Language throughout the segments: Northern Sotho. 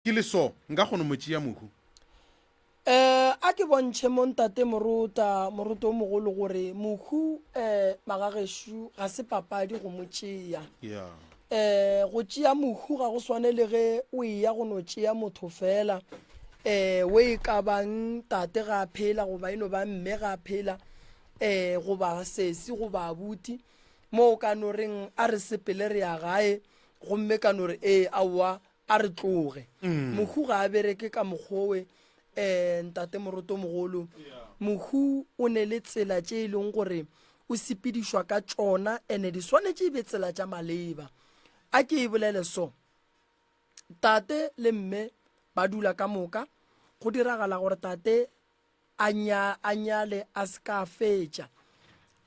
Ke le so, nka kgono mo tšea mohu. Eh, a ke bontšhe mo ntate Morota, Moroto o mogolo gore mohu eh magagešo ga se papadi go mo tšea. Yeah. Eh, go tšea mohu ga go swane le ge o eya go no tšea motho fela eh o e ka bang tate ga a phela goba e no ba mme ga a phela eh goba sesi goba abuti mo o ka no reng a re sepele re ya gae gomme ka no re ee aowa A re tloge. Mohu ga a bereke ka mokgowe, um ntate morotomogolo. Mohu o ne le tsela tše e leng gore o sepedišwa ka tšona ene di swanetše e be tsela tša maleba. A ke e bolele so, tate le mme ba dula ka moka, go diragala gore tate a nya a nyale a se ka fetša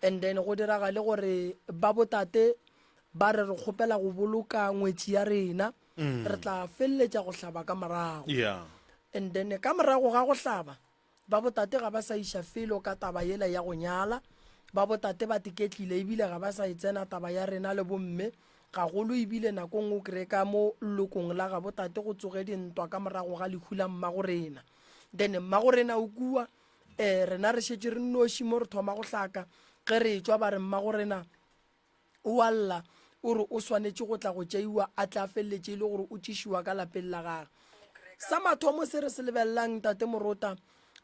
and then go diragale gore ba botate ba re re kgopela go boloka ngwetši ya rena mm. re tla feleletša go hlaba ka morago yeah. and then ka morago ga go hlaba ba botate ga ba sa iša felo ka taba yela ya go nyala ba botate ba tiketlile ebile ga ba sa e tsena taba ya rena le bomme gagolo ebile nakong o kry ka mo lokong la ga botate go tsoge dintwa ka morago ga lehu la mmago rena Then mmagorena o kua, um rena re šetše re nnoši mo re thoma go hlaka. Ge re etšwa ba re mmagorena o a lla, o re o swanetše go tla go tšeiwa a tle a feleletše e le gore o tšišiwa ka lapeng la gage. Sa mathomo se re se lebelelang Ntate Morota, um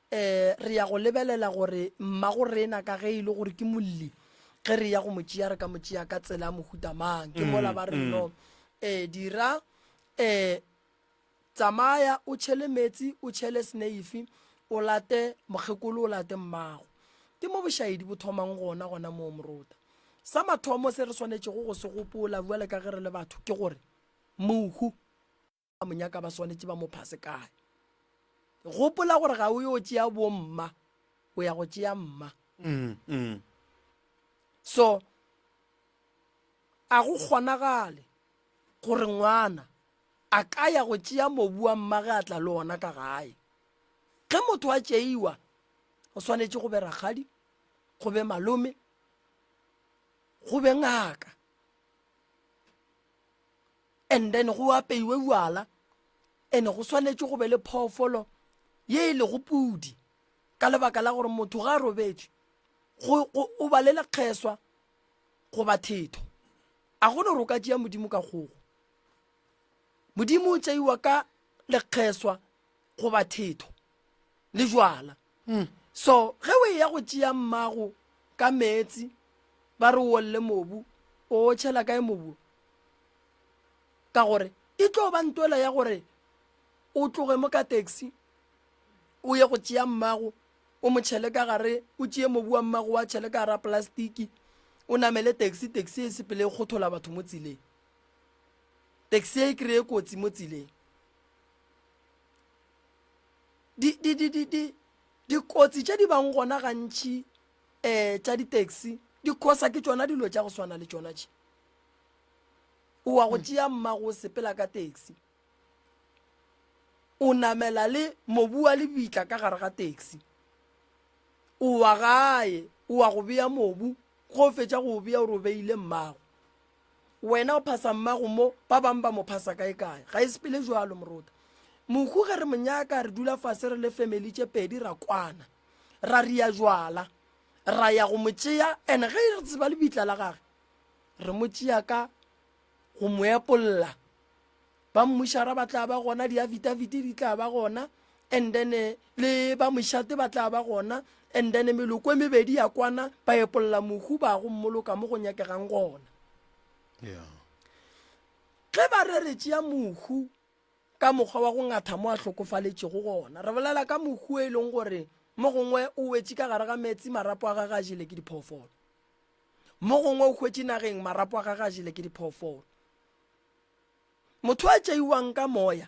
re ya go lebelela gore mmagorena ka ge e le gore ke molli, ge re ya go mo tšea re ka mo tšea ka tsela ya mohuta mang. Ke mola ba re no um dira um Tsamaya o tšhele meetse, o tšhele seneifi, o late mokgekolo, o late mmago. Ke mo bošaedi bo thomang gona, gona moo Morota. Sa mathomo se re swanetšego go se gopola bjale ka ge re le batho ke gore mohu ba mo nyaka ba swanetše ba mo phase kae. Gopola gore ga o yo tšea bomma, o ya go tšea mma. So a go kgonagale gore ngwana a ka ya go tšea mobu wa mmage a tla le ona ka gae. Ge motho a tšeiwa, go swanetše go be rakgadi, go be malome, go be ngaka. And then go apeiwe bjala, and go swanetše go be le phoofolo ye e lego pudi, ka lebaka la gore motho ga a robetše, go, go, o ba le lekgeswa goba thetho. A go no re o ka tšea Modimo ka kgogo. Modimo o tšeiwa ka lekgeswa goba thetho le jwala. Mm. So ge o eya go tšea mmago ka meetse ba re o olle mobu, o o tšhela kae mobu? Ka gore e tlo ba ntwela ya gore o tloge mo ka taxi o ye go tšea mmago o mo tšhele ka gare o tšee mobu wa mmago wa tšhele ka gara plastiki o namele taxi taxi e sepele e kgothola batho mo tseleng taxi e kry-e kotsi mo tseleng dikotsi tše di bang gona gantši um tša di-taxi di khosa ke tšona dilo tša go swana le tšona tše o wa go hmm. tšea mmago o sepela ka taxi o namela le mobu wa lebitla ka gare ga taxi o wa gae o wa go bea mobu go fetša go o bea o re o beile mmago Wena o phasa mmago mo, ba bang ba mo phasa kae kae. Ga e sepele jwalo morota. Mohu ge re mo nyaka re dula fase re le family tše pedi ra kwana. Ra ria jwala. Ra ya go mo tšea and ge re tseba lebitla la gage re mo tšea ka go mo epolla. Ba mmušara ba tla ba gona, diafitafiti di tla ba gona and then le ba mošate ba tla ba gona and then meloko e mebedi ya kwana ba epolla mohu ba go mmoloka mo go nyakegang gona. Yeah. Ge ba re re tšea mohu ka mokgwa wa go ngatha mo a hlokofaletšego gona, re bolela ka mohu e leng gore mo gongwe o wetše ka gare ga meetse marapo a gage a jele ke diphoofolo, mo gongwe o hwetše nageng marapo a gage a jele ke diphoofolo. Motho a tšeiwang ka moya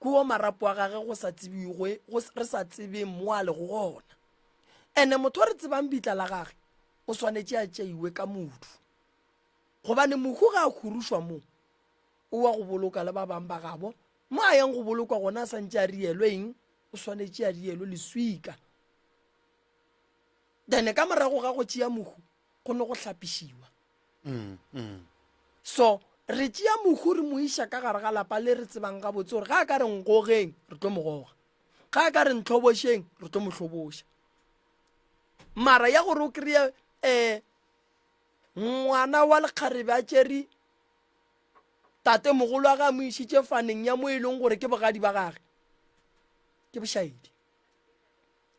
ke wo marapo a gage go sa tsebiwe, go, re sa tsebeng mo a lego gona. Ene motho o re tsebang bitla la gage o swanetše a tšeiwe ka modu. Gobane mohu ga a hurušwa mo, o wa go boloka le ba bang ba gabo. Mo a yang go bolokwa gona a santše a rielwe eng? O swanetše a rielwe leswika. Then ka morago ga go tšea mohu go ne go hlapišiwa. Mm, mm. So. Re tšea mohu re mo iša ka gare ga lapa le re tsebang gabotse gore ge a ka re nkgogeng re tlo mo goga, ge a ka re ntlhobošeng re tlo mo hloboša. Mara ya gore o kry-e um ngwana wa lekgarebe a tšere tatemogolo wa ge a mo išitše faneng ya mo e leng gore ke bogadi ba gage, ke bošaedi.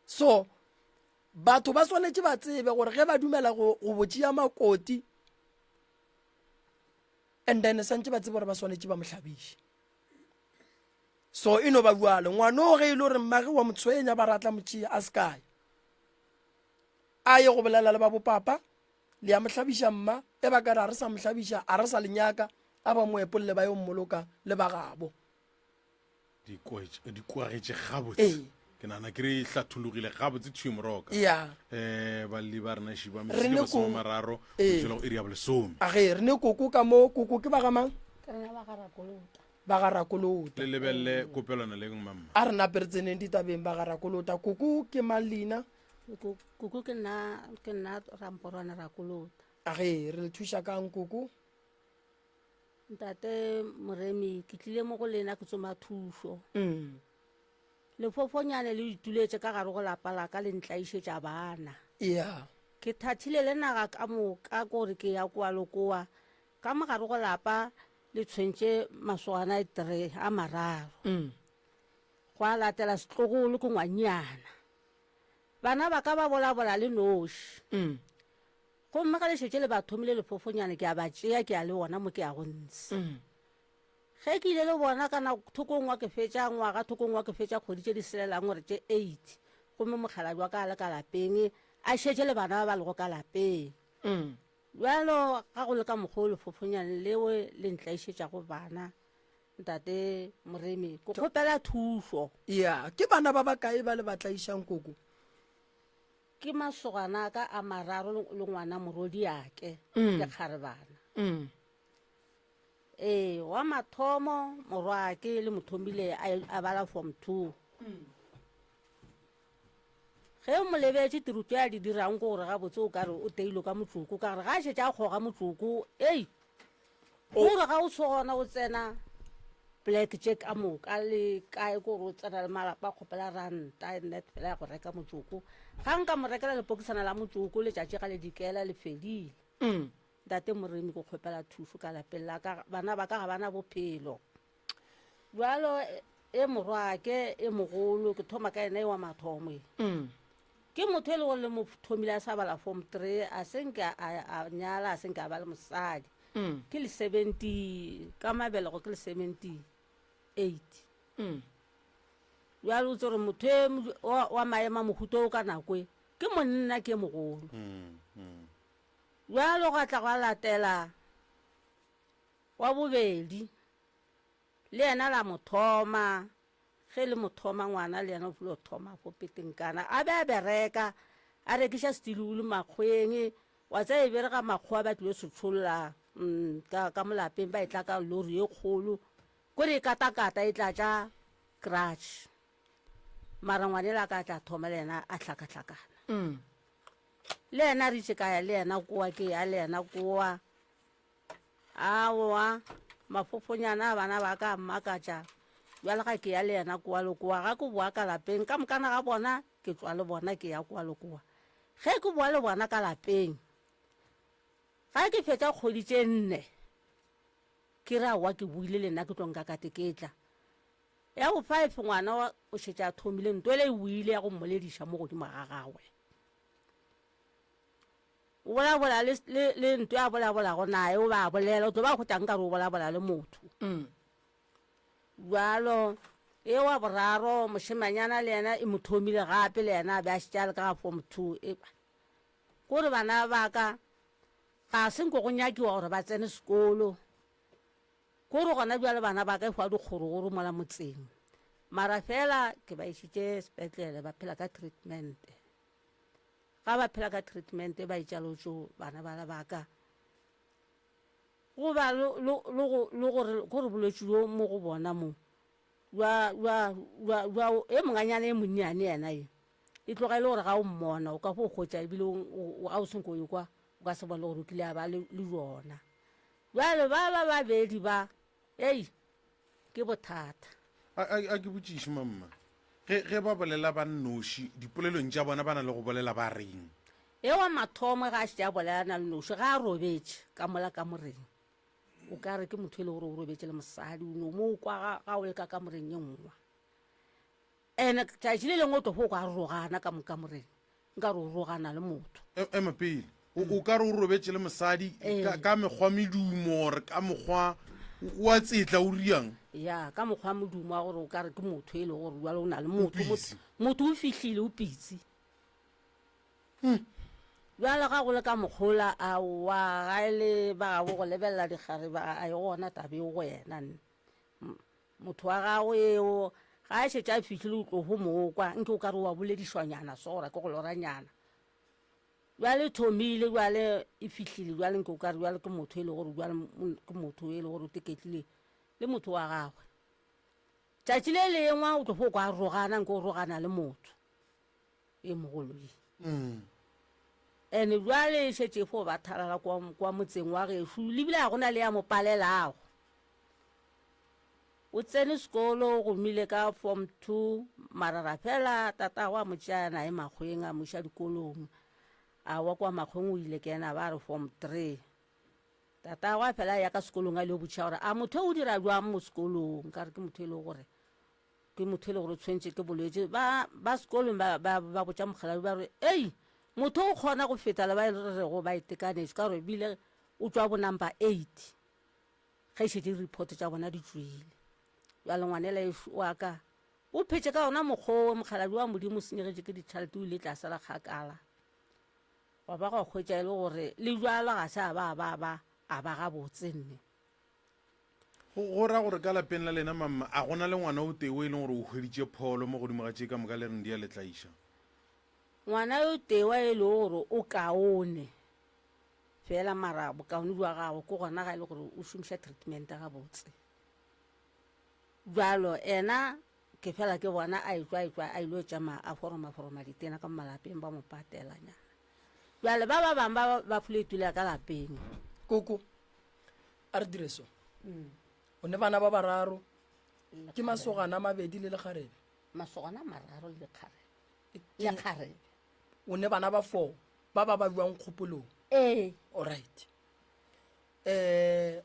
So batho ba swanetše ba tsebe gore ge ba dumela go go tšea makoti and then santse ba tsebe gore ba swanetše ba mo hlabiše. So e no ba bjalo, ngwano ge e le gore mmage wa mo tshwenya ba ratla mo tšea a se kae, a ye go bolela le ba bopapa, le ya mo hlabiša mma, e ba ka re a re sa mo hlabiša, a re sa le nyaka, a ba mo epolle ba yo mmoloka le ba gabo. Di kwagetše gabotse. Ee. Ke nagana ke re e hlathologile gabotse thwi moroka. Ya. Balli ba rena šiba Re metsotso ne ke ko- masomemararo go Ee. tšwela go iri ya bolesome. A ge re ne koko ka mo, koko ke ba ga mang? Ke rena ba ga Rakolota. Ba ga Rakolota. Le lebelele kopelwana le mamma. A re nape re tseneng ditabeng ba ga Rakolota. Koko ke mang leina? Koko ke nna, ke nna Ramporwana Rakolota. A ge re le thuša kang koko? Ntate Moremi, ke tlile mo go lena ke tsoma thušo. Lefofonyane le ituletše ka gare go lapa la ka le ntlaišetša bana. Yeah. Ke thathile le naga ka moka kore ke ya koa le koa. Ka mo gare go lapa le tshwentše masogana a three a mararo. Gwa latela setlogolo ke ngwannyana. Bana ba ka ba bolabola le noši. Gomme ge le šetše le ba thomile lefofonyane, ke a ba tšea ke ya le bona mo ke yago ntshe. Ge ke ile le bona ka nako thokong wa ke fetša ngwaga, thokong wa ke fetša kgwedi tše di selelang gore tše eight, gomme mokgalabje wa ka a le ka lapeng, a šetše le bana ba ba lego ka lapeng. Bjalo ga go le ka mokgwa o lefofonyane leo le ntlaišetšago bana, Ntate Moremi, ke kgopela thušo. Ya, ke bana ba bakae ba le ba tlaišang koko? Ke masogana a ka a mararo le ngwana morwediake, ke kgarebana. Ee, wa mathomo morwake le mothomile a bala form 2. Ge o mo lebetše tiro tše a di dirang ke gore gabotse o ka re o teilwe ka motsoko, ka gore ga a šetše a kgoga motsoko, ei, gore ga o sogona o tsena plek tše ka moka le kae, ke gore o tsena le malapa a kgopela ranta net fela ya go reka motsoko. Ga nka mo rekela lepokisana la motsoko letšatši ga le dikela le fedile. Ntate Moremi, ke kgopela thušo ka lapeng la ka, bana ba ka ga ba na bophelo. Bjalo e morwake e mogolo, ke thoma ka yena e wa mathomo e. Ke motho e le gore le mo thomile a sa bala form 3, a se nke a nyala, a se nke a ba le mosadi. Ke le 70, ka mabelego ke le 78. Bjalo o tse gore motho e wa maemo a mohuta o ka nako e, ke monna ke e mogolo. Bjalo gwa tla gwa latela wa bobedi, le yena la mo thoma. Ge le mo thoma ngwana le yena o filo thoma fo petenkana. A be a bereka, a rekiša stilulu makgweng. Wa tseba e be re ga makgowa ba tlilo se tšholla ka, ka mo lapeng ba etla ka lori ye kgolo. Kore e katakata e tlatša garage. Mara ngwanela a ka tla thoma le yena a hlakahlakana. Le yena re itše ka ya le yena koa, ke ya le yena koa. Aowa, mafofonyana a bana ba ka a mmakatša. Bjale ga ke ya le yena koa le koa, ga ke boa ka lapeng, ka mokana ga bona ke tšwa le bona ke ya koa le koa. Ge ke boa le bona ka lapeng, ga ke fetša kgwedi tše nne, ke re aowa ke boile le nna ke tlo nka kateketla. Ya bo five ngwana o šetše a thomile ntwa ele e boile ya go mmolediša mo godimo ga gagwe. O bolabola le, le, le nto ya bolabolago naye, o ba bolela, o tlo ba hwetša nkare o bolabola le motho. Bjalo, e wa boraro, mošemanyana le yena e mo thomile gape, le yena a be a šetše a le ka ga form two. E, kore bana ba ka, ga se nko go nyakiwa gore ba tsene sekolo. Kore gona bjale bana ba ka e hwa dikgorogoro mola motseng. Mara fela ke ba išitše sepetlele, ba phela ka treatment. Ga ba phela ka treatment ba etša lotso bana bala ba ka. Go ba le, le, le go, le gore, gore bolwetši bjo mo go bona mo, bja, bja, bja, bja, e monganyana e monnyane yena ye, e tloga e le gore ga o mmona o ka fo hwetša ebile o, o, ga o senko o ekwa o ka se bone gore o kile a ba le, le bjona. Bjale ba ba babedi ba, ei, ke bothata. A, a, a ke botšiše, mamma, ge, ge ba bolela ba nnoši, dipolelong tša bona ba na le go bolela ba reng? E wa mathomo ge a šetše a bolela na le noši, ge a robetše ka mola kamoreng, o ka re ke motho e le gore o robetše le mosadi, o no mo kwa ga, ga o le ka kamoreng ye nngwe. Ene tšatši le lengwe o tlo fo kwa a rogana ka mo kamoreng, nka re o rogana le motho. E, ema pele. O, o ka re o robetše le mosadi ka, ka mekgwa medumo or ka mokgwa wa tsetla o riang? Ya, ka mokgwa modumo wa gore o ka re ke motho e le gore jwale o na le motho. Pitsi. Motho o fihlile, o pitsi. Bjale ga go le ka mokgola, aowa, ga e le ba gabo go lebelela dikgarebe, a e gona taba eo go yena nne. Motho wa gago eo, ga a šetše a fihlile o tlo go mo kwa, nke o ka re wa boledišwanyana so gore ke go loranyana. Bjale e thomile, bjale e fihlile, bjale nke o ka re bjale ke motho e le gore bjale ke motho e le gore o teketlile le motho wa gagwe. Tšatši le lengwe o tlo fo kwa a rogana, nke o rogana le motho e mogolo ye. Ene bjale e šetše e fo ba thalala kwa, kwa motseng wa gešo, le bile ga go na le ya mo palelago. O tsene sekolo o gomile ka form 2 mara ra fela tatagwe a mo tšea naye makgweng a mo iša dikolong. A wa kwa makgweng o ile kena ba re form 3. Tatagwe a fela a ya ka sekolong a ile go botšiša gore a motho o dira jwang mo sekolong ka re ke motho e le gore ke motho e le gore o tshwentše ke bolwetši. Ba ba sekolong ba ba ba botša mokgalabje ba re ei motho o kgona go feta le ba e rego ba itekanetše ka gore ebile o tšwa bo number 8. Ge e šetše di-report tša bona di tšwile. Bjale ngwanela wa ka o phetše ka ona mokgwa owe, mokgalabje wa Modimo o senyegetše ke ditšhelete o ile tlase la kgakala. Gwa ba gwa hwetša e le gore le bjalo ga se a ba a ba ba a ba gabotse nne. Go, go ra gore ka lapeng la lena mamma a gona le ngwana o tee o e leng gore o hweditše pholo mo godimo ga tše ka moka le reng di a le tlaiša? Ngwana yo tee wa e lego gore o kaone. Fela mara bokaone bja gago ke gona ga e le gore o šomiša treatment gabotse. Bjalo ena ke fela ke bona a etšwa etšwa a ile tšama a foroma foroma ditena ka mo malapeng ba mo patela nyana. Bjale ba ba bang ba ba fletula ka lapeng. Koko, a re dire so. O ne bana ba bararo, ke masogana a mabedi le lekgarebe. Masogana a mararo le lekgarebe. Lekgarebe. O ne bana ba 4. Ba ba ba bjang kgopolong? Ee. Alright. Eh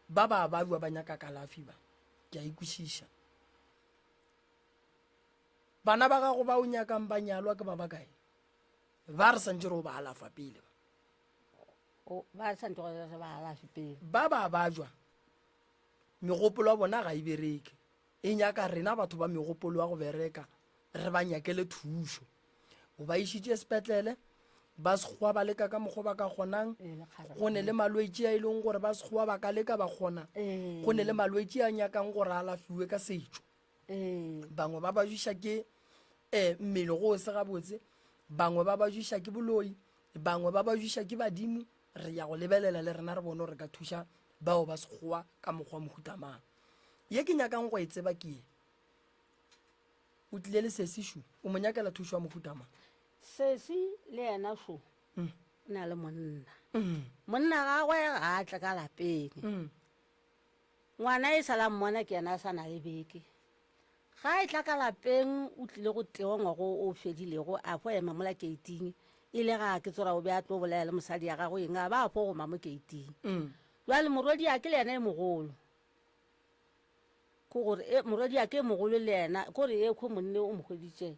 ba ba ba bjwa ba nyaka kalafi ba. Ke a ikwešiša. Bana ba gago ba o nyakang ba nyalwa ke ba ba kae? Ba re santse re o ba alafa pele ba. O ba santse re ba alafe pele. Ba ba ba jwa. Megopolo ya bona ga e bereke. E nyaka rena batho ba megopolo ya go bereka re ba nyakele thušo. O ba išitše sepetlele, ba sekgowa ba leka ka mokgwa ba ka kgonang. Go ne le malwetši a e leng gore ba sekgowa ba ka leka ba kgona. Go ne le malwetši a nyakang gore a alafiwe ka setšo. Bangwe ba bajuša ke um mmele go o se gabotse, bangwe ba bajuša ke boloi, bangwe ba bajuša ke badimo. Re ya go lebelela le rena re bone gore re ka thuša bao ba sekgowa ka mokgwa mohuta mang. Ye ke nyakang go e tseba ke ye. O tlile le sesi šo, o mo nyakela thušo ya mohuta mang? Sesi le yena šo o na le monna. Monna gagwe ga a tle ka lapeng. Ngwana e sa la mmona ke yena a sa na le beke. Ga a etla ka lapeng o tlile go tewa ngwago o fedilego a fo ema mola keiting e le ga ke tsora o be a tlo bolela le mosadi ya gagwe eng a ba a fo goma mo keiting. Bjale morwediake le yena e mogolo. Ke gore e, morwediake e mogolo le yena, ke gore ekhwe monne o mo hweditše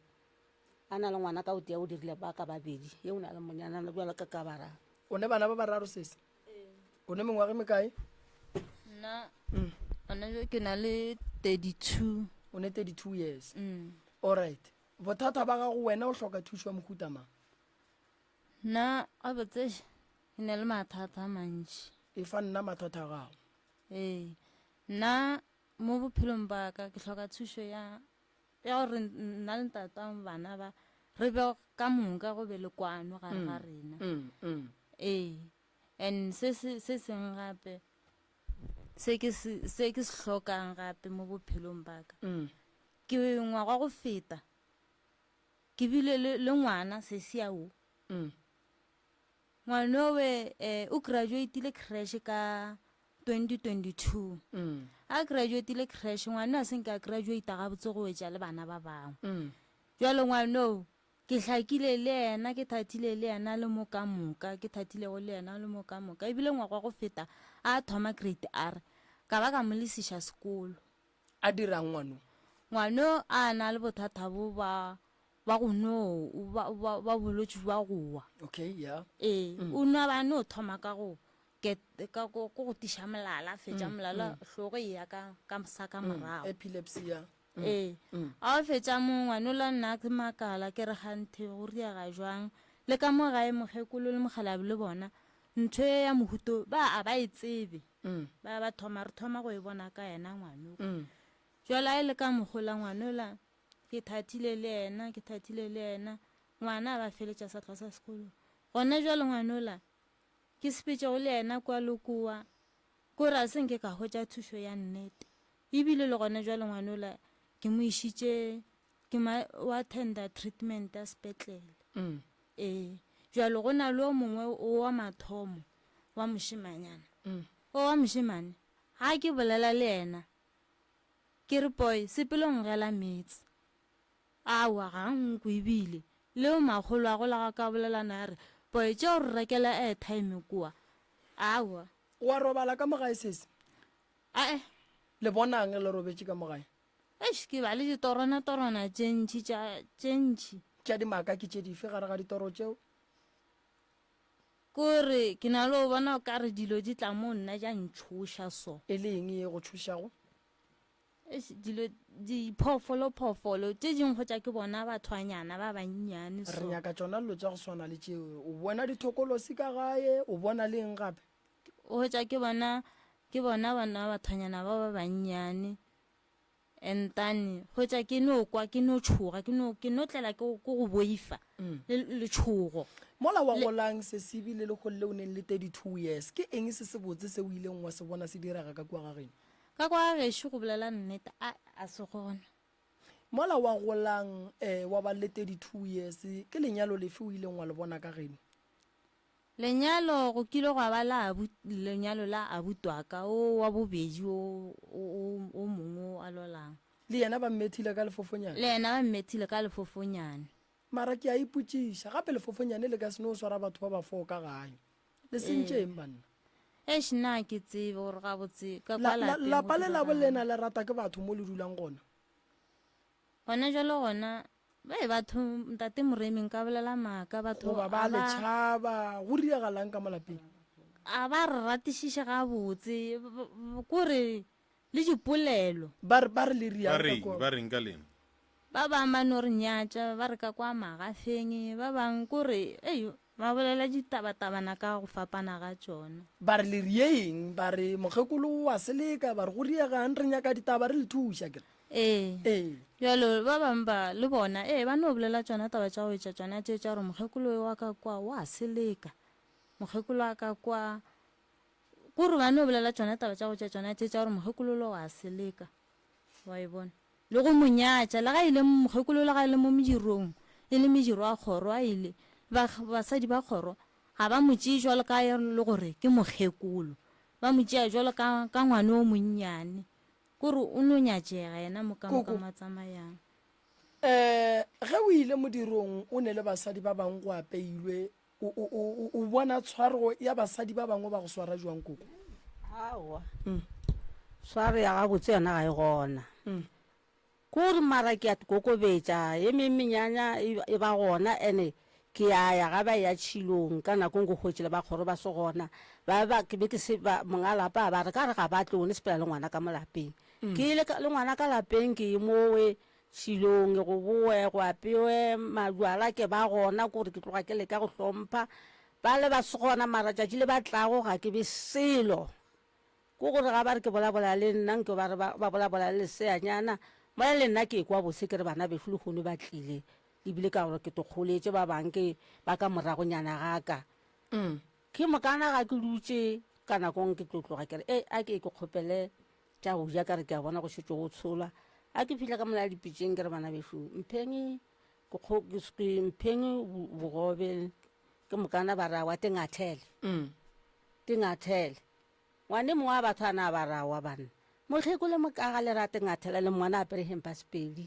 a na le ngwana ka o tee o dirile ba ka babedi, ye o na le monyanana bjalo ka ka bararo. O ne bana ba bararo sesi? O ne mengwaga e mekae? Nna gona bjale ke na le 32. O ne 32 years. Alright. Bothata ba gago wena o hloka thušo ya mohuta mang? Nna gabotse ke na le mathata a mantši. Efa nna mathata a gago. Ee, nna mo bophelong ba ka ke hloka thušo ya ya gore nna le ntate wa bana ba re be ka moka go be le kwano gare ga rena. Ee, and se se se sengwe gape se ke se se ke se hlokang gape mo bophelong ba ka ke ngwaga go feta ke bile le le ngwana sesi ao. Ngwanowe eh, o graduatile creche ka 2022. Mm. A graduatile creche, ngwano a se nke a graduata gabotse go etša le bana ba bangwe. Mm. Jwale ngwano ke hlakile le yena, ke thathile le yena le mo ka moka, ke thathilego le yena le mo ka moka. Ebile ngwaga wa go feta a thoma grade R, ka ba ka mo lesiša sekolo. A dirang ngwano? Ngwano a na le bothata bo ba ba go no ba, ba, ba bolwetši bja go wa. Okay, yeah. Ee, o nwa ba no thoma ka go get, ka go, go go tiša molala, a fetša molala, hlogo e ya ka, ka sa ka morago. Epilepsy, yeah. Ee, a o fetša mo ngwanola nna ke makala ke re ganthe go riega jwang. Le ka mo gae mokgekolo le mokgalabje le bona ntho e ya mohuto ba a ba e tsebe. Ba ba thoma re thoma go e bona ka yena ngwano. Jwale a e le ka mogola ngwanola Ke thathile le yena, ke thathile le yena. Ngwana a ba feletša sa tloga sa sekolong. Gona jwale ngwanola ke sepetšego le yena kwa le kowa, kore a se nke ka hwetša thušo ya nnete. Ebile le gona jwale ngwanola ke mo išitše, ke ma o attenda treatment ya sepetlele. Ee, jwale go na le o mongwe o wa mathomo wa mošemanyana. O wa mošemane ga ke bolela le yena Ke re, Boy, sepela o ngela meetse. Aowa, ga a nkwe ebile. Leo makgolo a gola ga ka bolela naye a re, Boy, tšea o re rekele airtime kua. Aowa. O a robala ka mo gae, sesi? Ae. Le bona'ng ge le robetše ka mo gae? Eish, ke ba le ditorwana-torwana tše ntši tša, tše ntši. Tša dimaka ke tše dife gare ga ditoro tšeo? Kore ke na le go bona o ka re dilo di tla mo nna tša ntšhoša so. E le eng ye go tšhošago? Eish, dilo diphoofolo-phoofolo tše dingwe hwetša ke bona bathwanyana ba bannyane Re so. nyaka tšona dilo tša go swana le tšeo. O bona dithokolosi ka gae, o bona le eng gape? Hwetša ke bona ke bona bona bathwanyana ba ba bannyane. Entane, hwetša ke no kwa, ke no tšhoga, ke no, ke no tlela ke, ke go boifa, le letšhogo. Mola wa Le, golang Sesibi le lekgolo leo neng le 32 years, ke eng se sebotse se o ileng wa se bona se direga ka kua ga geno? Ka kwa ga gešo go bolela nnete, a, a se gona. Mola wa golang eh, wa ba le 32 years, ke lenyalo lefe o ileng wa le bona ka geno? Lenyalo go kile gwa ba la abu, lenyalo la abutwaka o wa bobedi o, o, o, o mongwe o a lwalang. Le yena ba mmethile ka lefofonyane? Le yena ba mmethile ka lefofonyane. Mara ke a ipotšiša, gape lefofonyane le ka se no swara batho ba ba foo ka gae. Le sentše Ee. eng banna? Eish nna ga ke tsebe gore gabotse ka La, kwa la, lapeng go lapa le labo diregang. lena le rata ke batho mo le dulang gona? Gona jwale gona Bai batho ntate Moremi nka bolela maaka batho Goba ba a le ba tšhaba go diragalang ka mo lapeng? A ba re ratišiše gabotse kore le dipolelo. Ba re ba re le Ba riang ka reng kwa? ba reng ka lena? Ba bang ba no re nyatša ba re ka kwa magafeng ba bang kore ei ba bolela ditabatabana ka go fapana ga tšona. Ba re le rie eng? Ba re mokgekolo o a seleka ba re go riegang re nyaka ditaba re le thuša ke re. Ee. Ee. Bjalo ba bangwe ba, le bona, ee, ba no bolela tšona taba tša go etša tšona tše tša gore mokgekolo wa ka kwa o a seleka, mokgekolo wa ka kwa, kore ba no bolela tšona taba tša go etša tšona tše tša gore mokgekolo lo a seleka, wa e bona, le go mo nyatša, le ga e le mokgekolo le ga e le mo medirong, e le mediro ya kgoro, a ile, ba, basadi ba kgoro ga ba mo tšee jwalo ka e le gore ke mokgekolo, ba mo tšea jwalo ka, ka ngwana o monnyane. Kore o no nyatšega yena mo ka moka Koko. mo a tsamayang. Eh, ge o ile modirong o ne le basadi ba bangwe go apeilwe, o, o, o, o bona tshwaro ya basadi ba bangwe ba go swara jwang koko? Aowa. Tshwaro ya gabotse yona ga e gona. Kore mara ke a kokobetša, e meng menyanya e, e ba gona ene Ke a ya ga ba eya tšhilong, ka nako nngwe ke hwetše le ba kgoro ba se gona. Ba ba, ke be ke se, ba, monga lapa a ba re, ka re ga ba tle, o ne sepela le ngwana ka mo lapeng. Ke ile ka, le ngwana ka lapeng, ke ye mowe tšhilong, go bowe, go apewe, majwala ke ba gona, ke gore ke tloga ke leka go hlompha. Ba le ba se gona, mara tšatši le ba tlago ga ke be selo. Ke gore ga ba re ke bolabola le nna nke ba re ba, ba bolabola le leseanyana, mola le nna ke ekwa bose ke re bana bešo lehono ba tlile, ebile ka gore ke tokgoletše ba bang ke ba ka moragonyana ga ka. Ke mokana ga ke dutše ka nakong ke tlo tloga ke re e a ke ke kgopele tša go ja ka re ke a bona go šetše go tsholwa. A ke fihla ka mola dipitšeng ke re bana bešo mpheng ke, ke, mpheng bogobe. Ke mokana ba re awa te ngathele. Te ngathele. Ngwane mongwe wa batho a na ba re awa banna. Mokgekolo mokaga le ra te ngathela le mmona a apere hempa sepedi.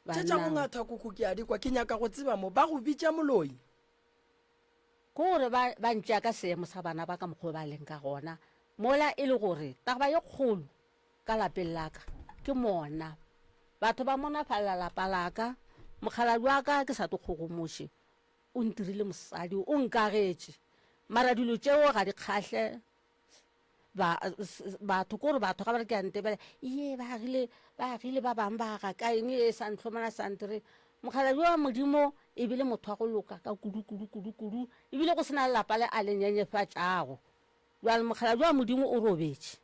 Tše tša go ngatha koko ke a di kwa, ke nyaka go tseba mo ba go bitša moloi. Ke gore ba, ba ntšea ka seemo sa bana ba ka mokgwa o ba leng ka gona, mola e le gore taba ye kgolo ka lapeng la ka ke mona. Batho ba monafalela lapa la ka, mokgalabje wa ka ke sa tlo kgogomoše, o ntirile mosadi, o nkagetše. Mara dilo tšeo ga di kgahle ba, batho, ke gore batho ga ba re ke a ntebela, iye ba agile, ba agile ba bangwe ba aga ka eng e sa ntlhomana sa ntire. Mokgalabje wa Modimo e bile motho wa go loka ka kudu, kudu, kudu, kudu, ebile go se na le lapa le a le nyenyefatšago. Bjale mokgalabje wa Modimo o robetše.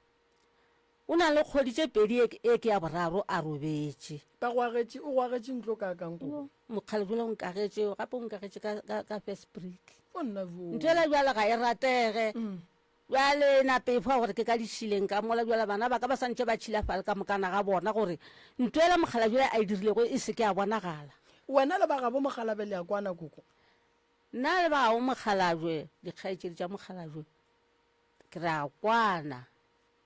O na le kgwedi tše pedi e, e ke ya boraro a robetše. Ba go agetše, o go agetše ntlo kaakang koko? Mokgalabje yola o nkagetše, gape o nkagetše ka, ka, ka first brick. O nna bjo. Ntho ela bjale ga e ratege. Bjale na pefo ya gore ke ka ditšhileng ka mola bjale bana ba ka ba sa ntše ba tšhilafale ka mokana ga bona gore ntho ela mokgalabje yola a e dirilego e se ke ya bonagala. Wena le ba gabo mokgalabje le a kwana koko? Nna le ba gabo mokgalabje, dikgaetšedi tša mokgalabje, ke re a kwana.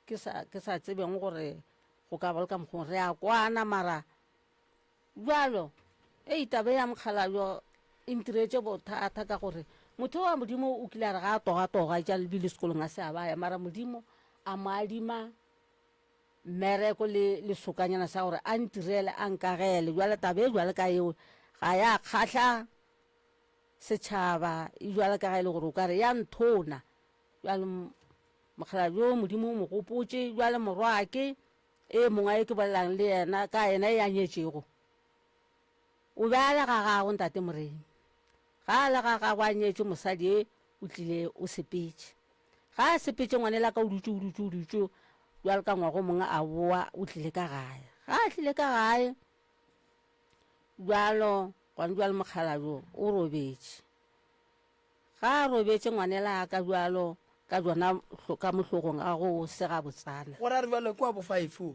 Ke sa, ke sa tsebeng gore go ka ba le ka mokgong re a kwana mara Bjalo, ei, taba ye ya mokgalabje e ntiretše bothata ka gore motho wa Modimo o kile a re ga a togatoga etša lebile sekolong a se a baya, mara Modimo a mo adima mmereko le lesokanyana sa gore a ntirele, a nkagele. Bjale taba e bjale ka yeo ga ya kgahla setšhaba, e bjale ka ga e le gore o ka re ya nthona. Bjale mokgalabje yo Modimo o mo gopotše, bjale morwake E mongwe e ke bolelang le yena ka yena e a nyetšego, o be a le ga gagwe Ntate Moremi. Ga a le ga gagwe a nyetše mosadi e o tlile o sepetše. Ga a sepetše ngwanela ka o dutše o dutše o dutše bjalo ka ngwaga o mongwe a boa o tlile ka gae. Ga a tlile ka gae bjalo gona bjalo mokgalabje o robetše. Ga a robetše ngwanela ka bjalo ka bjona ka mohlogong a go se gabotsana. Go ra re bjalo ke wa bofive o?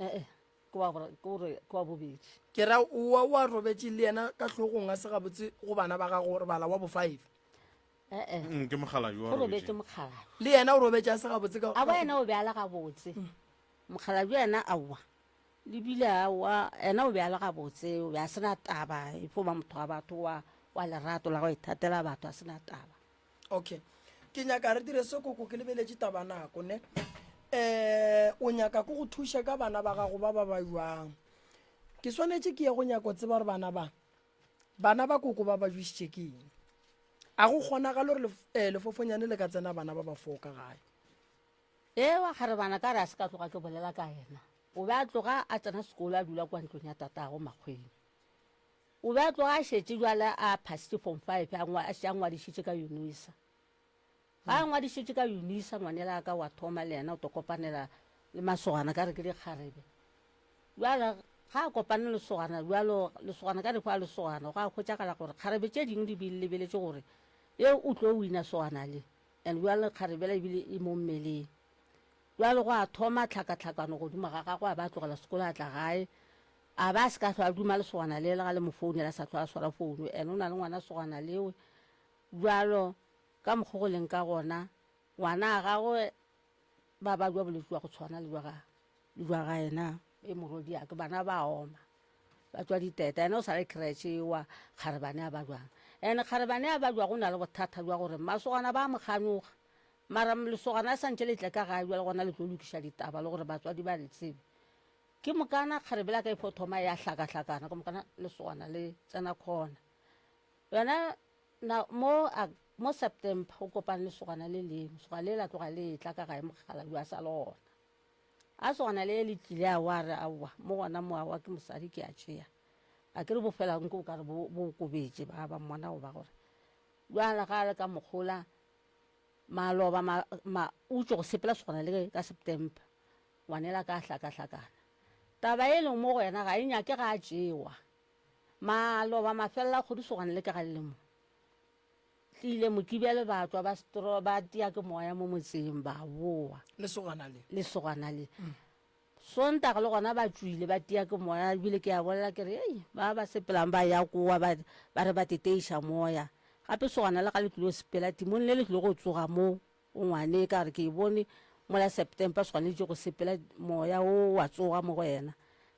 E-e, ke wa ke gore ke wa bobedi. Ke ra owa o a robetše le yena ka hlogong a se gabotse go bana ba gago re bala wa bofive. E-e. Mm, ke mokgalabje wa Go robetše mokgalabje. Le yena o robetše a se gabotse ka. Aowa yena o be a le gabotse. Mokgalabje yena aowa. Le bile aowa, yena o be a le gabotse, o be a se na taba, e fo ba motho wa batho wa, wa lerato la go ithatela batho, a se na taba. Okay. Ke nyaka re dire se koko, ke lebeletše taba nako ne. Eh, o nyaka ko go thuša ka bana ba gago ba ba ba jwang? Ke swanetše ke ye go nyaka go tseba gore bana ba, bana ba koko ba ba jwišitše ke eng. A go kgonagale gore eh, lefofonyane le ka tsena bana ba ba fo ka gae? Ee, wa kgarebana ka re a se ka tloga ke bolela ka yena. O be a tloga a tsena sekolo a dula kua ntlong ya tatago Makgweng. O be a tloga a šetše bjale a phasitše form five a a šetše a ngwadišitše ka Unisa. Ga a ngwadišitše ka Unisa ngwanela ka wa thoma le yena o tlo kopanela le masogana ka re ke dikgarebe. Bjale ga a kopane le lesogana bjalo lesogana ka re kwa lesogana gwa hwetšagala gore kgarebe tše dingwe di be di lebeletše gore ye o tlo wina sogana le. And bjale kgarebe yela ebile e mo mmeleng. Bjale gwa thoma tlhakatlhakano godimo ga gagwe, a ba a tlogela sekolo a tla gae. A ba a se ka hlwa a duma lesogana lela, ga le mo founela a sa hlwa a swara founu, and o na le ngwana sogana lewe. Bjalo ka mokgo go leng ka gona, ngwana a gagwe ba ba jwa bolwetši bja go tshwana le bja ga le bja ga yena e morwediake, bana ba oma. Ba tšwa diteta, yena o sa le creche wa kgarebane a bajwang. And kgarebane a bajwa go na le bothata bja gore masogana ba mo kganyoga. Mara lesogana a santše le tle ka gae bjale gona le tlo lokiša ditaba le gore batswadi ba le tsebe. Ke mokana kgarebe la ka e fo thoma ya hlakahlakana, ke mokana lesogana le tsena khona. Yona na mo a mo September o kopane lesogana le lengwe, lesogana le la tloga le tla ka gae mokgalabje a sa le gona. A sogana le le tlile aowa a re aowa mo gona mo aowa ke mosadi ke a tšea. A ke re bo fela nko o ka re bo bo okobetše ba ba mmona go ba gore bjale ga a le ka mokgola maloba ma, ma o tšo go sepela sogana le ka September ngwanela ka hlakahlakana. Taba e leng mo go yena ga e nyake ga a tšewa. Maloba mafelela kgodi sogana le ke ga le le mo. Tlile Mokibelo ba tšwa ba stro ba tia ke moya mo motseng ba boa. Lesogana le. Lesogana le. Sontaga le gona ba tšwile ba tia ke moya ebile ke a bolela ke re ei ba ba sepelang ba ya kowa ba ba re ba teteiša moya. Gape sogana le ga le tlilo sepela timong le le tlilo go tsoga mo o ngwane ka gore ke e bone mola September swanetše go sepela moya o wa tsoga mo go yena.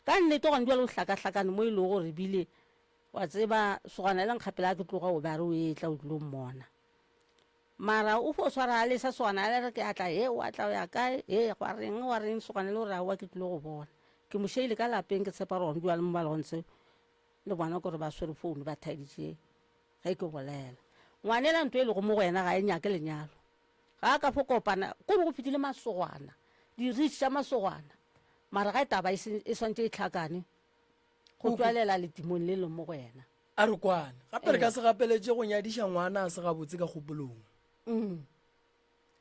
Ka nnete gone bjale o hlakahlakane mo e lego gore bile wa tseba sogana le nkgapela ga ke tloga o be a re o etla o tlilo mmona. Mara o fo swara a lesa sogana a re ke a tla he wa tla o ya kae he gwa reng wa reng sogana le gore aowa ke tlilo go bona. Ke mo šeile ka lapeng ke tshepa gore gone bjale mo ba lego ntse le bona kore ba swere founu ba thaeditše ge ke bolela. Ngwanela nto e lego mo go yena ga e nyake lenyalo. Ga a ka fo kopana, kore go fetile masogwana, di-reach tša masogwana. Mara ga e taba e, e swantše e hlakane, go tšwalela letimong le leng mo go yena. A re kwane. Gape re ka se gapeletše go nyadiša ngwana a se gabotse ka kgopolong. Mm.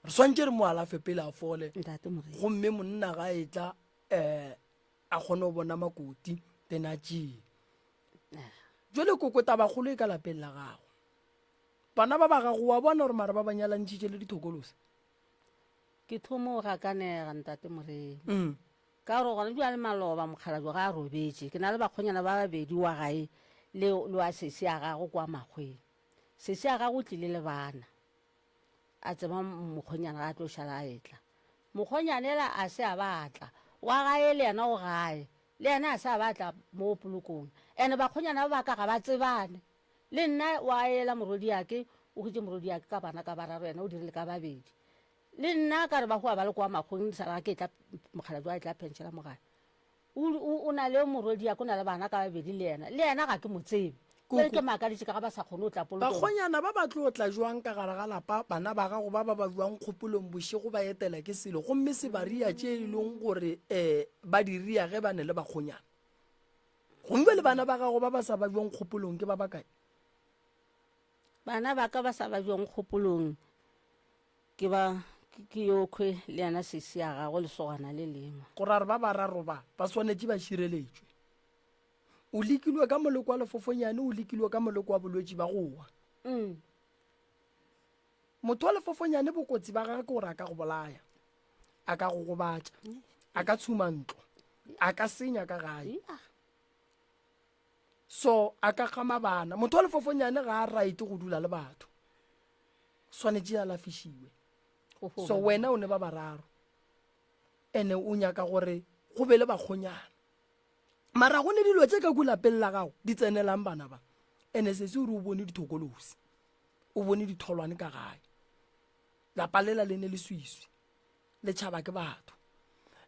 Re swantše re mo alafe pele a fole. Ntate Morena. Gomme monna ga etla um a kgone go bona makoti then a tšee. Jwale koko tabakgolo e ka lapeng la gago. Bana ba ba gago wa bona gore mara ba ba nyalantšhitše le dithokolosi. Ke thomo go gakanega ntate Moremi. Mm. Ka gore gona bjale maloba mokgalabje ga a robetše. Ke na le bakgonyana ba babedi wa gae le le wa sesi ya gago kwa makgweng. Sesi ya gago o tlile le bana. A tseba mokgonyana ga a tlo šala a etla. Mokgonyana ela a se a ba tla. Wa gae le yena o gae. Le yena a se a ba tla mo polokong. Ene bakgonyana ba ba ka ga ba tsebane. Le nna wa ela morwediake, o hwetše morwediake ka bana ka bararo, yena o dirile ka babedi. Le nna ka re ba hwa ba le kwa makgweng, sa ga ke tla mokgalabje wa e tla phenšela mo gae. O, o, o na le morwediake, o na le bana ka babedi le yena. Le yena ga ke mo tsebe. Jwale ke makaditše ka ga ba sa kgone go tla polokong. Bakgonyana ba ba tlo tla jwang ka gare ga lapa bana ba gago ba ba ba jwang kgopolong bošego ba etela ke selo gomme se ba ria tše e leng gore um ba di ria ge ba ne le bakgonyana? Gomme le bana ba gago ba ba sa ba jwang kgopolong ke ba bakae? Bana ba ka ba sa ba jwang kgopolong ke ba ke yokhwe le yena sesi ya gagwe lesogana le lengwe. Go ra re ba bararo ba ba swanetše ba šireletšwe. O lekilwe ka moleko wa lefofonyane, o lekilwe ka moleko wa bolwetši ba go wa. Mm. Motho wa lefofonyane bokotsi ba gagwe ke gore a ka go bolaya, a ka go gobatša, a ka tshuma ntlo, a ka senya ka gae. So a ka gama bana. Motho wa lefofonyane ga a right go dula le batho. Swanetše a lafišiwe. So wena o ne ba bararo. Ene o nyaka gore go be le bakgonyana. Mara go ne dilo tše ka ku lapeng la gago di tsenelang bana ba. Ene sesi o re o bone dithokolosi, o bone ditholwane ka gae. Lapa lela le ne leswiswi, le tšhaba ke batho.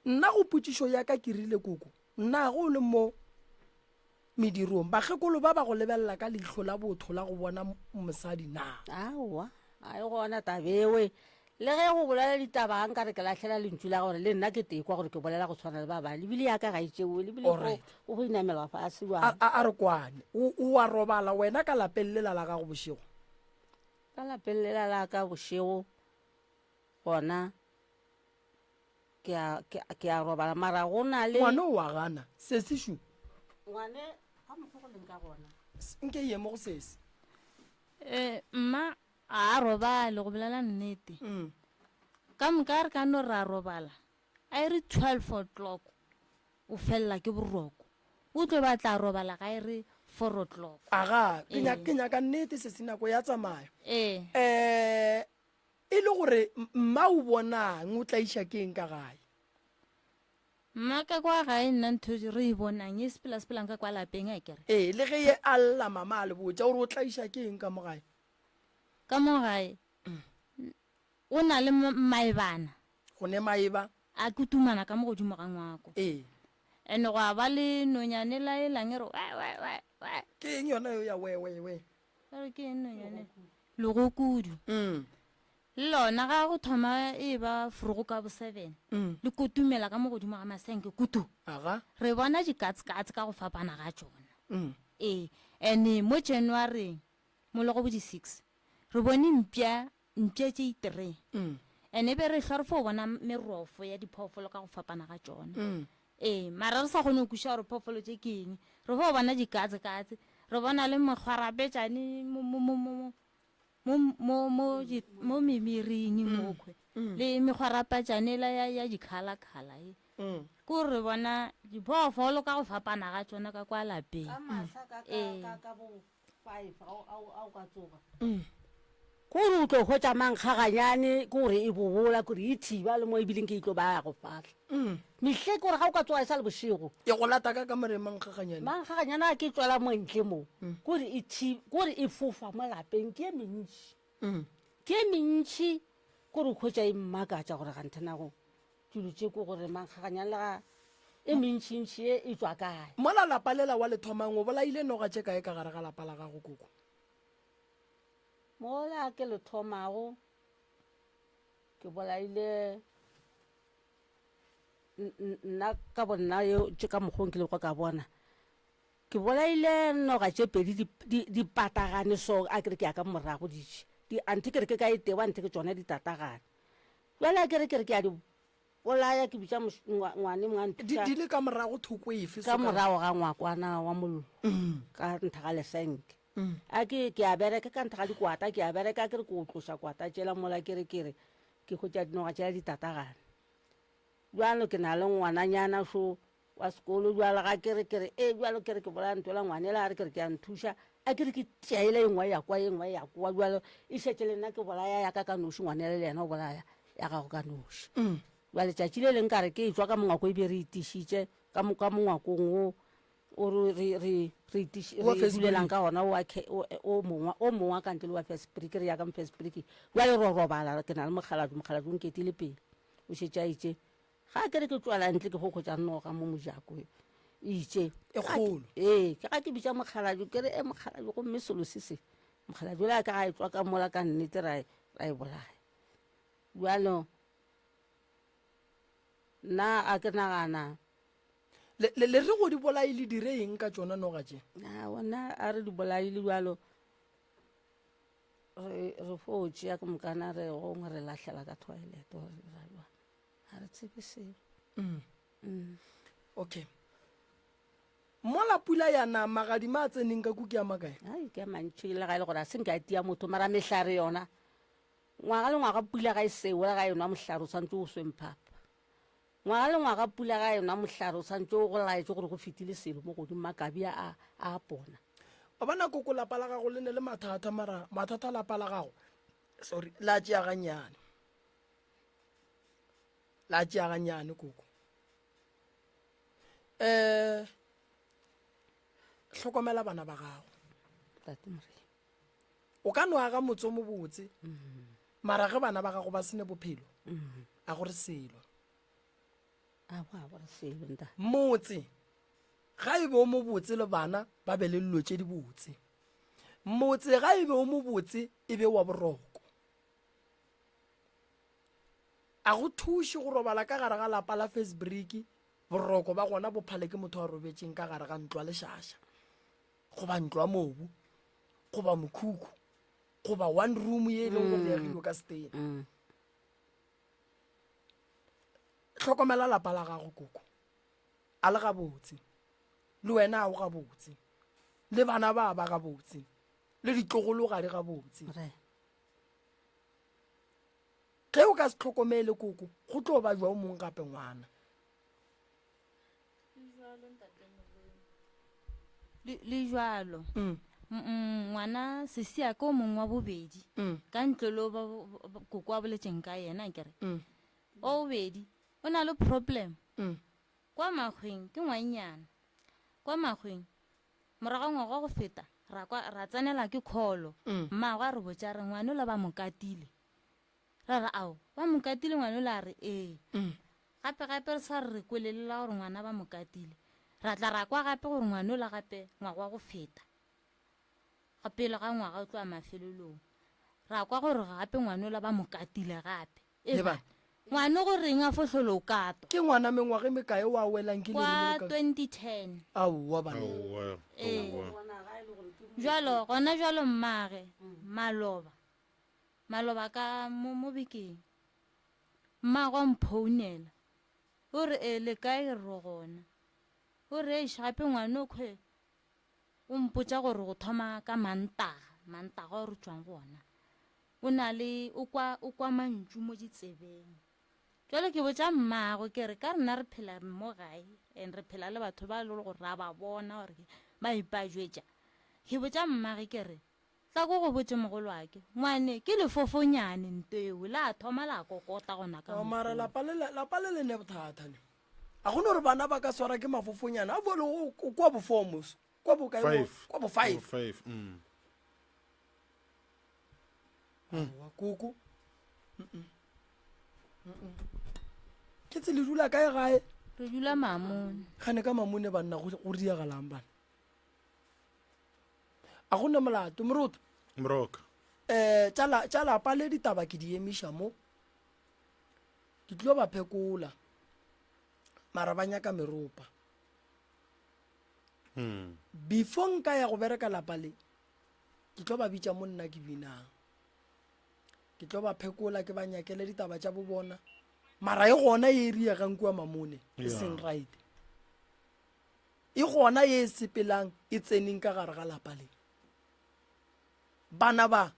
Nna go potšišo ya ka ke rile koko, nna ge o le mo medirong bakgekolo ba ba go lebelela ka leihlo la botho la go bona mosadi na? Aowa, ga e gona tabewe. Le ge go bolela ditaba ga nka re ke lahlela lentšu la gore le nna ke tekwa gore ke bolela go tshwana le ba bangwe, lebile ya ka ga e tšewe, lebile go Alright. go inamelwa fase A, bjang. a, a re kwane. O, o a robala wena ka lapeng lela la gago bošego? Ka lapeng lela la ka bošego gona ke a, ke, ke a robala mara go na le Ngwane o a gana. Sesi šu. Ngwane ka mokgwa go leng ka gona. Nke ye mo go sesi. Eh, mma A a robale, go bolela nnete. Mm. Ka moka re ka no re a robala, a e re 12 o'clock o felela ke boroko. O tlo ba tla robala ga e re 4 o'clock. Aga, ke nya- Ee. ke nyaka nnete sesi nako ya tsamaya. Ee. Eh, e le gore m- mma o bonang o tlaiša ke eng ka gae? Mma ka kwa gae nna ntho re e bonang e sepela-sepelang ka kwa lapeng a kere. Ee, le ge ye a lla mama a le botša gore o tlaiša ke eng ka mo gae. Ka mo gae o na le maebana. Go ne maeba. A kutumana ka mo godimo ga ngwako. Ee. And gwa ba le nonyane la e lang e re we we we we. Ke eng yona eo ya we we we? Ba re ke eng nonyane? Legokudu. Mm. Le lona ga go thoma e ba forogo ka bo seven. Mm. Le kutumela ka mo godimo ga masenke kutu. Aga. Re bona dikatsekatse ka go fapana ga tšona. Mm. Ee. And mo January Mo le go bo di six re bone mpša, mpša tše itree. And e be re hlwa re fo bona merofo ya diphoofolo ka go fapana ga tšona. Ee, mara re sa kgone go kwešiša gore phoofolo tše ke eng. Re fo bona dikatse katse, re bona le mokgwarapetšane mo, mo, mo, mo, mo, mo, mo, di, mo memiring mokhwe. Le mekgwarapetšane ela ya, ya dikhalakhala e. Mm. Ke gore re bona diphoofolo ka go fapana ga tšona ka kwa lapeng. Ka masa, ka, ka, Ee. ka, ka bo. 5 ga o ka tsoga. Kore o tlo hwetša mankgaganyane ke gore e bobola kore e thiba le mo ebileng ke e tlo ba ya go fahla. Mehle ke gore ga o ka tsoga e sa le bošego. E go lata ka kamoreng mankgaganyane. Mankgaganyane a ke tšwela mo ntle mo kore e thi kore e fofa mo lapeng ke e mentši. Ke e mentši kore o hwetša e mmakatša gore ganthe nago dilo tše ke gore mankgaganyane le ga e mentšintši e e tšwa kae. Mola lapa lela wa le thomang o bolaile noga tše kae ka gare ga lapa la gago koko? Mola ke le thomago ke bolaile nna ka bonna yo tše ka mokgwa o nkilego ka bona ke bolaile noga tše pedi di patagane so a kere ke ya ka morago di di anthe ke re ke ka e tewa anthe ke tšona di tatagane jale a kere ke re ke ya di bolaya ke bitša ngwane mongwe a nthuša. Di le ka morago thoko efe? Ka morago ga ngwakwana wa mollo ka ntha ga lesenke. A ke ke a bereka ka ntha ga dikwata ke a bereka ke re ke o tloša kwata tšela mola ke re ke re ke hwetša dinoga tšela di tatagane. Bjalo ke na le ngwananyana šo wa sekolo bjalo ga ke re ke re e bjalo ke re ke bolaya ntwela ngwanela a re ke re ke a nthuša a ke re ke tia ele e nngwe ya kwa e nngwe ya kwa bjalo e šetše le nna ke bolaya ya ka ka noši ngwanela le yena o bolaya ya gago ka noši mm. bjale tšatši le leng ka re ke e tswa ka mongwako e be re itišitše ka ka mongwakong wo o re re re re dulelang ka ona o mongwe o mongwe ka ntle le wa first break re ya ka mo first break jwale ro robala ke na le mokgaladi mokgaladi o nketile pele o šetše a itše Ga ke re ke tšwela ntle ke go hwetša noga mo mojako e itše. E kgolo. Ee, ke ga ke bitša mokgalabje ke re e mokgalabje gomme selo se se. Mokgalabje la ka ga e tswa ka mola ka nnete ra e ra e bolaya. Bjalo nna a ke nagana Le le le re go di bolaye le dire eng ka tšona noga tše? A ona a re di bolaile bjalo re re fo tšea ke mokana re gongwe re lahlela ka toilet gore ra jwang. Ga re tsebe selo. Mm. Mm. Okay. Mola pula ya na magadima a tseneng ka kuki a makae? Ai ke a mantši le ga e le gore a se nke a tia motho mara mehlare yona ngwaga le ngwaga pula ga e seola ga e nwa mohlare o tshwanetse o swe mphapa. Ngwaga le ngwaga pula ga e nwa mohlare o tshwanetse o go laetše gore go fetile selo mo godimo makabi a a pona. Wa bona koko lapa la gago le ne le mathata mara mathata a lapa la gago sorry la tšea gannyane. La tšea gannyane koko. Um hlokomela bana ba gago. Tate Morena. O ka no aga motse o mobotse mara ge bana ba gago ba sene bophelo a gore selo. A go a gore selo ntate. Motse ga e be o mobotse le bana ba be le dilo tše dibotse. Motse ga e be o mobotse e be wa boroko. A go thuše go robala ka gare ga lapa la first brick, boroko ba gona bo phale ke motho a robetšeng ka gare ga ntlo ya lešaša, goba ntlo ya mobu, goba mokhukhu, goba one room ye e leng gore e agilwe ka setena. Mm. Hlokomela lapa la gago koko, a le gabotse, le wena a o gabotse, le bana ba ba gabotse, le ditlogolo ga di gabotse. Re. Ge o ka se hlokomele koko, go tlo ba jwa o mong gape ngwana. Le, le jwalo. Mm. Mm, ngwana sesia ke o mongwe wa bobedi Mm. ka ntlo le o ba, ba- koko a boletseng ka yena kere Mm. wa bobedi o na le problem Mm. kwa makgweng ke ngwannyana kwa makgweng Morago ngwaga wa go feta, ra kwa ra tsenela ke kholo. Mmagwe a re botša a re ngwanola ba mo katile. Ra re ao, ba mo katile ngwanola a re ee. Gape gape re sa re re kwele le la gore ngwana ba mo katile. Ra tla ra kwa gape gore ngwanola gape ngwaga wa go feta, ga pele ga ngwaga o tloga mafelelong, ra kwa gore gape ngwanola ba mo katile gape. Eba. Ngwane go reng a fohlolo o katwa? Ke ngwana mengwaga e mekae wa welang ke Kwa lerole ka 2010. Aowa bana. Aowa, Ee. aowa. Jwalo gona jwalo mmage maloba maloba ka mo mo bekeng mmagwe a mphounela o re e le kae re re gona o re eish gape ngwane o khwe o mpotša gore go thoma ka mantaga mantaga o re tšwang go ona O na le, o kwa, o kwa mantšu mo ditsebeng. Bjale ke botša mmagwe ke re, ka rena re phela mo gae and re phela le batho ba e le gore ra ba bona gore ba ipajwetša. Ke botša mmage ke re, Tla ko go botše mogolwake, ngwane, ke lefofonyane ntweo, la thoma la kokota gona ka Oh, mara mokgwa. lapa le lapa le le ne bothata ne. A go no re bana ba ka swara ke mafofonyane. A bole o o kwa bo four mos. Kwa bo kae? Kwa bo five. Five. Aowa, koko. Mm-mm. Mm-mm. Ke tse le dula kae gae? Re dula Mamone. Gane ka Mamone banna go go diagalang bana. A go ne molato moroto. Moroka. Eh tša la tša lapa le ditaba ke di emiša mo. Ke tlo ba phekola. Mara ba nyaka meropa. Mm. Before nka ya go bereka lapa le ke tlo ba bitša mo nna ke binang. Ke tlo ba phekola ke ba nyakele ditaba tša bo bona. Mara e gona e riegang kua Mamone e seng right. E gona ye e sepelang e tseneng ka gare ga lapa le. Bana ba,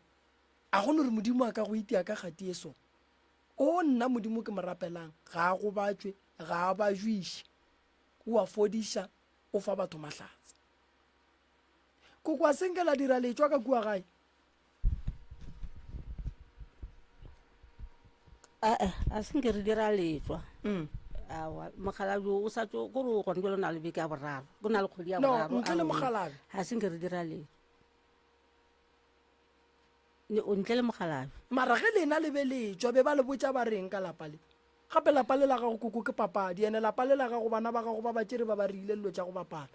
a go no re Modimo a ka go itia ka kgati e so? O nna Modimo ke mo rapelang, ga a gobatšwe, ga a bajwiše, o a fodiša, o fa batho mahlatse. Koko a senke la dira letšwa ka kua gae? Ae, a se nke re dira letswa. Aowa, mokgalabje o sa tšo, kore gone jalo o na le beke ya boraro, o na le kgwedi ya No, boraro. ntle le aowa. mokgalabje. Ga se nke re dira letswa. Ne- o Ntle le mokgalabje. Mara ge lena le be letšwa, be ba le botša ba reng ka lapa le? Gape lapa le la gago koko ke papadi, ene lapa le la gago bana ba gago ba ba tšere ba ba reile dilo tša go bapala.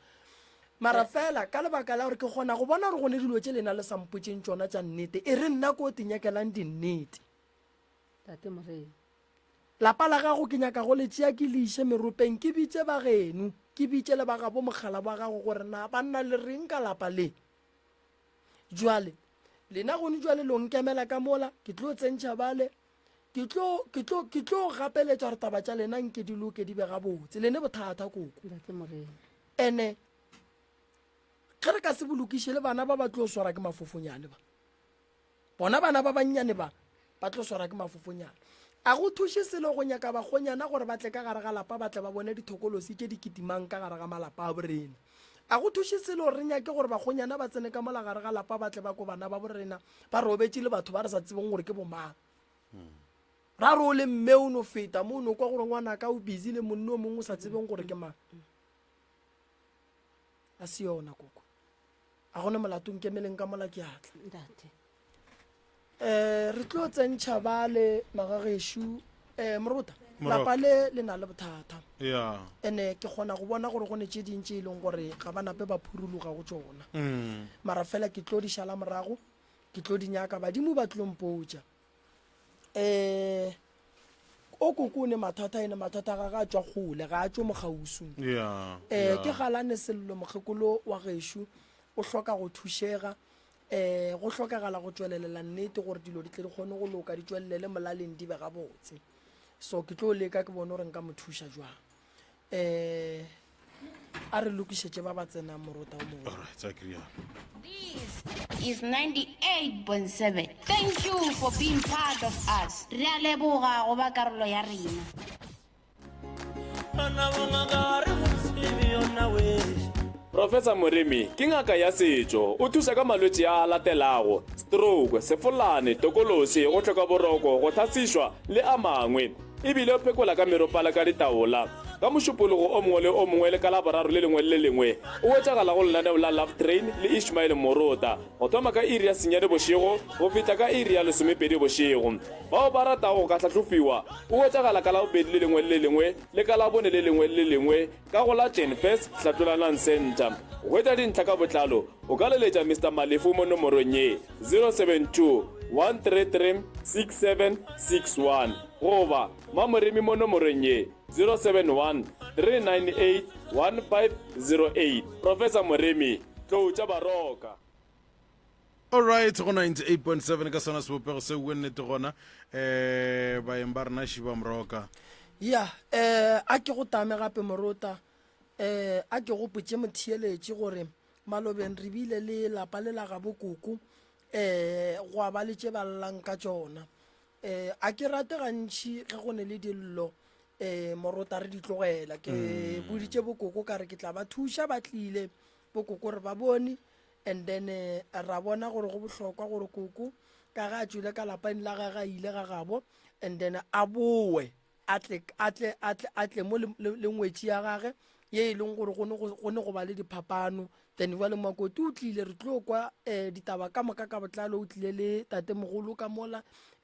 Mara fela ka lebaka la gore ke kgona go bona gore go ne dilo tše lena le sa mpotšeng tšona tša nnete, e re nna ko tinyakelang dinnete. Tate Morena. Lapa la gago ke nyaka go le tšea ke le iše meropeng ke bitše ba geno, ke bitše le ba gabo mokgala wa gago gore na banna le reng ka lapa le. Jwale lena gone jwale lo nkemela ka mola, ke tlo tsentšha bale Ke tlo, ke tlo, ke tlo gapeletša gore taba tša lena nke di loke di be gabotse. Le ne bothata koko. Ntate Morena. Ene ge re ka se bolokiše le bana ba ba tlo swara ke mafofonyane ba. Bona bana ba bannyane ba ba tlo swara ke mafofonyane. A go thuše selo go nyaka bakgonyana gore ba tle ka gare ga lapa ba tle ba bone dithokolosi tše di kitimang ka gare ga malapa a borena. A go thuše selo gore re nyake gore bakgonyana ba tsene ka mola gare ga lapa ba tle ba ko bana ba borena ba robetše le batho ba re sa tsebeng gore ke bomang. Ra re o le mme o no feta mo o no kwa gore ngwanaka o busy le monno o mongwe o sa tsebeng gore ke mang. A se yona koko. A gone molato nkemeleng ka mola ke atla. Ntate. Eh re tlo tsentšha bale magagešu eh morota Morota. lapa le le na le bothata ya ene ke kgona go bona gore go ne tše ding tše e leng gore ga ba nape ba phuruluga go tšona mm. mara fela ke tlo di šala morago ke tlo di nyaka badimo ba tlo mpotša um o koko o ne mathata ene mathata ga ga a tšwa kgole ga a tšwe mogausung ya um ke galane sello mokgekolo wa gešo o hloka go thušega um go hlokagala go tšwelelela nnete gore dilo di tle di kgone go loka di tšwelelele molaleng di be gabotse so ke tlo leka ke bone gore nka mo thuša jwang um a re lokišetše ba ba tsenang morota o mogolo Alright, a ke rialo. This is 98.7. Thank you for being part of us. Re a leboga go ba karolo ya rena. Professor Moremi ke ngaka ya setšo. O thuša ka malwetši a a latelago, stroke, sefolane, tokološi, go hloka boroko, go hlasišwa le a mangwe. E bile o phekola ka meropa le ka ditaola. Ka Mošupologo o mongwe le o mongwe le ka Laboraro le lengwe le le lengwe o hwetšagala go lenaneo la Love Train le Ishmael Morota go thoma ka iri ya senyane bošego go fihla ka iri ya lesomepedi bošego. Bao ba ratago go ka hlahlofiwa o hwetšagala ka Labobedi le lengwe le le lengwe le ka Labone le lengwe le le lengwe ka go la Genfest Hlatlolanang Centre. Go hwetša dintlha ka botlalo o ka leletša Mister Malefu mo nomorong ye, 072 133 6761 goba Mamoremi mo nomorong ye, 071 398 1508. Professor Moremi, Tlou tša Baroka. Alright, go 98.7 ka sona sebopego seo o nnete gona eh baeng ba rena Shiba Moroka. Ya, eh a ke go tame gape morota. Eh a ke go potše motheeletši gore malobeng re bile le lapa le la gabo koko eh gwa ba le tše ba llang ka tšona. Eh a ke rate gantši ge go ne le dillo eh morota re di tlogela. Ke boditše bokoko ka re ke tla ba thuša ba tlile bokoko re ba bone. And then eh, ra bona gore go bohlokwa gore koko ka ge a tšwile ka lapeng la gage a ile ga gabo and then a bowe a tle a tle a tle a tle mo le, le, le ngwetši ya gage ye e leng gore go ne go go ne go ba le diphapano. Then jwale Makoti o tlile re tlo kwa um ditaba ka moka ka botlalo o tlile le tatemogolo ka mola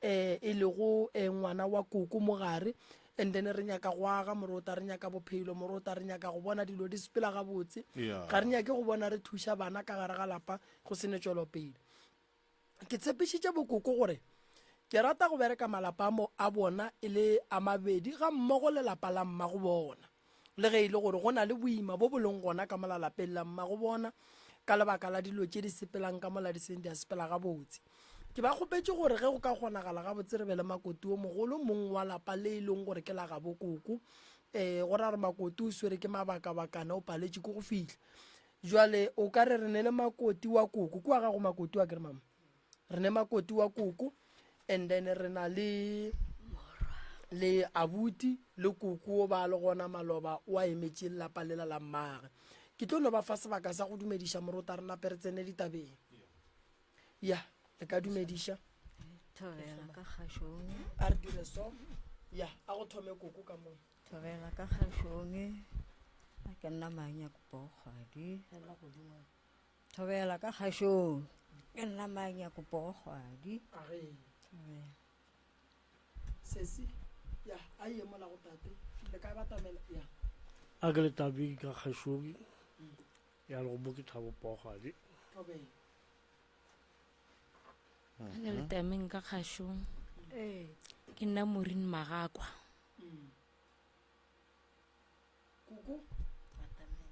um e lego um ngwana wa koko mogare and then re nyaka go aga morota re nyaka bophelo morota re nyaka go bona dilo di sepela gabotse Yeah. ga re nyake go bona re thuša bana ka gare ga lapa go se ne tšwelopele Ke tshepišitše bokoko gore ke rata go bereka malapa a mo a bona e le a mabedi gammogo le lapa la mmago bona. Le ge e le gore go na le boima bo bo leng gona ka mola lapeng la mmago bona ka lebaka la dilo tše di sepelang ka mola di seng di a sepela gabotse. Ke ba kgopetše gore ge go ka kgonagala gabotse re be le makoti o mogolo mong wa lapa le e leng gore ke la gabo koko. Um go ra gore makoti o swere ke mabakabakana o paletše ke go fihla. Jwale o ka re re ne le makoti wa koko kua gago makoti wa kere mama re ne makoti wa koko and then re na le le abuti le koko o ba le gona maloba o a emetše lelapa lela la mmage ke tlo no ba fa sebaka sa go dumediša morota re nape re tsene ditabeng ya le ka dumediša Thobela ka kgašong. A re dire so ya a go thome koko ka moo Thobela ka kgašong. A ke nna Manya Kopogwadi. Thobela ka kgašong. Ke nna Manya Kopogwadi. Thobela. Sesi ya a ye mola go tate le ka batamela ya. A ke le tabeng ka kgašong ya le go mo ke Thabo Pogwadi. Thobela. A ke le tameng ka kgašong. Ke nna Maureen Magakwa. Kuku.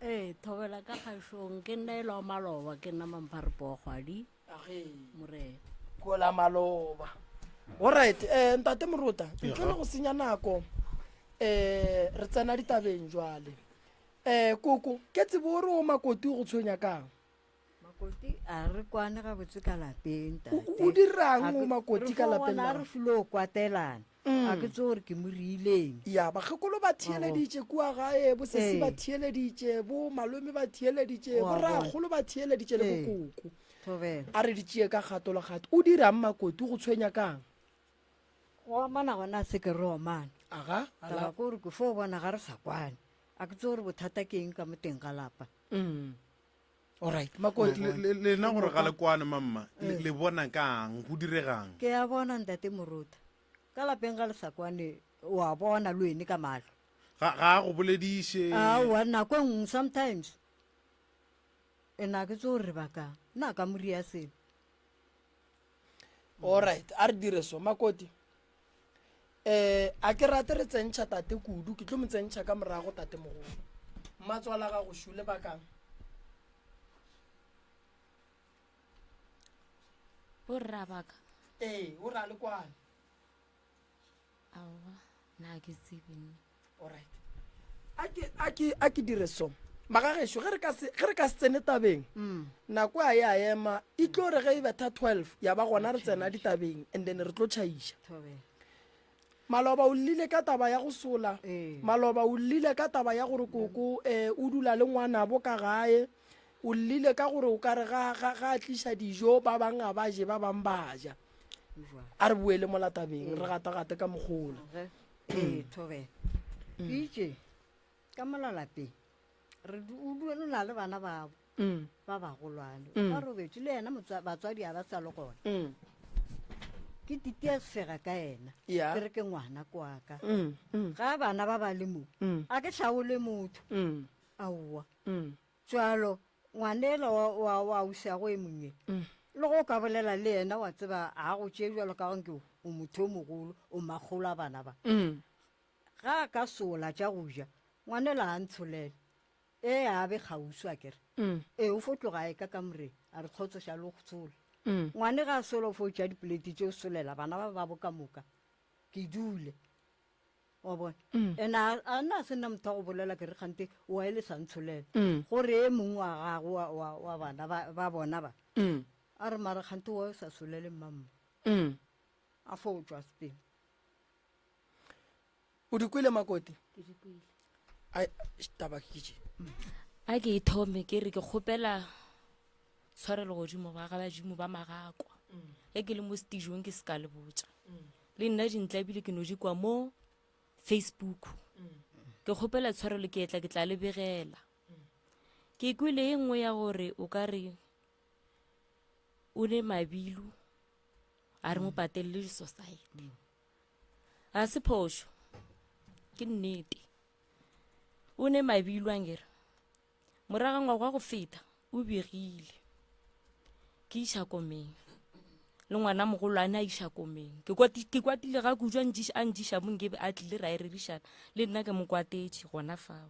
Ee, thobela ka kgašong ke nna e la maloba ke nna Mamphare Pogwadi. Morena. Kola maloba. Alright, eh ntate Morota, ntle le go senya nako eh re tsena ditabeng jwale. Eh koko, ke tsebo o re o makoti o go tshwenya kang? Makoti a re kwane gabotse ka lapeng tate. O dirang o makoti ka lapeng la? Re filo kwatelana. Mm. A ke tse gore ke mo riileng. Ya bakgekolo ba theeleditše kua gae, bo sesi ba theeleditše, bo malome ba theeleditše, bo rakgolo ba theeleditše le bokoko. A re di tšee ka kgato le kgato. O dirang makoti go tshwenya kang? Go omana gona se ke re omana. Aga, ala. Taba ke gore ke fo bona ga re sa kwane. A ke tse gore bothata ke eng ka mo teng ga lapa. Mm. Alright, Makoti. Le- le- lena gore ga le kwane mamma le le bona kang go diregang Ke a bona ntate Moruta. Ka lapeng ga le sa kwane o a bona le wene ka mahlo. ga ga a go bolediše Aowa nako e nngwe sometimes e na ke tse gore re bakang. Nna ka mo ria selo. Alright, a re dire so Makoti. Eh, a ke rate re tsentšha tate kudu, ke tlo mo tsentšha ka morago tate mogolo. Mmatswala gago šule bakang. Borra baka. Ee, o ra le kwane. Aowa, nna ke tsebe nna. Alright. A ke a ke a ke dire so. Magagešo ge re ka se ge re ka se tsene tabeng. Mm. Nako a ya ema e tlo re ge e betha 12 ya ba gona re tsena ditabeng and then re tlo tšhaiša. Maloba o llile ka taba ya go sola. Ee. Maloba o llile ka taba ya gore koko eh o dula le ngwanabo ka gae. O llile ka gore o ka re ga ga ga a tliša dijo ba bang a ba je ba bang ba ja. A re boele mola tabeng re gatagate ka mogola. Ee, thobela. Ke itše ka mola lapeng re du- o du- o na le bana babo Mm. ba bagolwane Mm. ba robetše le yena motswa- batswadi a ba sa le gona Mm. ke titia sefega ka yena Ya. ke re ke ngwana kwaka Mm. Mm. ga bana ba ba le mo Mm. a ke hlaole motho Mm. aowa Mm. Tšwalo, ngwanela wa, wa, wa ausiago e monnye, le go ka bolela le yena, wa tseba, a go tšee bjalo ka ge nke o motho o mogolo, o makgolo a bana ba. Ga a ka sola tša go ja, ngwanela a ntsholele. Ee, a be kgauswi, a ke re. Ee, o fo tloga a e ka kamoreng, a re kgotso šale o sola. Ngwane ga a sola o fo tšea dipoleti tše o solela bana ba babo ka moka. Ke dule. wa bona mm. and a nna a se nna motho wa go bolela ke re kgante wa e le sa ntsholela mm. gore e mongwe wa gago wa bana ba bona ba mm. a re mara kgante wa o sa solele mmamma a fo o tswa sepele o di kwele makoti taba ke tše a ke ithome ke re ke kgopela. Tshwarelo godimo ba ga badimo ba magakwa. Ge ke le mo setijong ke se ka le botša. Le nna dintla ebile ke no di kwa mo Facebook. Ke kgopela tshwarelo ke etla ke tla le begela. Ke kwele e nngwe ya gore o ka re o ne mabilu a re mo patelele di-society. Ga se phošo, ke nnete. O ne mabilu ankere. Morago ga ngwaga wa go feta o begile ke iša komeng le ngwana mogolo a ne a iša komeng ke kwatile ga kudu a ntšiša mo nkebe a tlile ra e rerišana le nna ke mo kwatetše gona fao.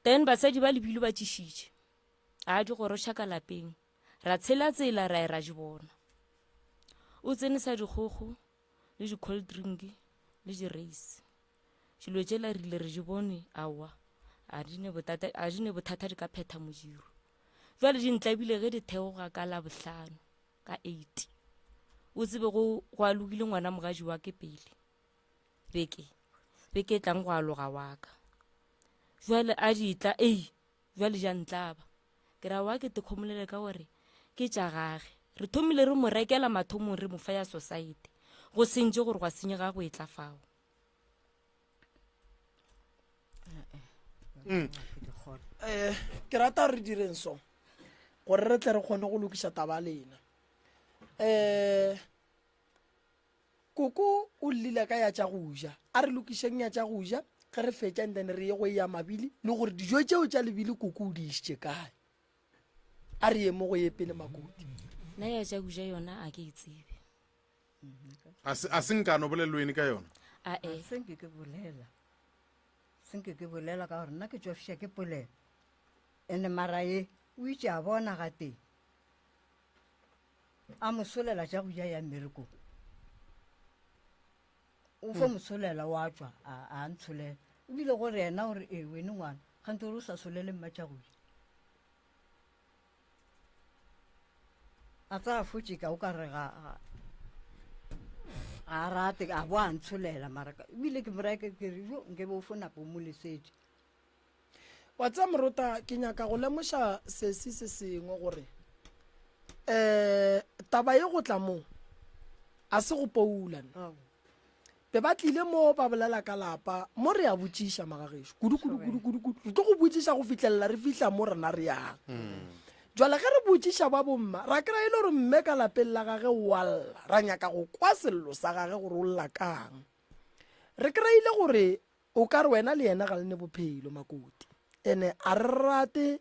Then basadi ba lebilo ba tšišitše a di goroša ka lapeng ra tshela tsela ra e ra di bona. O tsene sa dikgogo le di-cold drink le di-race. Dilo tšela re ile re di bone, aowa, a di ne bothata, a di ne bothata di ka phetha modiro. Jwale di ntlabile ge di theoga ka Labohlano ka eight. O tsebe go go alogile ngwana mogaji wa ke pele beke beke e tlang go aloga wa ka. Jwale a di tla, ei, Bjale ja ntlaba. Ke ra wa ke tekhomolele ka gore ke tša gage. Re thomile re mo rekela mathomong re mo fa ya society. Go sentše gore gwa senyega go etla fao. Mm. Eh, ke rata re direng so gore re tle re kgone go lokiša taba lena. Eh Koko o llila ka ya tša go ja. A re lokišeng ya tša go ja, ge re fetša and then re ye go ya mabili le gore dijo tšeo tša lebili koko o di išitše kae. A re ye mo go ye pele makoti. Nna ya tša go ja yona a ke e tsebe. A se a se nka no bolelelo ene ka yona? A e. Se nke ke bolela. Se nke ke bolela ka gore nna ke tšwafiša ke polelo. Ene mara ye o itše a bona gatee. A mo solela tša go ja ya mmerekong. O fo mo solela wa tšwa a a ntsholela. Ebile gore yena o re ee wene ngwana kgante gore o sa solele mma tša go ja. A tsaya fotše ka o ka re ga ga a rate a bo a ntsholela mara ebile ke mo raya ke re jo nke be o fo napa o mo lesetše. Wa tseba morota, ke nyaka go lemoša sesi se sengwe gore um taba ye go tla mo a se go poula ne. Be ba tlile mo ba bolela ka lapa mo re a botšiša magagešo kudu kudu kudu kudu kudu re tlo go botšiša go fihlelela re fihla mo rena re yang. Jwale ge re botšiša ba bomma ra kry-a e le gore mme ka lapeng la gage o a lla ra nyaka go kwa sello sa gage gore o lla kang. Re kry-ile gore O ka re wena le yena ga le ne bophelo, Makoti. Ene a re rate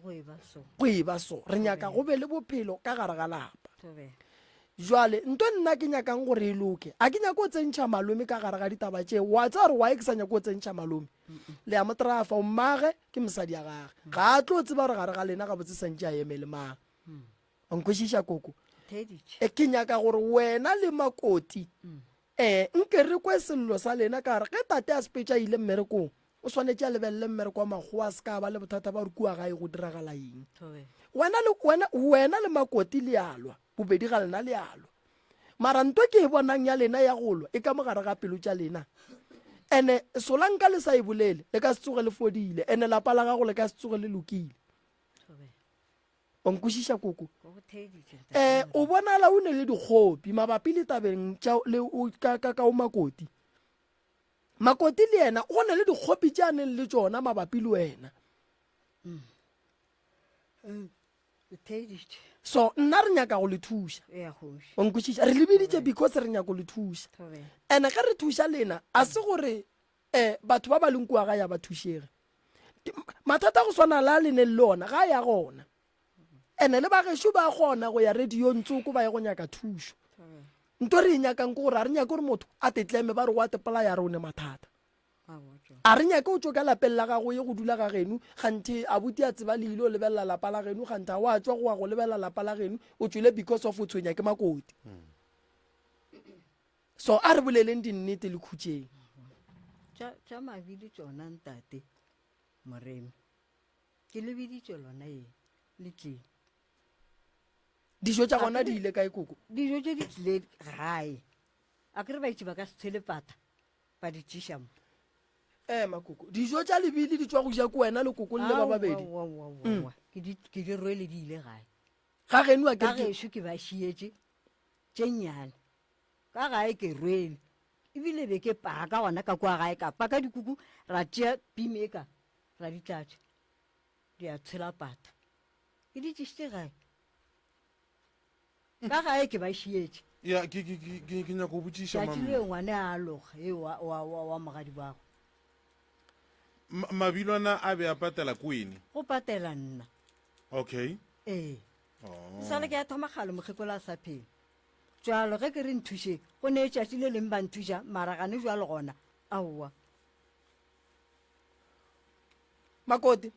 Go e ba so. Go e ba so. Re nyaka go be le bophelo ka gare ga lapa. Jwale nto nna ke nyakang gore e loke, a ke nyake go tsentšha malome ka gare ga ditaba tše. Wa tseba gore why ke sa nyake go tsentšha malome? Le ya mo trafa, o mmage ke mosadi ya gage. Ga a tlo tseba gore gare ga lena gabotse santše a eme le mang. Wa nkwešiša koko? E, ke nyaka gore wena le Makoti Ee, nke re kwe sello sa lena ka gore ge tate a sepetše a ile mmerekong, o swanetše a lebelele mmereko wa makgowa a se ka ba le bothata ba gore kua gae go diragala eng. Wena le, wena, wena le Makoti le a lwa, bobedi ga lena le a lwa. Mara nto ke e bonang ya lena ya go lwa e ka mo gare ga pelo tša lena. Ene solanka le sa e bolele, le ka se tsoge le fodile, ene lapa la gago le ka se tsoge le lokile. Wa nkwešiša koko? Eh, o bonala o ne le dikgopi mabapi le tabeng tša le o ka ka ka o Makoti. Makoti le yena o ne le dikgopi tše a neng le tšona mabapi le wena. Mm. Mm. So nna re nyaka go le thuša. Wa nkwešiša? Re le biditše because re nyaka go le thuša. Ene ge re thuša lena a se gore eh batho ba ba leng kua ga ya ba thušege. Mathata a go swana le a le neng le ona ga a ya gona. Ene le bagešo ba kgona go ya radiong tsoko ba ye go nyaka thušo. Nto re e nyakang ke gore a re nyake gore motho a tetleme ba re wa tepolaya re o ne mathata. A re nyake o tšwe ka lapeng la gago ye go dula ga geno kganthe abuti a tseba le ile o lebelela lapa la geno kganthe a wa tšwa go wa go lebelela lapa la geno o tšwele because of o tshwenya ke makoti. So a re boleleng dinnete le khutšeng. Tša, tša mabili tšona ntate Moremi. Ke le biditše lona ye, le tlile. Dijo tša gona di ile kae koko? Dijo tše di tlile gae. A ke re ba itše ba ka se tshele pata ba di tšiša mo. Ema koko, dijo tša lebili di tšwa go ja ke wena le koko le le ba babedi. Aowa, aowa, aowa. Ke di, ke di rwele di ile gae. Ga geno a Ka gešo ke ba šietše tše nnyane. Ka gae ke rwele. Ebile be ke paka gona ka kua gae ka paka dikuku ra tšea pime e ka ra di tlatša di a tshela pata. Ke di tlišitše gae. Ka gae ke ba šietše. Ya, ke, ke, ke, ke, ke nyaka go botšiša, Tšatši mamma. leo ngwane a aloga e wa, wa, wa, wa mogadi wago. Ma, mabilwana a be a patela kwene. Go patela nna. Okay. Ee. Oh. E sale ke ya thoma kgale mokgekolo a sa phele. Jwalo ge ke re nthuše, go ne tšatši le leng ba nthuša, mara gane jwalo gona, aowa. Makoti,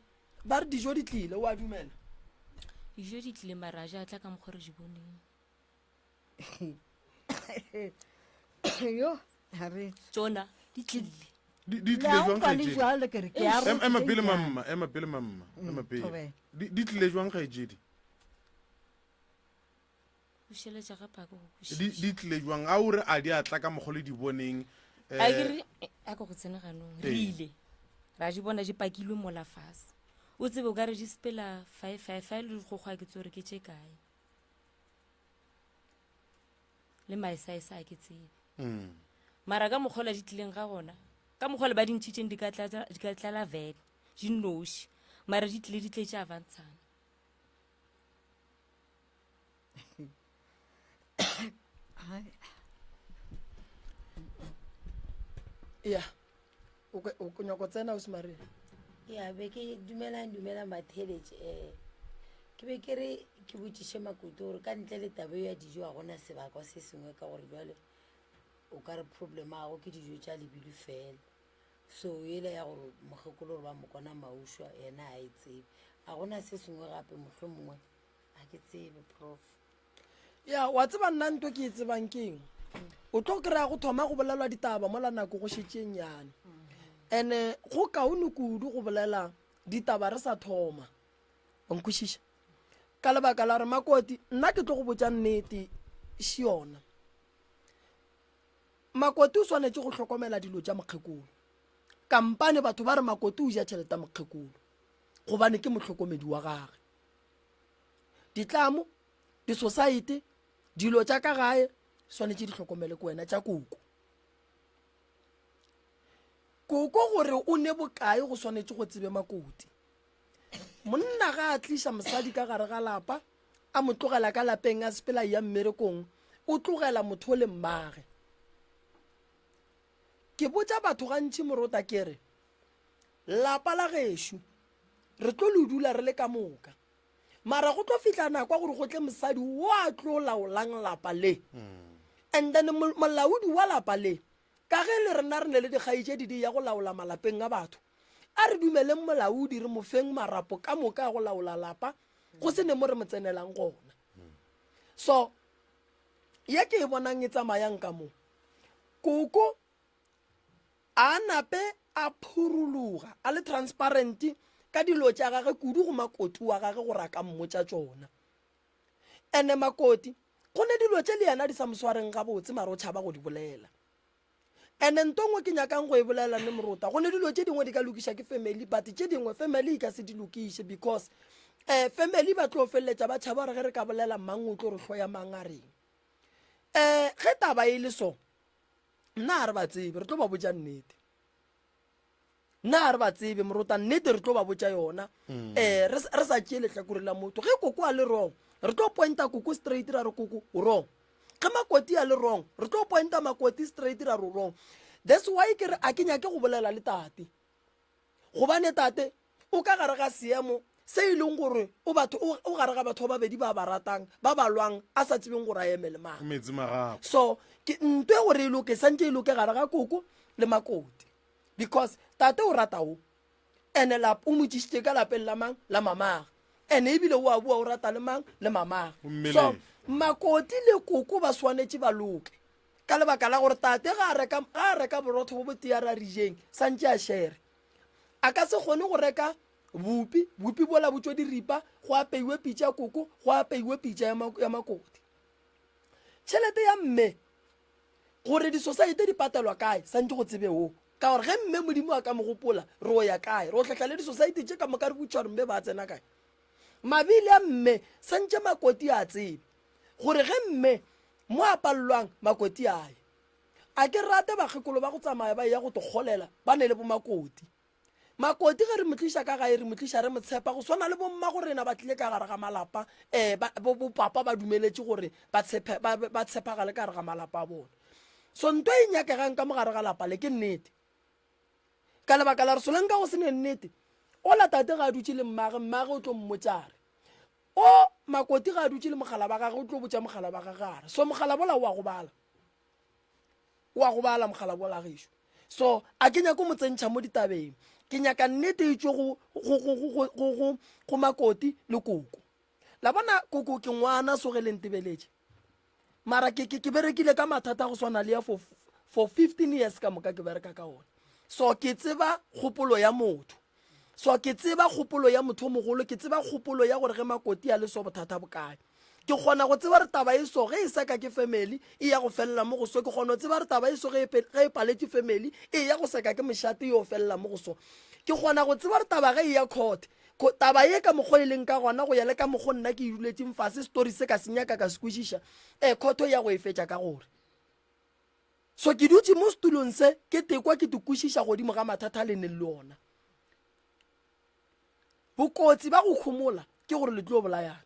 ba re dijo di tlile, o a dumela? Dijo di tlile mara a ja tla ka mokgwa re di boneng. Yo, ha re. Tšona di tlile. Di di Le tlile a jwang utlwa le kgaetšedi? jwalo ke re ke a Em- Ema pele rotse mamma, ema pele mamma, ema pele. thobela. Di di tlile jwang kgaetšedi? Bušeletša gape a ke go Di kwešiše. di tlile jwang? A o re a di a tla ka mokgwa le di boneng? A ke Eh, re a ke go tsene ganong. Re Ee. ile ra di bona di pakilwe mola fase. O tsebe o ka re di sepela five five five le dikgogo a ke tsore ke tše kae. Le maesaesa a ke tsebe. mm. Mara ka mokgwa ola di tlileng ga gona, ka mokgwa ola ba di ntšhitšeng di ka tlatša di ka tlala vele di nnoši. Mara di tlile di tletše avantshana. Ya, o ka- o nyako tsena o se Maria. Ya be ke dumelang dumelang batheeletši um ke be ke re ke botšiše Makoti gore ka ntle le taba eo ya dijo ga gona sebakwa se sengwe ka gore bjale o ka re problem ya gago ke dijo tša lebilo fela so yela ya gore mokgekolo gore ba mo kona maušwa yena a e tsebe ga gona se sengwe gape mohlomongwe ga ke tsebe prof. Ya, wa tseba nna nto ke e tsebang keng? O tlo kry-a go thoma go bolelwa ditaba mola nako go šetše e nnyane. Ene go kaone kudu go bolela ditaba re sa thoma. Wa nkwešiša? Ka lebaka la gore Makoti, nna ke tlo go botša nnete še yona. Makoti o swanetše go hlokomela dilo tša mokgekolo. Kampane batho ba re Makoti o ja tšhelete ya mokgekolo gobane ke mohlokomedi wa gage. Ditlamo, disosaete, dilo tša ka gae swanetše di hlokomele ke wena tša koko. Koko gore o ne bokae go swanetše go tsebe Makoti. Monna ga a tliša mosadi ka gare ga lapa a mo tlogela ka lapeng a sepela ya mmerekong o tlogela motho le mmage. Ke botša batho gantši morota ke re lapa la gešo re tlo le dula re le ka moka mara go tlo fihla nako ya gore go tle mosadi wo a tlo laolang lapa le and then molaodi wa lapa le ka ge le rena re ne le dikgaetšedi di ya go laola malapeng a batho a re dumeleng molaodi re mo feng marapo ka moka a go laola lapa go se ne mo re mo tsenelang gona so ye ke e bonang e tsamayang ka mo koko A nape a phuruluga a le transparent ka dilo tša gage kudu go Makoti wa gage gore a ka mmotša tšona. Ene Makoti go ne dilo tše le yena di sa mo swareng gabotse mara o tšhaba go di bolela. Ene nto nngwe ke nyakang go e bolela ne Morota, go ne dilo tše dingwe di ka lokiša ke family but tše dingwe family e ka se di lokiše because um family ba tlo feleletša ba tšhaba gore ge re ka bolela mang o tlo re hloya mang a reng. Um ge taba e le so nna ga re ba tsebe re tlo ba botša nnete nna ga re ba tsebe morota nnete re tlo ba botša yona um re sa tšee lehlakore la motho ge koko a le wrong re tlo pointa koko straight ra re koko o wrong ge makoti a le wrong re tlo pointa makoti straight ra re o wrong that's why ke re a ke nyake go bolela le tate Gobane tate o ka gare ga seemo se e leng gore o batho o gare ga batho ba babedi ba ba ratang ba ba lwang a sa tsebeng gore a eme le mang. Metsi magago. So ke nto e gore e loke santse e loke gare ga koko le makoti because tate o rata o ene lap o mo tšišitše ka lapeng la mang la mamage ene ebile o a bua o rata le mang le mamage. So makoti le koko ba swanetše ba loke. Ka lebaka la gore tate ga a reka, ga a reka borotho bo botee a re a re jeng, santše a shere. A ka se kgone go reka bupi, bupi bola bo tšwe diripa, go apeiwe pitša koko, go apeiwe pitša ya, ya makoti. Tšhelete ya mme, gore disosaete di patelwa kae, santše go tsebe wo. Ka gore ge mme Modimo a ka mo gopola, re o ya kae? Re o hlahla le disosaete tše ka moka re botša gore mme ba tsena kae. Mabili a mme santše makoti a tsebe gore ge mme mo a palelwang makoti a ye. A ke rate bakgekolo ba go tsamaya ba eya go tokgolela ba ne le bomakoti. Makoti ge re mo tliša ka gae re mo tliša re mo tshepa go swana le bommago rena ba tlile ka gare ga malapa um ba, bo, bopapa ba dumeletše gore ba tshepe, ba, ba tshepagale ka gare ga malapa a bona. So nto e nyakegang ka mo gare ga lapa le ke nnete. Ka lebaka la re solanka go se ne nnete, ola tate ga a dutše le mmage, mmage o tlo mmotša a re, O makoti ga a dutše le mogala ba gage, o tlo botša mogala ba gage a re, so mogala bola o a gobala. O a gobala mogala bola gešo. So a ke nyako mo tsentšha mo ditabeng. Ke nyaka nnete e tšwe go, go, go, go, go, go, go, go makoti le koko. La bona koko ke ngwana so ge le ntebeletše. Mara ke, ke, ke berekile ka mathata go swana le ya for, for 15 years ka moka ke bereka ka ona. So ke tseba kgopolo ya motho. So ke tseba kgopolo ya motho o mogolo, ke tseba kgopolo ya gore ge makoti a le so bothata bokae. Ke kgona go tseba re taba e so ge e seka ke family e ya go felela mo go so. Ke kgona go tseba re taba e so ge e, ge e paletše family e ya go seka ke mošate yo felela mo go so. Ke kgona go tseba re taba ge e ya court, ko, taba ye ka mokgwa e leng ka gona go ya le ka mokgwa nna ke e duletšeng fase story se ka se nyaka ka se kwešiša, eh, court e ya go e fetša ka gore. So ke dutše mo setulong se ke tekwa ke te kwešiša godimo ga mathata a le neng le ona. Bokotsi ba go homola ke gore le tlo bolayana.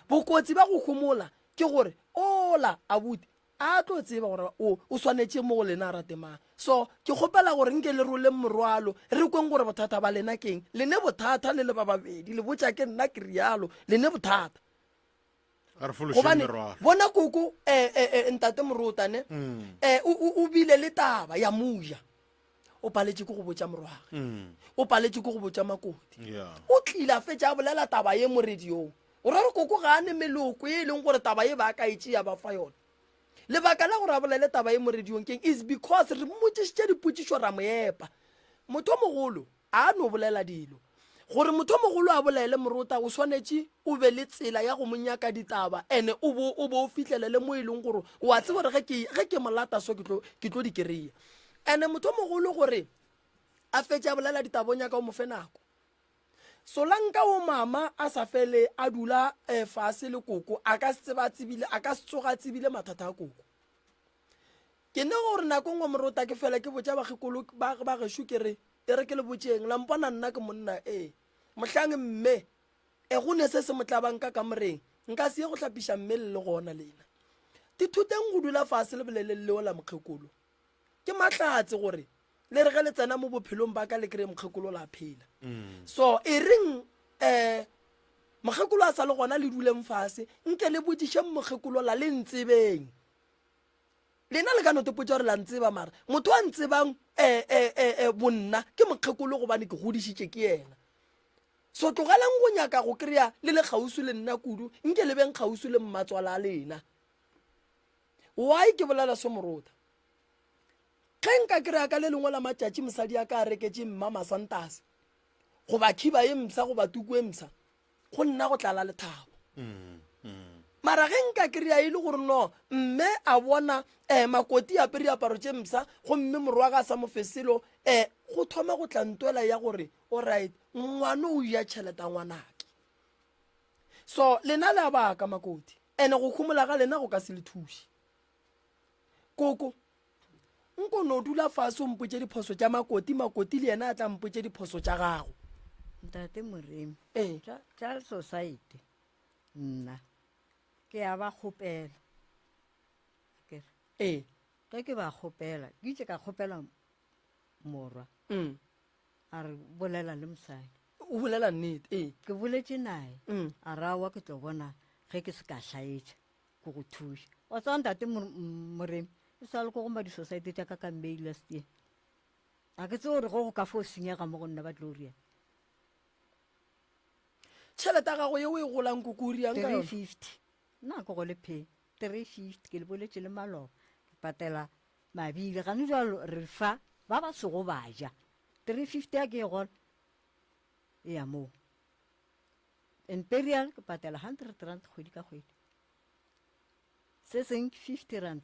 Bokotsi ba go homola ke gore ola abuti a tlo tseba gore o o swanetše mo go lena a rate mang. So ke kgopela gore nke le roleng morwalo re kweng gore bothata ba lena keng. Le ne bothata le le ba babedi le botša ke nna ke rialo le ne bothata. A re fološeng Gobane merwalo. bona koko eh, eh, eh, ntate Morota ne eh, o, o, o bile le taba ya moja o paletše ke go botša morwage o paletše ke go botša makoti Yeah. o tlile a fetša a bolela taba ye mo radiong o ra gore koko ga a ne meloko ye e leng gore taba ye ba ka e tšea ba fa yona lebaka la gore a bolele taba ye mo radiong keng is because re mmotšišitše dipotšišo ra mo epa motho o mogolo A no bolela dilo. Gore motho o mogolo a bolele morota o swanetše o be le tsela ya go mo nyaka ditaba ene o bo o bo o fihlelele mo e leng gore o a tseba gore ge ke ge ke mo lata so ke tlo ke tlo di kry-a. Ene motho o mogolo gore a fetše a bolela ditaba o nyaka o mo fe nako. Solanka o mama a sa fele a dula eh, fase le koko a ka se tseba a tsebile a ka se tsoga a tsebile mathata a koko. Ke ne gore nako nngwe morota ke fela ke botša bakgekolo ba ba gešo ke re, E re ke le botšeng, la mpona nna ke monna ee. Mohlang mme e go ne se se mo tlabang ka kamoreng, nka se ye go hlapiša mme le le gona lena. Tithuteng go dula fase le boleleng leo la mokgekolo. Ke mahlatse gore le re ge le tsena mo bophelong ba ka le kry-e mokgekolo la phela. So e reng um mokgekolo a sa le gona le duleng fase nke le botšišeng mokgekolo la le ntsebeng. Lena le ka no tepotša gore la ntseba, mara motho a ntsebang eh, eh, eh, eh, bonna ke mokgekolo gobane ke godišitše ke yena. So tlogelang go nyaka go kry-a le le kgauswi le nna kudu, nke le beng kgauswi le mmatswala a lena. Why ke bolela so morota? Ge nka kry-a ka le lengwe la matšatši mosadi a ka a reketše mma masantase goba khiba e mpsha goba tuku e mpsha, go nna go tlala lethabo mara ge nka kry-a e le gore no mme a bona um makoti apere diaparo tše mpsha gomme morwa ga a sa mo fe selo um go thoma go tla ntwela ya gore alright ngwana o ja tšhelete ya ngwanake so lena le a baka makoti ene go khumola ga lena go ka se le thuše koko Nko no dula fase o mpotše diphoso tša Makoti, Makoti le yena a tla mpotše diphoso tša gago. Ntate Moremi, Ee. tša, tša society nna ke a ba kgopela. Akere. Ee. Ge ke ba kgopela, ke itše ka kgopela morwa. Mm. A re bolela le mosadi. O bolela nnete, ee. Ke boletše naye. Mm. A re aowa ke tlo bona ge ke se ka hlaetša. Ke go thuša. Wa tseba ntate Moremi, e sa le ko go ma-di-society tša ka ka May last year. Ga ke tsebe gore go go ka fo senyega mo go nna ba tlo riang. Tšhelete ya gago ye o e golang koko o riang ka yona? 350. Nna ke gole pay. 350 ke le boletše le maloba. Ke patela mabile. Gane jwalo re fa ba ba sego ba ja. 350 ya ke e gola e ya moo. Imperial ke patela 100 rand kgwedi ka kgwedi. Se seng ke 50 rand.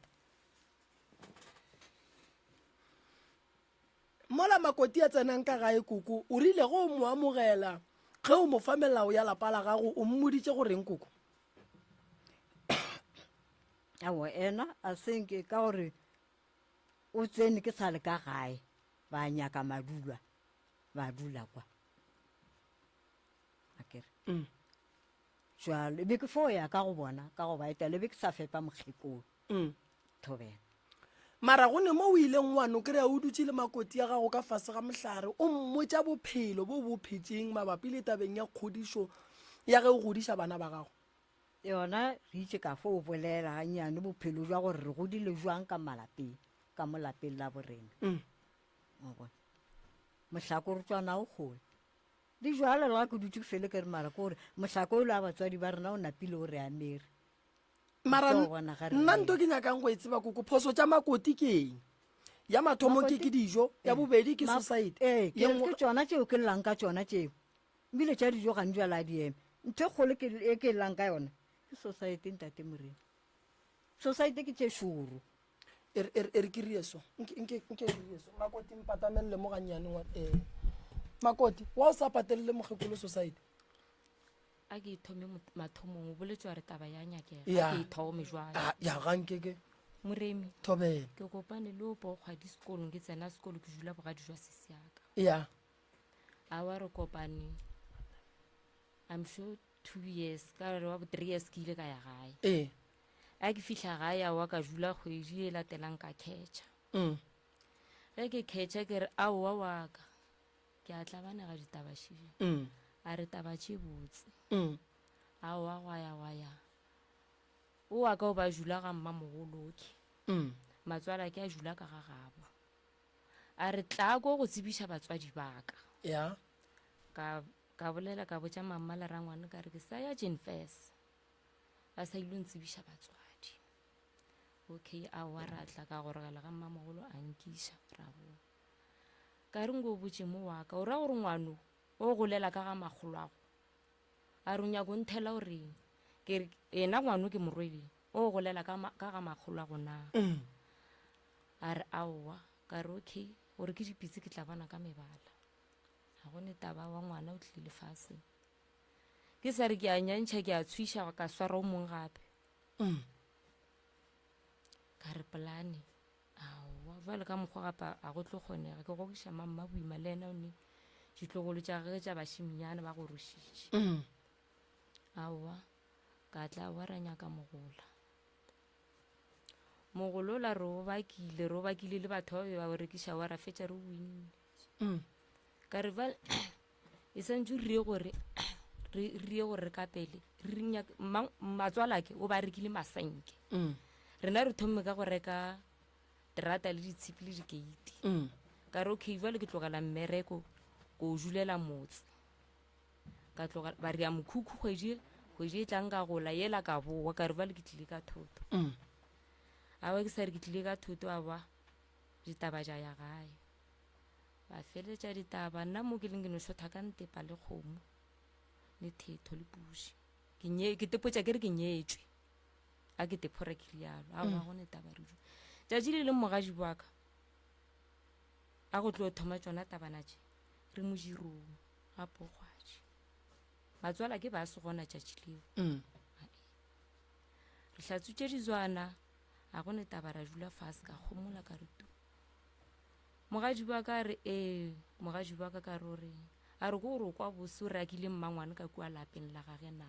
Mola Makoti a tsenang ka gae koko o rile ge o mo amogela Ge o mo fa melao ya lapa la gago o mmoditše go reng koko? Aowa ena a senke ka gore o tsene ke sa le ka gae ba nyaka madulwa ba dula kwa akere mm. jalo be ke fo ya ka go bona ka go ba etela be ke sa fepa mokgekolo mm. thobela mara go ne mo o ileng wa no kry-a o dutše le makoti ya gago ka fase ga mohlare o mmotša bophelo bo bo phetšeng mabapi le tabeng ya kgodišo ya ge o godiša bana ba gago Yona re itše ka fo bolela gannyane bophelo jwa gore re godile jwang ka malapeng, ka mo lapeng la borena. Mm. Wa bona. Mohlako re tswa nao kgole. Le jwalo le ga ke dutše ke fele ke re mara ke gore mohlako o le wa batswadi ba rena o napile o re amere. Mara nna nto ke nyakang go e tseba koko phoso tša makoti ke eng? Ya mathomo ke ke dijo, ya eh. bobedi ke society. Eh, ke tšona tšeo ke llang ka tšona tšeo. Ebile tša dijo gantši bjale a di eme. Ntho e kgolo ke, e ke llang ka yona ke society, Ntate Moremi. Society ke tše šoro. E re, e re, e re ke rie so. Nke, nke, nke ke rie so. Makoti mpatamelele mo gannyane ngwa, eh. Makoti, wa o sa patelele mokgekolo society? A ke ithome mathomong, o boletše wa re taba ya nyakega. Ya. A ke ithome jwale. Ah, ya ga nke ke. Moremi. Thobela. Ke kopane le opa o kgwadi sekolong, ke tsena sekolo ke dula bogadi jwa sesi yaka. Ya. Awa re kopane I'm sure two years ka re wa bo three years ke ile ka ya gae. Ee. A ke fihla gae awa ka dula kgwedi e latelang ka catcha. Mm. Ge ke catcha ke re aowa wa ka ke a tlabanega ditaba šie. Mm. A re taba tše botse. Mm. Aowa gwa ya gwa ya. O wa ka o ba jula ga mmamogolo okay. Mm. Matswala ke a jula ka ga gabo. A re, Tlaa ko go tsebiša batswadi ba ka. Ya. Ka, ka bolela, ka botša mamma le rangwane ka re ke sa ya Jenfes. Ba sa ilo ntsebiša batswadi. Okay, aowa ra tla ka gorogela ga mmamogolo a nkiša, ra boa. Ka re nko botše mo wa ka, o ra gore ngwano o golela ka ga makgolwago? A re o nyako nthela o reng? Ke re yena ngwano ke morwedi, o golela ka, ka ga makgolwago na? Mm. A re, Aowa. Ka re, Okay, gore ke dipitsi ke tla bona ka mebala. Ga go ne taba, wa ngwana o tlile lefaseng. Ke sa re ke a nyantšha, ke a tshwiša, ka swara o mong gape. Mm. Ka re, Polane, aowa, bjale ka mokgwa gape a go tlo kgonega. Ke gogiša mamma boima le yena o ne ditlogolo tša gage tša bašiminyana ba gorošitše. Mm. Aowa, ka tla aowa ra nyaka mogola. Mogolola re o bakile, re o bakile le batho ba be ba o rekiša wa ra fetša re winne. Mm. Ka re ba e santse re ye gore re re ye gore re ka pele re nyaka matswalake o ba rekile masenke. Mm. Rena re thomme ka go reka terata le ditshipi le dikeiti. Mm. Ka re okay jwale ke tlogela mmereko ko julela motse. Ka tloga ba re ya mokhukhu kgwedi kgwedi e tlang ka gola yela ka boa ka re bale ke tlile ka thoto. Mm. Awa ke sa re ke tlile ka thoto awa ditaba ja ya gae. Ba feletša ditaba nna mo ke leng ke no šotha ka ntepa le kgomo le thetho le puši. Ke nye ke tepotša ke re ke nyetšwe. A ke tephora ke rialo. Awa mm. go ne taba re du. Tšatši le leng mogaji wa ka a go tlo thoma tšona tabana tše re modirong. Ga pogwatši. Matswala ke ba se gona tšatši leo. Mm. Re hlatswitše dizwana, a go ne taba ra dula fase ka gomola ka re tu. Mogadi wa ka re ee, mogadi wa ka ka re o reng? A re ko gore o kwa bose o rakile mmangwane ka kua lapeng la gage na.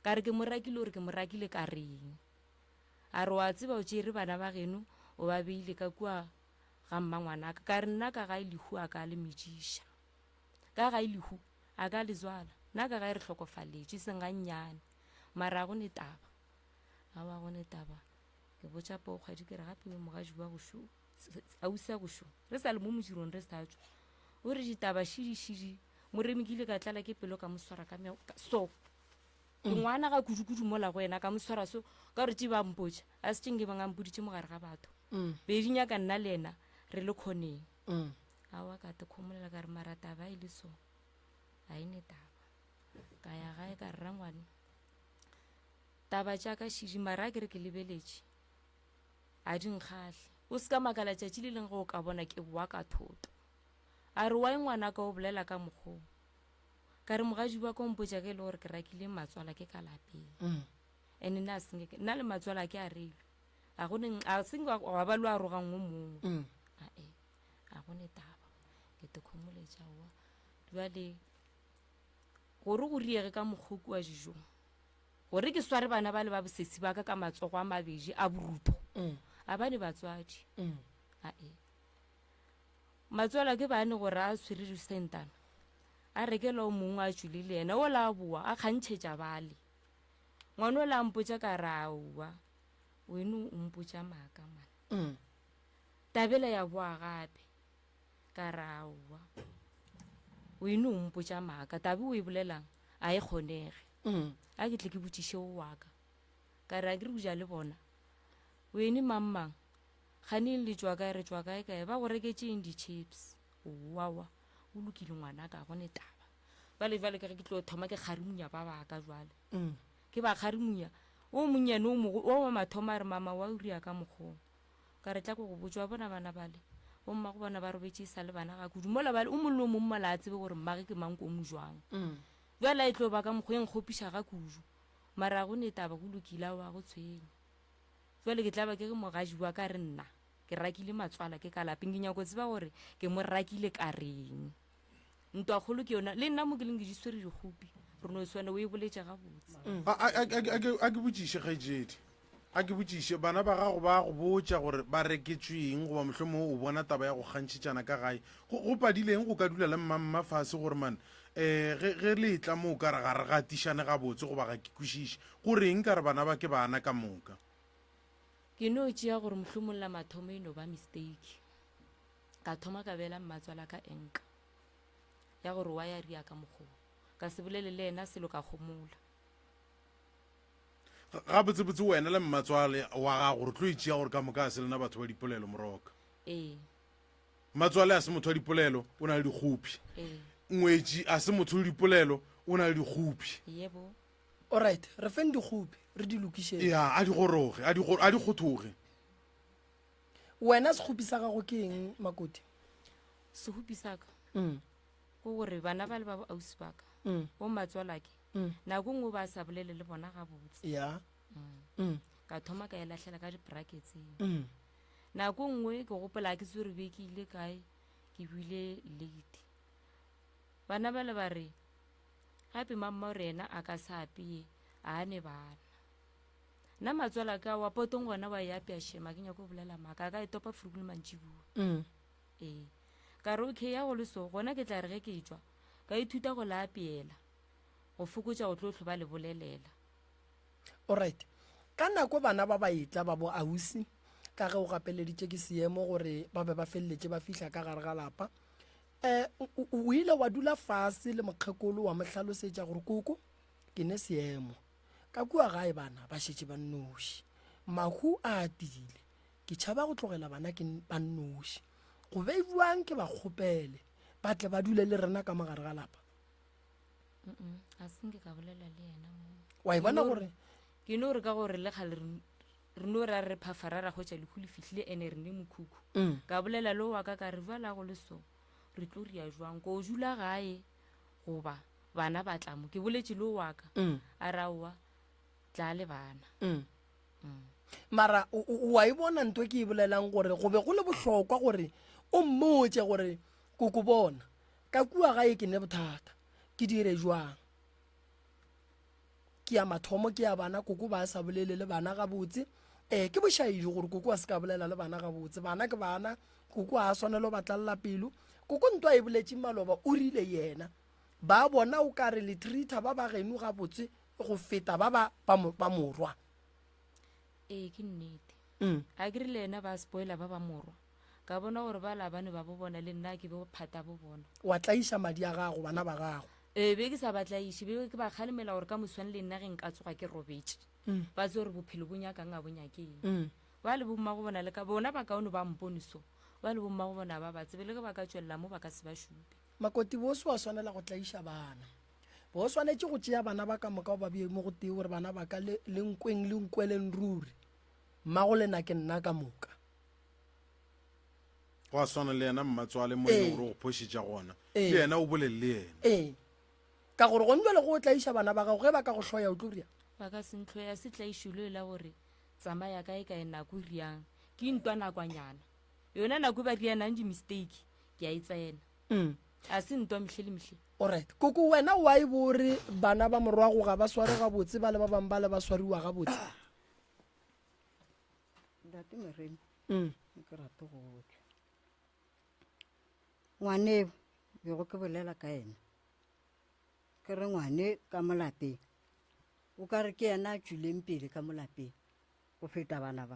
Ka re ke mo rakile o re ke mo rakile ka reng? A re wa tseba o tšere bana ba geno o ba beile ka kua ga mmangwanaka. Ka re nna ka gae lehu a ka le metšiša. Ka gae lehu a ka le zwala. Nna ka gae re hlokofaletše seng gannyane. Mara a go ne taba. Aowa go ne taba. Ke botša pokgwadi ke re gape we mogaši wa go šo, ausi ya go šo. Re sa le mo modirong re sa tšwa. O re ditaba šidi šidi. Moremi ke ile ka tlala ke pelo ka mo swara ka so. Ke mm. ngwana ga kudu-kudu mola go yena ka mo swara so ka gore tše ba mpotša a se tše nke bang a mpoditše mo gare ga batho. Mm. Be di nyaka nna le yena re le khoneng. Mm. Aowa ka te khomolela ka re mara taba e le so ga e ne taba. Ka ya gae ka re rangwane taba tša ka šidi mara a ke re ke lebeletše a di nkgahle. O se ka makala tšatši le leng ge o ka bona ke boa ka thoto. A re why ngwanaka o bolela ka mokgoo? Ka re mogadi wa ka o mpotša ge e le gore ke rakile matswala ke ka lapeng. Mm. And nna a senke ke- nna le matswala ke a reilwe. A go ne a senke wa ba lo arogang o mongwe. Mm. Ae, a go ne taba. Ke te khomoletša wa. Bjale gore go riege ka mokgwa kua dijong. Gore ke sware bana ba le ba bosesi ba ka ka matsogo a mabedi a borutho. Mm. A ba ne batswadi. Mm. Ae. Matswala ke bane gore a tshwere disentana. A rekela o mongwe a tšwile le yena o la boa a kgantšhetša bale. Ngwana o la mpotša ka re aowa weno o mpotša maaka man. Mm. Tabela ya boa gape ka re aowa weno o mpotša maaka tabe o e bolelang a e kgonege. Mm. A ke tle ke botšiše o waka ka re a ke re o ja le bona wene mang mang ganeng le tšwa kae re tšwa kae kae ba go reketše eng di-chips owawa o lokile ngwana ka go ne taba bjale jwale ka ge ke tlo thoma ke kgarimunya ba baka jwale mm. ke ba kgarimunya o monnyane o mogo o wa mathomo a re mama wa o ria ka mokgong ka re tla ko go botswa bona bana bale bomma go bona ba robetse e sa le bana ga kudu mola bale o mongwe le o mongwe mola a tsebe gore mmage ke mang ko mo jwang mm. jwale a e tlo ba ka mokgwa e nkgopiša ga kudu mara go ne taba go lokile a wa go tshwenya jwale ke tla ba ke re mogaji wa ka re nna Ke rakile matswala ke ka lapeng, ke nyako tseba gore ke mo rakile ka reng. Ntwa kgolo ke yona, le nna mo ke leng ke di swere dikgopi, re no swana, o e boletše gabotse. A, a, a, a, a, ke- a ke botšiše kgaetšedi, a ke botšiše, bana ba gago ba go botša gore ba reketšwe eng goba mohlomongwe o bona taba ya go kgantšhetšana ka gae? Go, go padile eng go ka dula le mmamma fase gore man, um ge, ge le etla mo o ka re ga re gatišane gabotse goba ga ke kwešiše, go reng ka re bana ba ke bana ka moka? Ke no tšea gore mohlomong la mathomo e no ba mistake. Ka thoma ka beela mmatswala ka enka ya gore wa ya ria ka mokgwa. Ka se bolele le yena selo ka homola. Gabotsebotse wena le mmatswale wa gago re tlo e tšea gore ka moka a se lena batho ba dipolelo moroka. Ee. Mmatswale a se motho wa dipolelo, o na le dikgopi. Ee. Ngwetši a se motho le dipolelo, o na le dikgopi. Yebo. Alright, re feng dikgopi re di lokišeng. Ya, a di goroge, a di go, a di kgothoge. Wena sekgopi sa gago ke eng, Makoti? Sehupi sa ka Mm. ke gore bana ba le ba bo ausi ba ka Mm. bo matswalake Mm. nako nngwe ba sa bolele le bona gabotse. Ya. Mm. Ka thoma ka e lahlela ka dibracketseng. Mm. Nako nngwe ke gopola ke tsere be ke ile kae ke bile late. Bana ba le ba re Gape mamma o re yena a ka sa apeye, a ne bana. Nna matswala ka wa potong gona wa e apea shema ke nyako bolela maaka a ka e topa furuku le mantšibua. Mm. Ee. Ka re okay ya go le so gona ke tla re ge ke tšwa ka ithuta go la apeela go fokotša go tlo hlo ba le bolelela. Alright. Ka nako bana ba ba etla ba bo ausi ka ge o gapeleditše ke seemo gore ba be ba feleletše ba fihla ka gare ga lapa. Eh, o ile wa dula fase le mokgekolo wa mo hlalosetša gore koko ke ne seemo ka kua gae bana ba šetše ba nnoši mahu a atile ke tšhaba go tlogela bana ke ba nnoši go beiwang ke ba kgopele ba tle ba dule le rena ka mogare ga lapa a se nke ka bolela le yena mo wa e bona gore ke no re ka gore le kgale re no ra re phafara ra hwetša lehu le fihlile ene re ne mokhukhu mm. ka bolela le wa ka ka re jwala go le so re tlo ria jwang ko dula gae goba bana ba tla mo ke boletše le wa ka mm. a ra wa tla le bana mm. mara o a e bona nto ke e bolelang gore go be go le bohlokwa gore o mmotse gore koko bona ka kua gae ke ne bothata ke dire jwang Ke ya mathomo ke ya bana, koko ba sa bolele le bana gabotse. Eh, ke bošaedi gore koko a se ka bolela le bana gabotse. Bana ke bana, koko a swanelo ba tlalela pelo. Koko ntwa e boletše maloba o rile yena ba bona o ka re le treata ba ba geno gabotse go feta ba ba ba morwa. Ee, ke nnete. Mm. A ke rile yena ba spoiler ba ba morwa. Ka bona gore ba la bane ba bo bona le nna ke be phata bo bona. Wa tlaiša madi a gago bana ba gago. Ee, be ke sa ba tlaiše, be ke ba kgalemela gore ka moswane le nna ge nka tsoga ke robetše, ba tsebe gore bophelo bo nyakang a bo nyakeng. Ba le bommago bona le ka bona ba kaone ba mpone so, ba le bommago bona ba ba tsebe le ge ba ka tšwelela mo ba ka se ba šupe. Makoti, bo se wa swanela go tlaiša bana. Bo swanetše go tšea bana ba ka moka o ba bee mo go tee gore bana ba ka le, le nkweng le nkweleng ruri. Mmago lena ke nna ka moka. Gwa swana le yena mmatswale mo e leng gore o go phošetša gona, le yena o bolele le yena. Ee. Ka gore gone bjale go o tlaiša bana ba gago ge ba ka go hloya o tlo riang? Ba ka se ntlhoya se tlaišilo e la gore tsamaya kae kae nako e riang ke ntwa nakwanyana yona nako e ba rianang di-mistake ke a e tsena mm. a se ntwa mehle le mehle Alright. Koko wena wa e bo re bana ba morwago ga ba sware gabotse ba le ba bangwe ba le ba swariwa gabotse? Ntate Moremi, mm. ke rate go botša. Ngwane bego ke bolela ka ena. Ke re ngwane ka mo lapeng. O ka re ke yena a tšwileng pele ka mo lapeng go feta bana ba.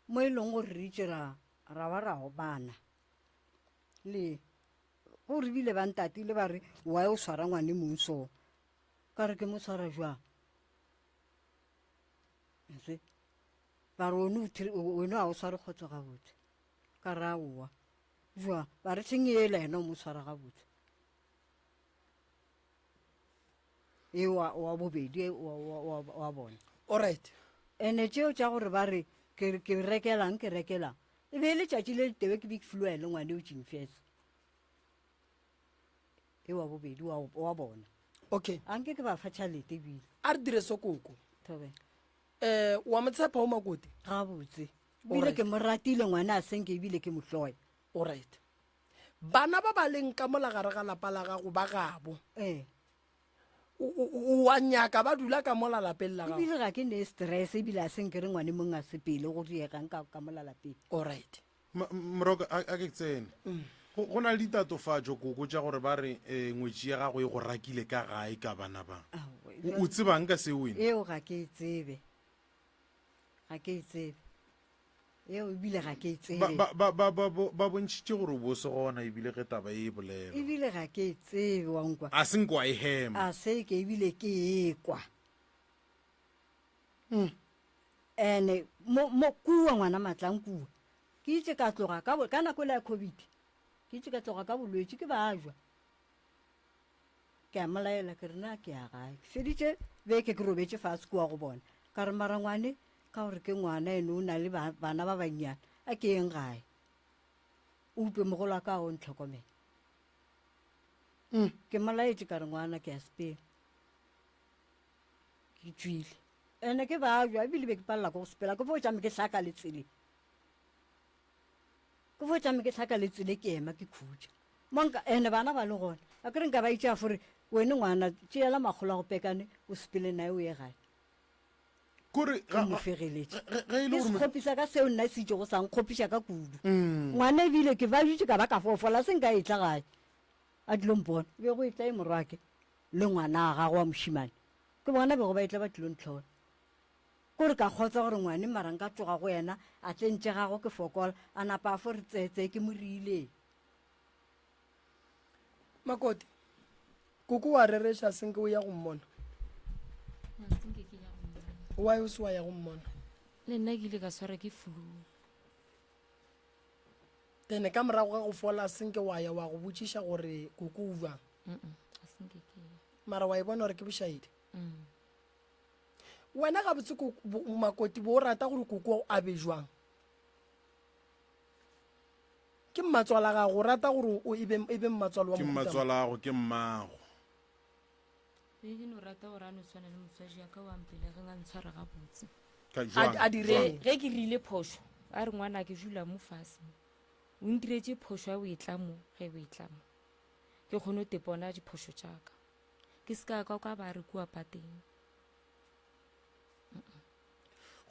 Mo e leng gore re itše ra ra ba ra obana. Le go re bile ba ntatile ba re why o swara ngwane mong so. Ka re ke mo swara jwang? Nse. Ba re wene ga o sware kgotso gabotse. Ka re aowa. Jwang? Ba re seng ela yena o mo swara gabotse. E wa, wa bobedi wa, wa, wa, wa bona. Alright. Ene tšeo tša gore ba re ke, ke rekelang, ke rekelang. E be e le tšatši le letebe ke be ke filoa le ngwane o tšimfesa. E wa bobedi wa, wa bona. Okay. A nke ke ba fa tšhalete ebile. A re dire so koko. Thobela. Eh, wa mo tshepa o makoti? Gabotse. Ebile ke mo ratile ngwana a senke ebile ke mo hloya. Alright. Bana ba ba leng ka mola gare ga lapa la gago ba gabo. Eh. O wa nyaka ba dula ka mola lapeng la gago. Ebile ga ke ne stress ebile a senke re ngwane mong a sepele go diegang ka ka mola lapeng. Alright. Moroka a ke tsene. Mm. Go na le ditatofatšo koko tša gore ba re eh, ngwetši ya gago e go rakile ka gae ka bana ba. O tsebang ka seo wena? Eo ga ke e tsebe. Ga ke e tsebe. Eo ebile ga ke e tsebe. Ba, ba, ba, ba, ba bontšhitše gore o bo se gona ebile ge taba e e bolelwa. Ebile ga ke e tsebe wa nkwa. A se nke wa e hema. A se ke ebile ke e kwa. Mm. Ene mo, mo kua ngwana matlang kua. Ke itše ka tloga ka, ka nako le ya COVID. Ke itše ka tloga ka bolwetši ke ba jwa. Ke a molaela ke re na ke ya gae. Ke feditše beke ke robetše fase kua go bona. Ka re mara ngwane ka gore ke ngwana ene o na le bana ba bannyane a ke yeng gae. O upe mogolo wa ka o ntlhokomela. Mm. Ke molaetše ka re ngwana ke ya sepela. Ke tšwile. Ene ke bajwa ebile be ke palela ke go sepela ke fo tšame ke hlaka le tseleng. Ke fo tšame ke hlaka le tsele ke ema ke khutša. Monka ene bana ba le gona. A ke re nka ba itša fore wene ngwana tšeela makgolo a go pekane o sepele naye o ye gae. Kore Ke mo fegeletše. ge e le Ke gore sekgopi sa ka seo nna se itšego sa nkgopiša ka kudu. Mm. Ngwana ebile ke ba dutše ka ba ka fofola se nka etla gae. A tlilo mpona. Be go etla e morwake le ngwana wa gagwe wa mošimane. Ke bona bego ba etla ba tlilo ntlhola. Kore ka kgotsa gore ngwane mara nka tsoga go yena a tle ntše gago ke fokola a napa a fo re tsetse ke mo riileng. Makoti, koko wa rereša senke o ya go mmona? Senke ke ya go mmona. Why o se wa ya go mmona? Le nna ke ile ka swara ke flu. Then ka morago ga go fola senke wa ya wa go botšiša gore koko o jwang? Mm-mm, a senke ke ya. Mara wa e bona gore ke bošaedi? Mm. Wena gabotse makoti bo o rata gore koko a be jwang? Ke mmatswala gago, o rata gore o e be, e be mmatswalo wa Ke mohuta mang? mmatswalago, ke mmago. Be ke no rata gore a no tshwana le motswadi ya ka wa mpelegeng a ntshware gabotse. Ka A, jwang? a direng? Ge ke rile phošo, a re ngwana ke dula mo fase mo. O ntiretše phošo ya o etla mo, ge o etla mo. Ke kgone go tepona diphošo tša ka. Ke se ka kwa kwa ba re kua pateng.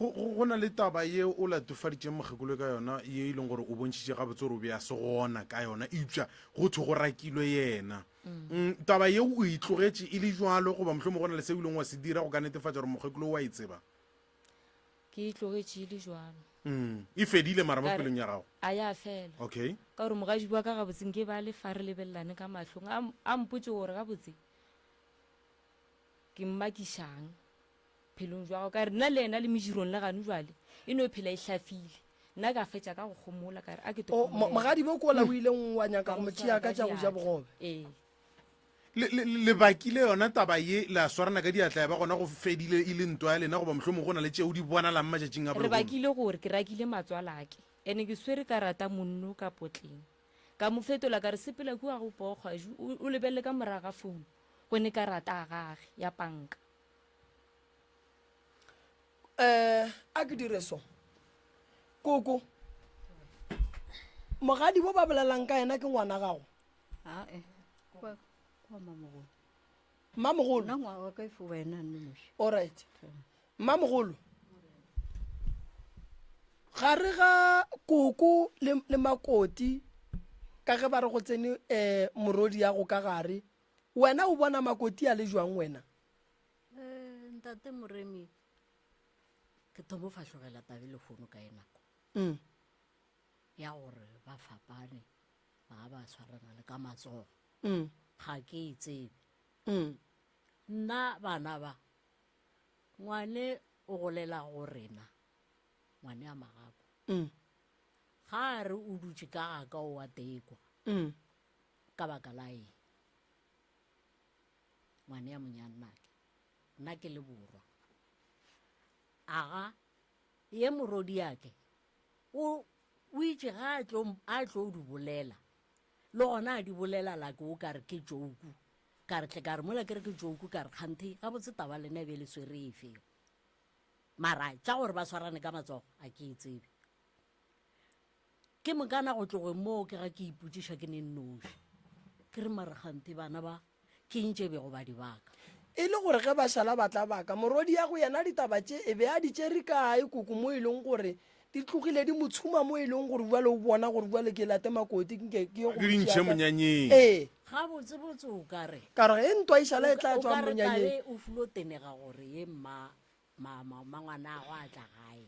Go, go, go na le taba ye o latofaditšeng mokgekolo ka yona ye e leng gore o bontšhitše gabotse gore o be a se gona ka yona eupša go thwe go rakilwe yena. Mm, taba yeo o e tlogetše e le jwalo goba mohlomongwe go na le se o ileng wa se dira go ka netefatša gore mokgekolo o a e tseba? Ke e tlogetše e le jwalo. Mm, e fedile mara mo Ka re, pelong ya gago? A ya fela. Okay. Ka gore mogadi wa ka gabotse nke ba le fa re lebelelane ka mahlong a, a mpotše gore gabotse ke mmakišang. Phelong jwa gago ka re nna le yena le medirong le gane jwale e no phela e hlafile nna ka fetša ka go gomola ka re a ke O, mo- mogadi bo kola o ileng wa nyaka go mo tšea ka tša go ja bogobe ee Le, le, le bakile yona taba ye la swarana ka diatla ya ba gona go fedile e le ntwa ya lena goba mohlomong go na le tšeo di bonalang matšatšing a re bolehono? bakile gore ke rakile matswalake ene ke swere ka rata monno ka potleng. Ka mo fetola ka re, Sepela kua go Poo Kgwaju, o, o lebelele ka morago ga founu, go ne karata ya gage ya panka. Eh, a ke dire so. Koko, mogadi bo ba bolelang ka yena ke ngwana gago? Ae, kwa, kwa mamogolo. Mmamogolo? Nna ngwana wa ka e fo wena nnoši. Alright. Mmamogolo, gare ga koko le, le makoti, ka ge ba re go tsene um morodi ya go ka gare, wena o bona makoti a le jwang wena? Eh, ntate Moremi, ke thomo fahlogela tabe lehono ka e nako Mm. ya gore ba fapane ba ba tshwarana le ka matsogo. Mm. Ga ke e tsebe. Mm. Nna bana ba ngwane o golela go rena ngwane a magako. Mm. Ga a re o dutše ka ga ka o wa tekwa. Mm. Ka baka la eng? Ngwane ya monyannake. Nna ke le borwa. Aga ye morodiake o o itše ga a tlo a tlo di bolela le gona a di bolela like o ka re ke joke ka re tle ka re mola ke re ke joke ka re kganthe gabotse taba lena e be le swere efeo mara tša gore ba swarane ka matsogo a ke e tsebe Ke mokana go tloge moo ke ga ke ipotšiša ke ne nnoši. Ke re mara kganthe bana ba ke eng tše bego ba di baka? E le gore ge ba šala ba tla baka. Morwediago yena ditaba tše e be a di tšere kae koko mo e leng gore di tlogile di mo tshuma mo e leng gore bjale o bona gore bjale ke late makoti nke ke ye go Ke di mo ntšhe tšea ka monyanyeng. Ee. Gabotsebotse o ka re. Ka re ge ntwa e šala e tla O tšwa ka re monyanyeng. tlabe o fulo tenega gore ye mma, ma, ma, mangwanagwe a tla gae.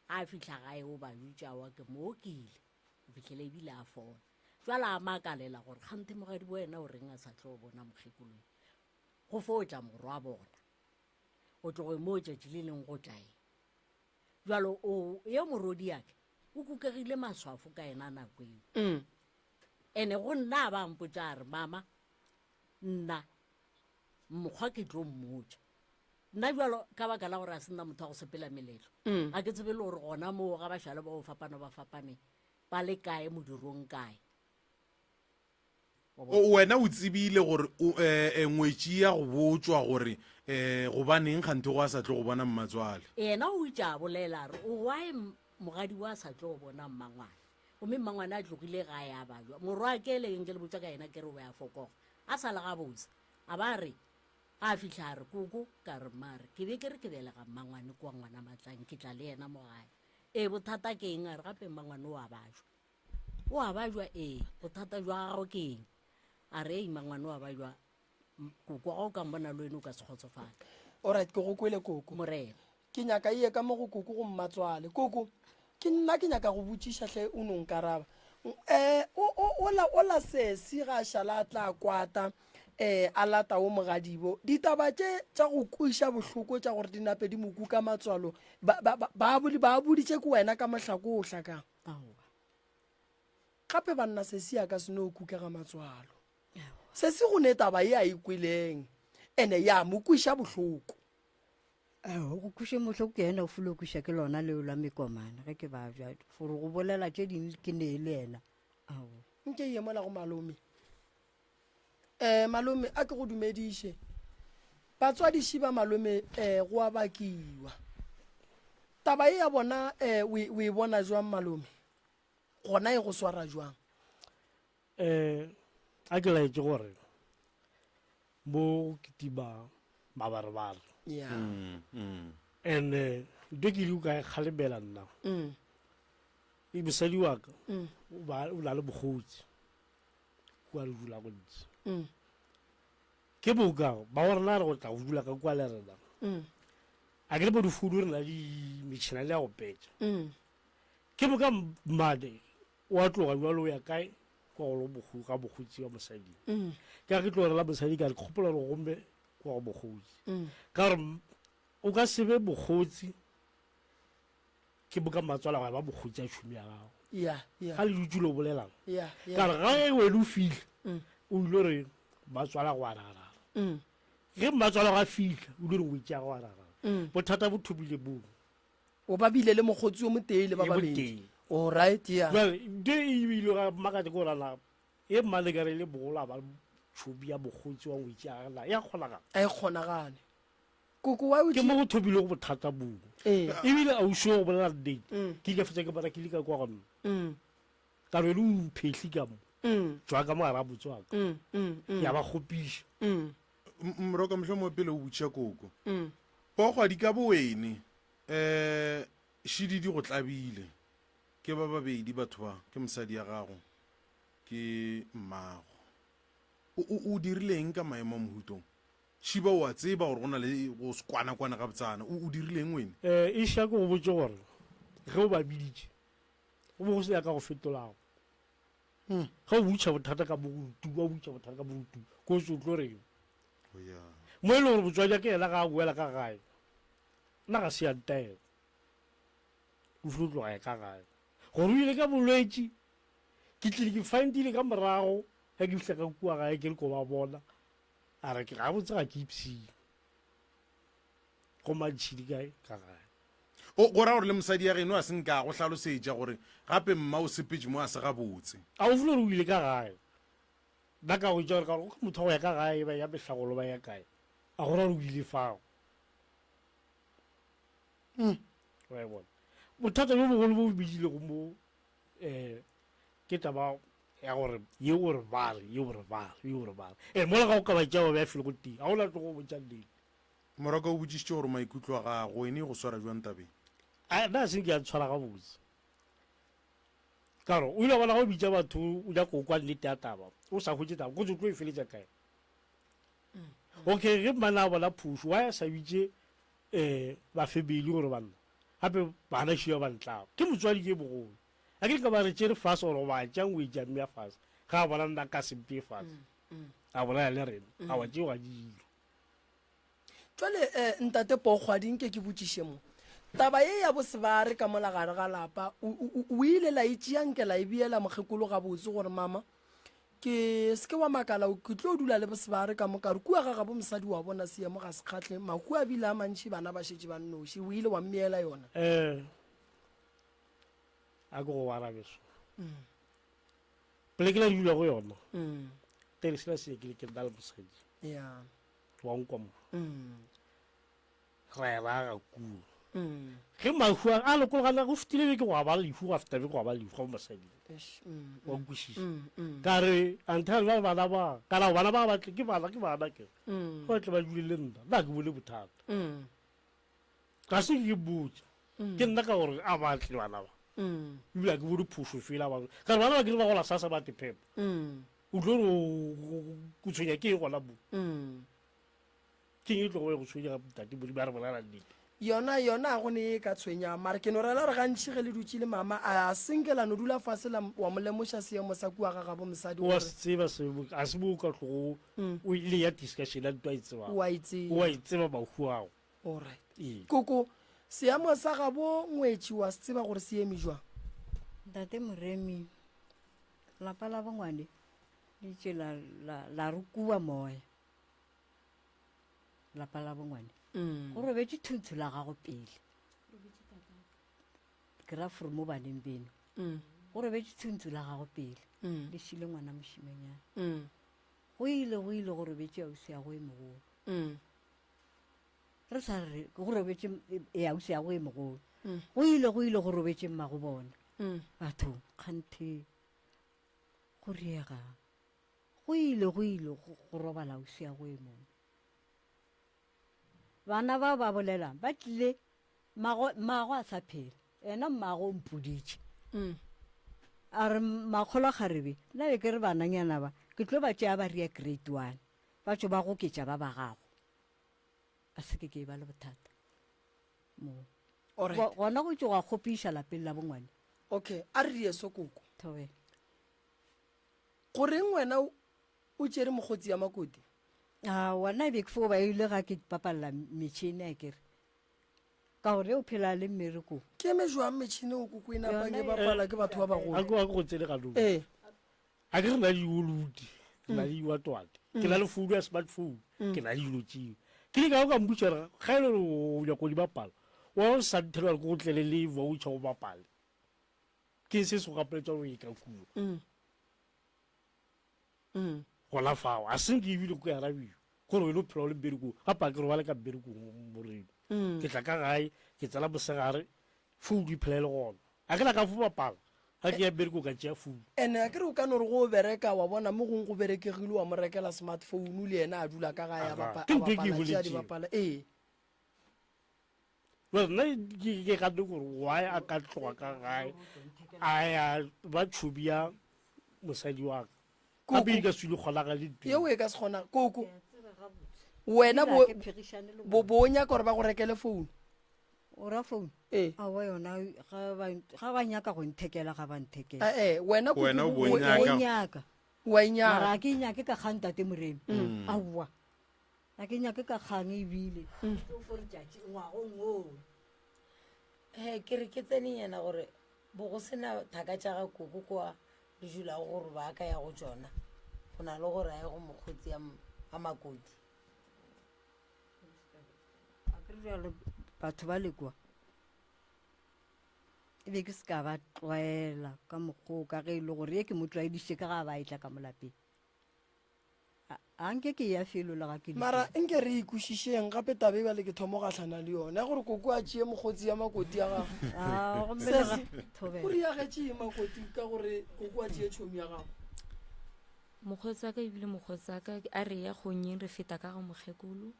Ga a fihla gae o ba butša wa ke mo okile go fihlele ebile a fola. Jwale a makalela gore kganthe mogadi bo yena o reng a sa tlo bona mokgekolo yo. Go fo tla morwa bona. Go tloge moo tšatši le leng go tla ye. Jwale o ye morodiake o kukegile maswafo ka yena nako eo. Mm. Ene go nna a ba mpotša a re mama nna mokgwa ke tlo mmotša. Nna bjalo ka baka la gore a se nna motho wa go sepela meletlo, Mm. ga ke tsebe le gore gona moo ga ba šale ba go fapana ba fapane ba le kae modirong kae. Wa bona? O, wena o tsebile gore o, eh, eh, ngwetši ya go botšwa gore eh, gobaneng kganthe go a sa tlo go bona mmatswale. Yena o itše a bolela a re o why m- mogadi wa sa tlo go bona mmangwana gomme mmangwana a tlogile gae a bajwa morwa ke le nke le botša ka yena ke re o be a fokoga a sa le gabotse a ba re A fihla a re, Koko, ka re, Mare, ke be ke re ke belega mmangwane kua ngwana Matlang, ke tla le yena mo gae. Ee, bothata ke eng? A re, Gape mmangwane o a bajwa. O a bajwa? Ee, bothata jwa gagwe ke eng? A re, Ei, mmangwane o a bajwa, koko, ga o ka mbona le wena o ka se kgotsofale. Alright, ke go kwele koko. Morena. Ke nyaka e ye ka mo go koko go mmatswale. Koko, ke nna ke nyaka go botšiša hle o no nkaraba. Eh, o, o, ola, ola sesi ga a šala a tla kwata, eh, a lata o mogadibo. Ditaba tše tša go kweša bohloko tša gore di nape di mo kuka matswalo, ba, ba, ba, ba, ba boditše ke wena ka mohlako o hlakang. Aowa. Gape banna sesi a ka se no kukega matswalo. Sesi go ne taba ye a e kweleng, ene ya mo kweša bohloko. Ao, go kweše mohloko ke yena o fulo kweša ke lona leo la mekomane ge ke babja gore go bolela tše dingwe ke ne le yena. Ao. Nke ye mola go malome. Eh, malome a ke go dumediše. Batswadiši ba malome eh go a bakiwa. Taba ye ya bona eh o e, o e bona jwang malome? Gona e go swara jwang? Eh, a ke laetše gore bo kitima mabarebare Yeah. Mm, mm. and eh, ntho ke ile ka e kgalemela nna Mm. e mosadi wa ka Mm. o ba- o na le bogotsi kua re dula go ntse Mm. ke boka ba go rena re go tla go dula ka kua le rena Mm. a ke le bo difounu re na le metšhina le ya go petša Mm. ke boka mmane O a tloga bjalo o ya kae? Kwa go lo bogo, ga bogotsi wa mosading. Mm. Ka ge ke tlo rela mosadi ka re ke gopola gore gomme kwa go bogotsi. Mm. Ka gore o ka se be bogotsi ke boka matswala gwa ba bogotsi a tšhomi ya gago. Yeah, yeah. Ga le dutše lo bolelang. Yeah, yeah. Ka re ga wena o fihla Mm. o ile re matswala go ararara. Mm. Ge matswala ga fihla o ile re ngwetši ya go ararara. Mm. Bothata bo thomile moo. O ba bile le mokgotsi yo motee le ba Ye babedi. motee. All right, yeah. Jwale ntho e ebile ga makatša ke gore na e mmane ka re le bogolo a ba tšhobi ya mokgotsi wa ngwetši ya gagwe ya kgonagala. A e kgonagale. Koko wa o Ke mo go thomilego bothata boo. Ee. Ebile ausi wa go bolela nnete. Mm. Ke ile fetša ke bona ke le ka kwa go nna. Mm. Ka re o phehli ka mo. Mm. Tšwa ka mo gare ga motse wa ka. Mm, mm, mm. Ya ba kgopiša. Mm. Moroka mohlomongwe pele o botšiša koko. Mm. Pogwadi ka bowene um šididi go tlabile. Ke ba babedi batho ba, ke mosadi ya gago, ke mmago. O, o, o dirile eng ka maemo a mohutong? Šiba o a tseba gore go na le go se kwana-kwana gabotsana. O, o dirile eng wene? Um eša ke go botše gore ge o ba biditše go be go se ya ka go fetolago. Ge o butšha bothata ka mo go tu, wa butšha bothata ka mo go tu, ko se o tlo reng? Mo e le gore motswadi wa ke yena ga a boela ka gae, nna ga se ya ntaela. O filo tloga ya ka gae. Gore o ile ka bolwetši, ke tlile ke findile ka morago ge ke fihla ka kua gae ke re ko ba bona, a re ke gabotse ga ke ipshine. Go mantšhidi kae ka gae. O, go ra gore le mosadi ya geno a se nka a go hlalosetša gore gape mma o sepetše mo a se gabotse. A o filo gore o ile ka gae. Nna ka go tša gore ka gore motho wa go ya ka gae ba ya mehlagolo ba ya kae. A go ra gore o ile fao. Wa e bona. Bothata bjo bogolo bo bo bidilego mo um ke taba ya gore ye o re bare, ye o re bare, ye o re bare. And mola ga o ka ba tšea wa beya felo go tee, ga o na tlo go botša nnete. Moraka o botšišitše gore maikutlo a gago wene e go swara bjang tabeng? A nna a se nke a ntshwara gabotse. Ka gore o ile wa bona ga o bitša batho o nyaka go kwa nnete ya taba, o sa hwetše taba, kotsi o tlo e feletša kae? Okay, ge mmane a bona phošo, why a sa bitše um ba family gore banna gape bana šia ba ntlago? Ke motswadi ke mogolo. A ke ka ba re tšere fase gore goba tša ngwetši a mmea fase, ge a bona nna ka se mpee fase, a bolaya le rena, aowa tšeo ga di dirwe. Jwale eh, ntate Pokgwadi nke ke botšiše mo. Taba ye ya bosebare ka mola gare ga lapa, o, o, o ile la e tšea nke la e beela mokgekolo gabotse gore mama, ke se ke wa makala ke tlo dula le bosebare ka mo kare kua ga gabo mosadi wa bona seemo ga se kgahle, mahu a bile a mantši bana ba šetše ba nnoši, o ile wa mmeela yona? Eh, a ke go arabe so. Poleke la dula go yona, pele sela se ke le ke nna le mosadi. Yeah. Wa nkwa mo. Mm. Ra e raga kua. Mm. Ge mahu a a lokologana go fetile beke gwa ba lehu gwa feta beke gwa ba lehu ga mosadi. Eish, mm, Wa mm, nkwešiša. mm, mm. Ka re anthe ba bana ba kana bana ba batle ke bana ke bana ke. Mm. Ba tle ba dule le nna. Nna ke bone bothata. Mm. Ga se ke botša. Mm. Ke nna ka gore a ba tle bana ba. Mm. Ebile a ke bone phošo fela ba. Ka re bana ba ke re ba gola sasa ba te phepa. Mm. O tlo re o tshwenya ke eng gona mo? Mm. Ke eng e tlogo e go tshwenya ntate Modimo a re bolela nnete? Yona, yona ga go ne ye e ka tshwenyang. Mara ke no rela gore gantši ge le dutše le mama, a se nke la no dula fase la, wa mo lemoša seemo sa kua ga gabo mosadi O a gore. se tseba seo, ga se mo o ka tlogo o ile ya discussion ya ntwa e tsebang. O a e tseba. O a e tseba mahu ao. Alright. Ee. Koko, seemo sa gabo ngwetši wa se tseba gore se eme jwang? Ntate Moremi, Lapa la bongwane le itše la, la, la re kua moya. Lapa la bongwane. Mm. Go robetše thuntshu la gago pele. Ke ra fore mo baneng beno. Mm. Go robetše thuntsu la gago pele. Mm. Le šile ngwana mošimanyana. Mm. Go ile go ile go robetše ausi ya go e mogolo. Mm. Re sa re go robetše e ausi ya go e mogolo. Mm. Go ile go ile go robetše mmago bona. Mm. Bathong kganthe go riega. Go ile go ile go go robala ausi ya go e mongwe. Bana bao ba bolelang ba tlile mago mmago a sa phela. Ena mmago o mpoditše. Mm. A re makgolo a kgarebe nna be ke re bananyana ba ke tlo ba tšea ba ria grade one ba tšo ba goketša ba ba gago. A se ke ke ba le bothata moo. Alright. Go- Gona go tšo gwa kgopiša lapeng la bongwane. Okay, a re die so koko. Thobela. Goreng wena o o tšere mokgotsi ya makoti? A wona be ke fo ba ile ga ke bapalla metšhini a kere. Ka gore o phela le mmereko. Ke eme jwang metšhini o koko e napang Yona e bapala ke batho ba bagolo? A ko a ko go tsene ganong. Ee. A ke re na le diolodi, re na le diwatwate, ke na le founu ya smartphone, ke na le dilo tšeo. Ke le ka o ka mpotša gore ga e le gore o nyaka go di bapala, wa o sa nthela gore ke go tlele le voucher o bapale. Ke se se go gapeletša go ye ka kua. Mm. Mm. Gona fao, a se nke ebile ko arabiwa. Gore o ile phela o le mmerekong, gape a ke robale ka mmerekong moremi. Mm. Ke tla ka gae, ke tsena mosegare, founu e phela e le gona. A ke la ka fo bapala, ga ke ya mmerekong ka tšea founu. Ene a ke re o ka no re go o bereka wa bona mo gongwe go berekegile wa mo rekela smartphone le yena a dula ka gae a bapa- Ke a ntho e ke e bapala tše a di boletseng. bapala ee. Bjale nna ke ke gane gore why a ka tloga ka gae a ya ba tšhobi ya mosadi wa ka gape e ka se ile kgonagale ntho yeo e ka se kgona koko wena bo bo bo nyaka gore ba go rekele founu o ra founu ee aowa yona ga ba ga ba nyaka go nthekela ga ba nthekela ee wena koko Wena o bo o- nyaka. o nyaka wa e nyaka mara ga ke e nyake ka kgang tate moremi aowa Ga ke nyake ka kgang ebile. Tlo fo letšatši ngwagong oo. He ke re ke tsenenyana gore bo go sena thaka tša ga koko kwa le dulago gore ba ka ya go tšona go na le gore a ye go mokgotsi a makoti. Akere bjale batho ba le kwa e be ke se ka ba tlwaela ka mokgwa o ka ge e le gore ye ke mo tlwaedišitše ka ga ba etla ka mo lapeng. A nke ke ya felo le ga ke Mara nke re ikwešišeng gape taba e bjale ke thomo gahlana le yona ya gore koko a tšee mokgotsi ya makoti ya gagwe. Ah, gomme Se le se ga thobela. o riagetše eng makoti ka gore koko a tšee tšhomi ya gago? Mokgotsi wa ka ebile mokgotsi wa ka a re ya kgonyeng re feta ka ga mokgekolo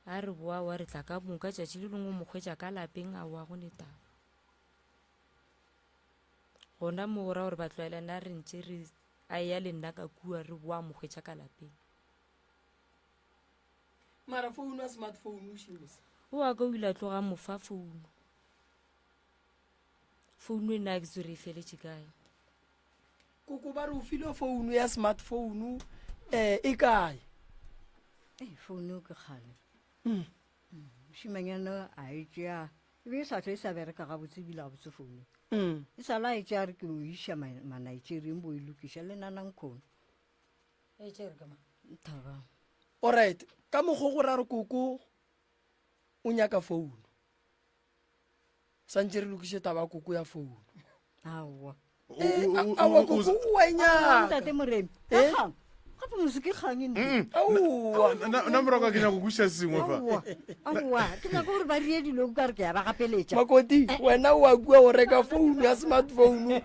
a re boa wa re tla ka moka tšatši le lengwe o mo hwetša ka lapeng a wa go ne taba gona mo go ra gore ba tlwaelane a re ntše re A eya le nna ka kua, re boa mo hwetša ka lapeng. Mara founu ya smartphone o šimose. O wa ka o ile a tloga a mo fa founu. Founu e nna ke tswere e feletše kae. Koko ba re o filwe founu ya smartphone eh e kae? Ei, founu eo ke kgale. Mm. Mošimanyana a e tšea e be e sa hlwe e sa bereka gabotse ebile gabotse founu Mm. e sa la e tšea re ke o iša ma- manigerieng bo e lokiša le nanankhono E tšere ke mang? thaba Alright, ka mokgo go ra re koko o nyaka founu. Santše re lokiše taba ya koko ya founu. Aowa. Eh, aowa koko o a e nyaka. Ntate Moremi. Eh? Ka kgang. Gape mose ke kgang e ntle. Aowa. Nna morago ke nyaka go kwešiša se sengwe fa. Aowa. Aowa. Ke nyaka gore ba rie dilo ka re ke ya ba gapeletša. Makoti, wena o a kua o reka founu ya smartphone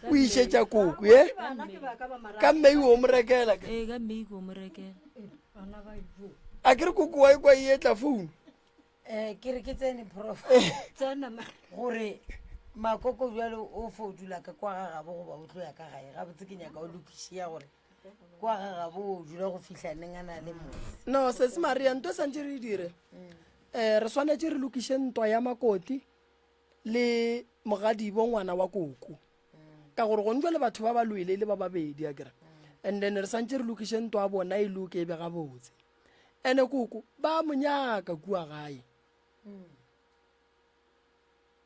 o išetša koko ye. Bana ke ba ka ba mara. Ka May o mo rekela. Ee, ka May ko mo rekela. Bana ba jo. A ke re koko wa e kwa e etla founu. um ke re ke tsene prof Tsena ma. gore makoko bjalo o fo dula ka kwa ga gabo goba o tlo ya ka gae gabotse ke nyaka o lokiše ya gore kwa ga gabo o dula go fihla neng a na le motse No, sesi Maria, nto e santše re e dire. Eh, re swanetše re lokiše ntwa ya Makoti le mogadibo ngwana wa koko. Ka gore gone jwale batho ba ba lwele e le ba babedi akere. And then re santše re lokiše ntwa ya bona e loke e be gabotse. Ene koko ba mo nyaka kua gae.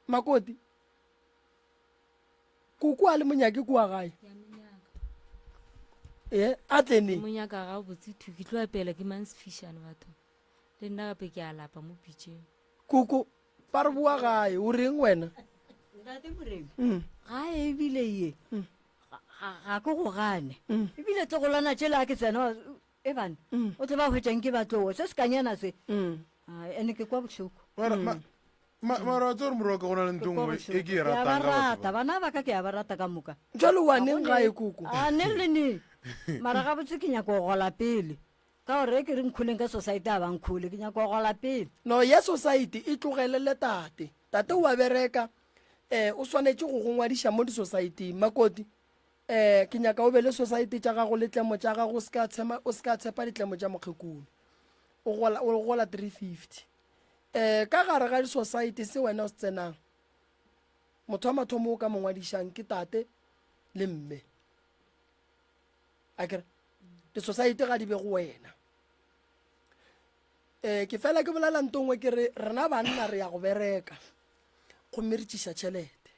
Makoti, koko a le monyake kua gae. Ee, a tle neng? Mo nyaka gabotse thu ke tlo apela ke mang sefishane batho. Le nna gape ke a lapa mo pitšeng. Koko, ba re boa gae, o reng wena? Ntate Moremi, gae ebile ye ga ga ke go gane. Ebile tlogolwana tšela a ke tsena E bana, o tlo ba hwetšang ke ba tlogo, se sekanyana se. Ene ke kwa bohloko. Mara, ma, ma, mara wa tseba gore morwa ka go na le Ke ntho kwa nngwe bohloko. e ke e Ke a ba ratang ka batho rata, ba. bana ba ka ke a ba rata ka moka. Jwale wa Ga neng go gae ne- koko? A neng le neng. Mara gabotse ke nyaka go gola pele. Ka gore ge ke re nkholeng ka society a ba nkhole, ke nyaka go gola pele. No, ya society e tlogelele tate. Tate o a bereka, eh, o swanetše go go ngwadiša mo di-society-ing. Makoti, Eh, ke nyaka o be le society tša gago le tlemo tša gago, o se ka tshema, o se ka tshepa ditlemo tša mokgekolo. O gola, o gola 350. Eh, ka gare ga di-society se wena o se tsenang, motho wa mathomo o ka mo ngwadišang ke tate le mme. Akere? Di-society ga di be go wena. Eh, ke fela ke bolela nto nngwe ke re rena banna re ya go bereka gomme re tšiša tšhelete.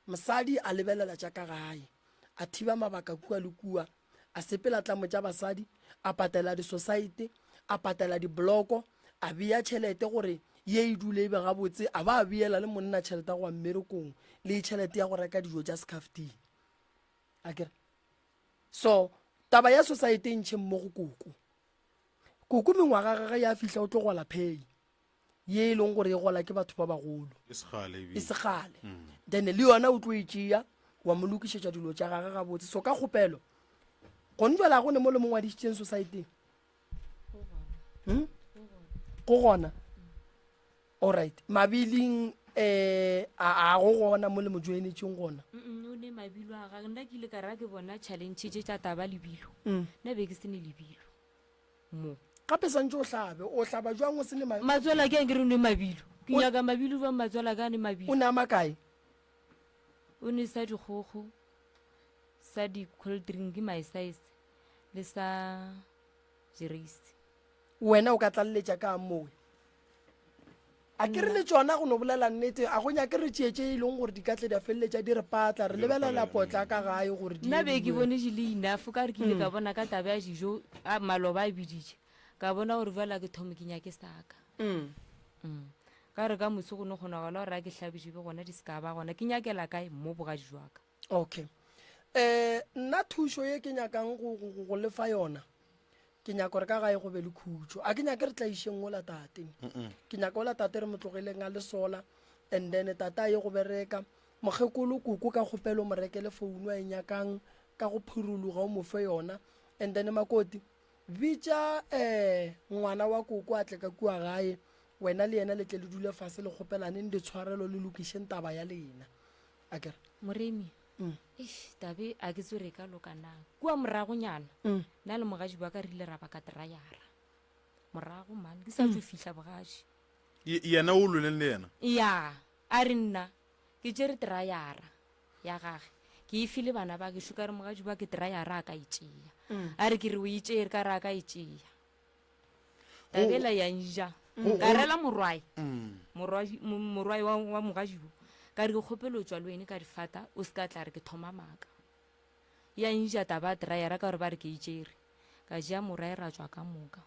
Mosadi a lebelela tša ka gae, a thiba mabaka kua le kua, a sepela tlamo tša basadi, a patela disosaete, a patela dibloko, a bea tšhelete gore Ye e dule e be gabotse, a ba a beela le monna tšhelete ya go ya mmerekong le tšhelete ya go reka dijo tša sekhafting. Akere? So, taba ya society e ntšheng mo go koko. Koko mengwaga gage ya fihla o tlo gola pay ye e leng gore e gola ke batho ba bagolo. E se kgale ebile. E se kgale. Then le yona o tlo e tšea wa mo lokišetša dilo tša gage gabotse. So ka kgopelo, gone jwale ga go ne mo le mo ngwadišitšeng society-eng. Hmm? Go gona. Alright. Mabiling eh a a go gona mo le mo joinetšeng gona. Mm, o ne mabilo a gage nna ke ile ka ra ke bona challenge tše tša taba lebilo nna be ke se ne lebilo mo Gape swantše o hlabe, o hlaba jwang o se ne ma Matswala ke a ke re o ne mabilo ke nyaka mabilo jwang matswala ka a ne mabilo O ne a makae? O ne sa dikgogo sa di cold drink my size le sa direisi. Wena o ka tlaleletša ka mowe? A ke re le tšona go no bolela nnete, a go nyake re tšee tše e leng gore di ka tle di a feleletša di re patla, re lebelela potla ka gae gore di Nna be ke bone di le enough ka gore ke ile ka bona ka taba ya dijo a maloba a biditše ka bona gore bjale a ke thome ke nyake saka. Mm. Ka re ka moso go no kgonagala gore a ke hlabiše be gona di se ka ba gona ke nyakela kae mo bogadi jwa ka. Okay. Eh nna thušo ye ke nyakang go go go lefa yona ke nyaka gore ka gae go be le khutšo. A ke nyake re tlaišeng ola tate. Ke nyaka ola tate re mo tlogeleng a le sola and then tate a ye go bereka. Mokgekolo koko ka kgopelo mo rekele founu a e nyakang ka go phuruluga o mo fe yona and then makoti bitša eh ngwana wa koko a tle ka kua gae wena le yena le tle le dule fase le kgopelaneng ditshwarelo le lokišeng taba ya lena. A ke re. Moremi, mm. Eish, tabe a ke tswere ka loka na. Kua moragonyana, mm. nna le mogaji wa ka re ile ra baka trayara. Morago man, ke sa mm. tšo fihla bogaji. Yena o lweleng le yena? Ya, a re nna ke tšere trayara ya gage. Ke e file bana ba gešo ka re mogaji wa ke trayara a ka e tšea. Mm. A re ke re o e tšere ka re a ka e tšea. Tabela ya nja. Ka rela morwae. Morwaji morwae wa wa mogajibo. Ka re ke kgopelo tšwa le wene ka difata o se ka tla re ke thoma maka. Ya nja taba drayera ka gore ba re ke itšere. Ka jea morwae ra tšwa ka moka.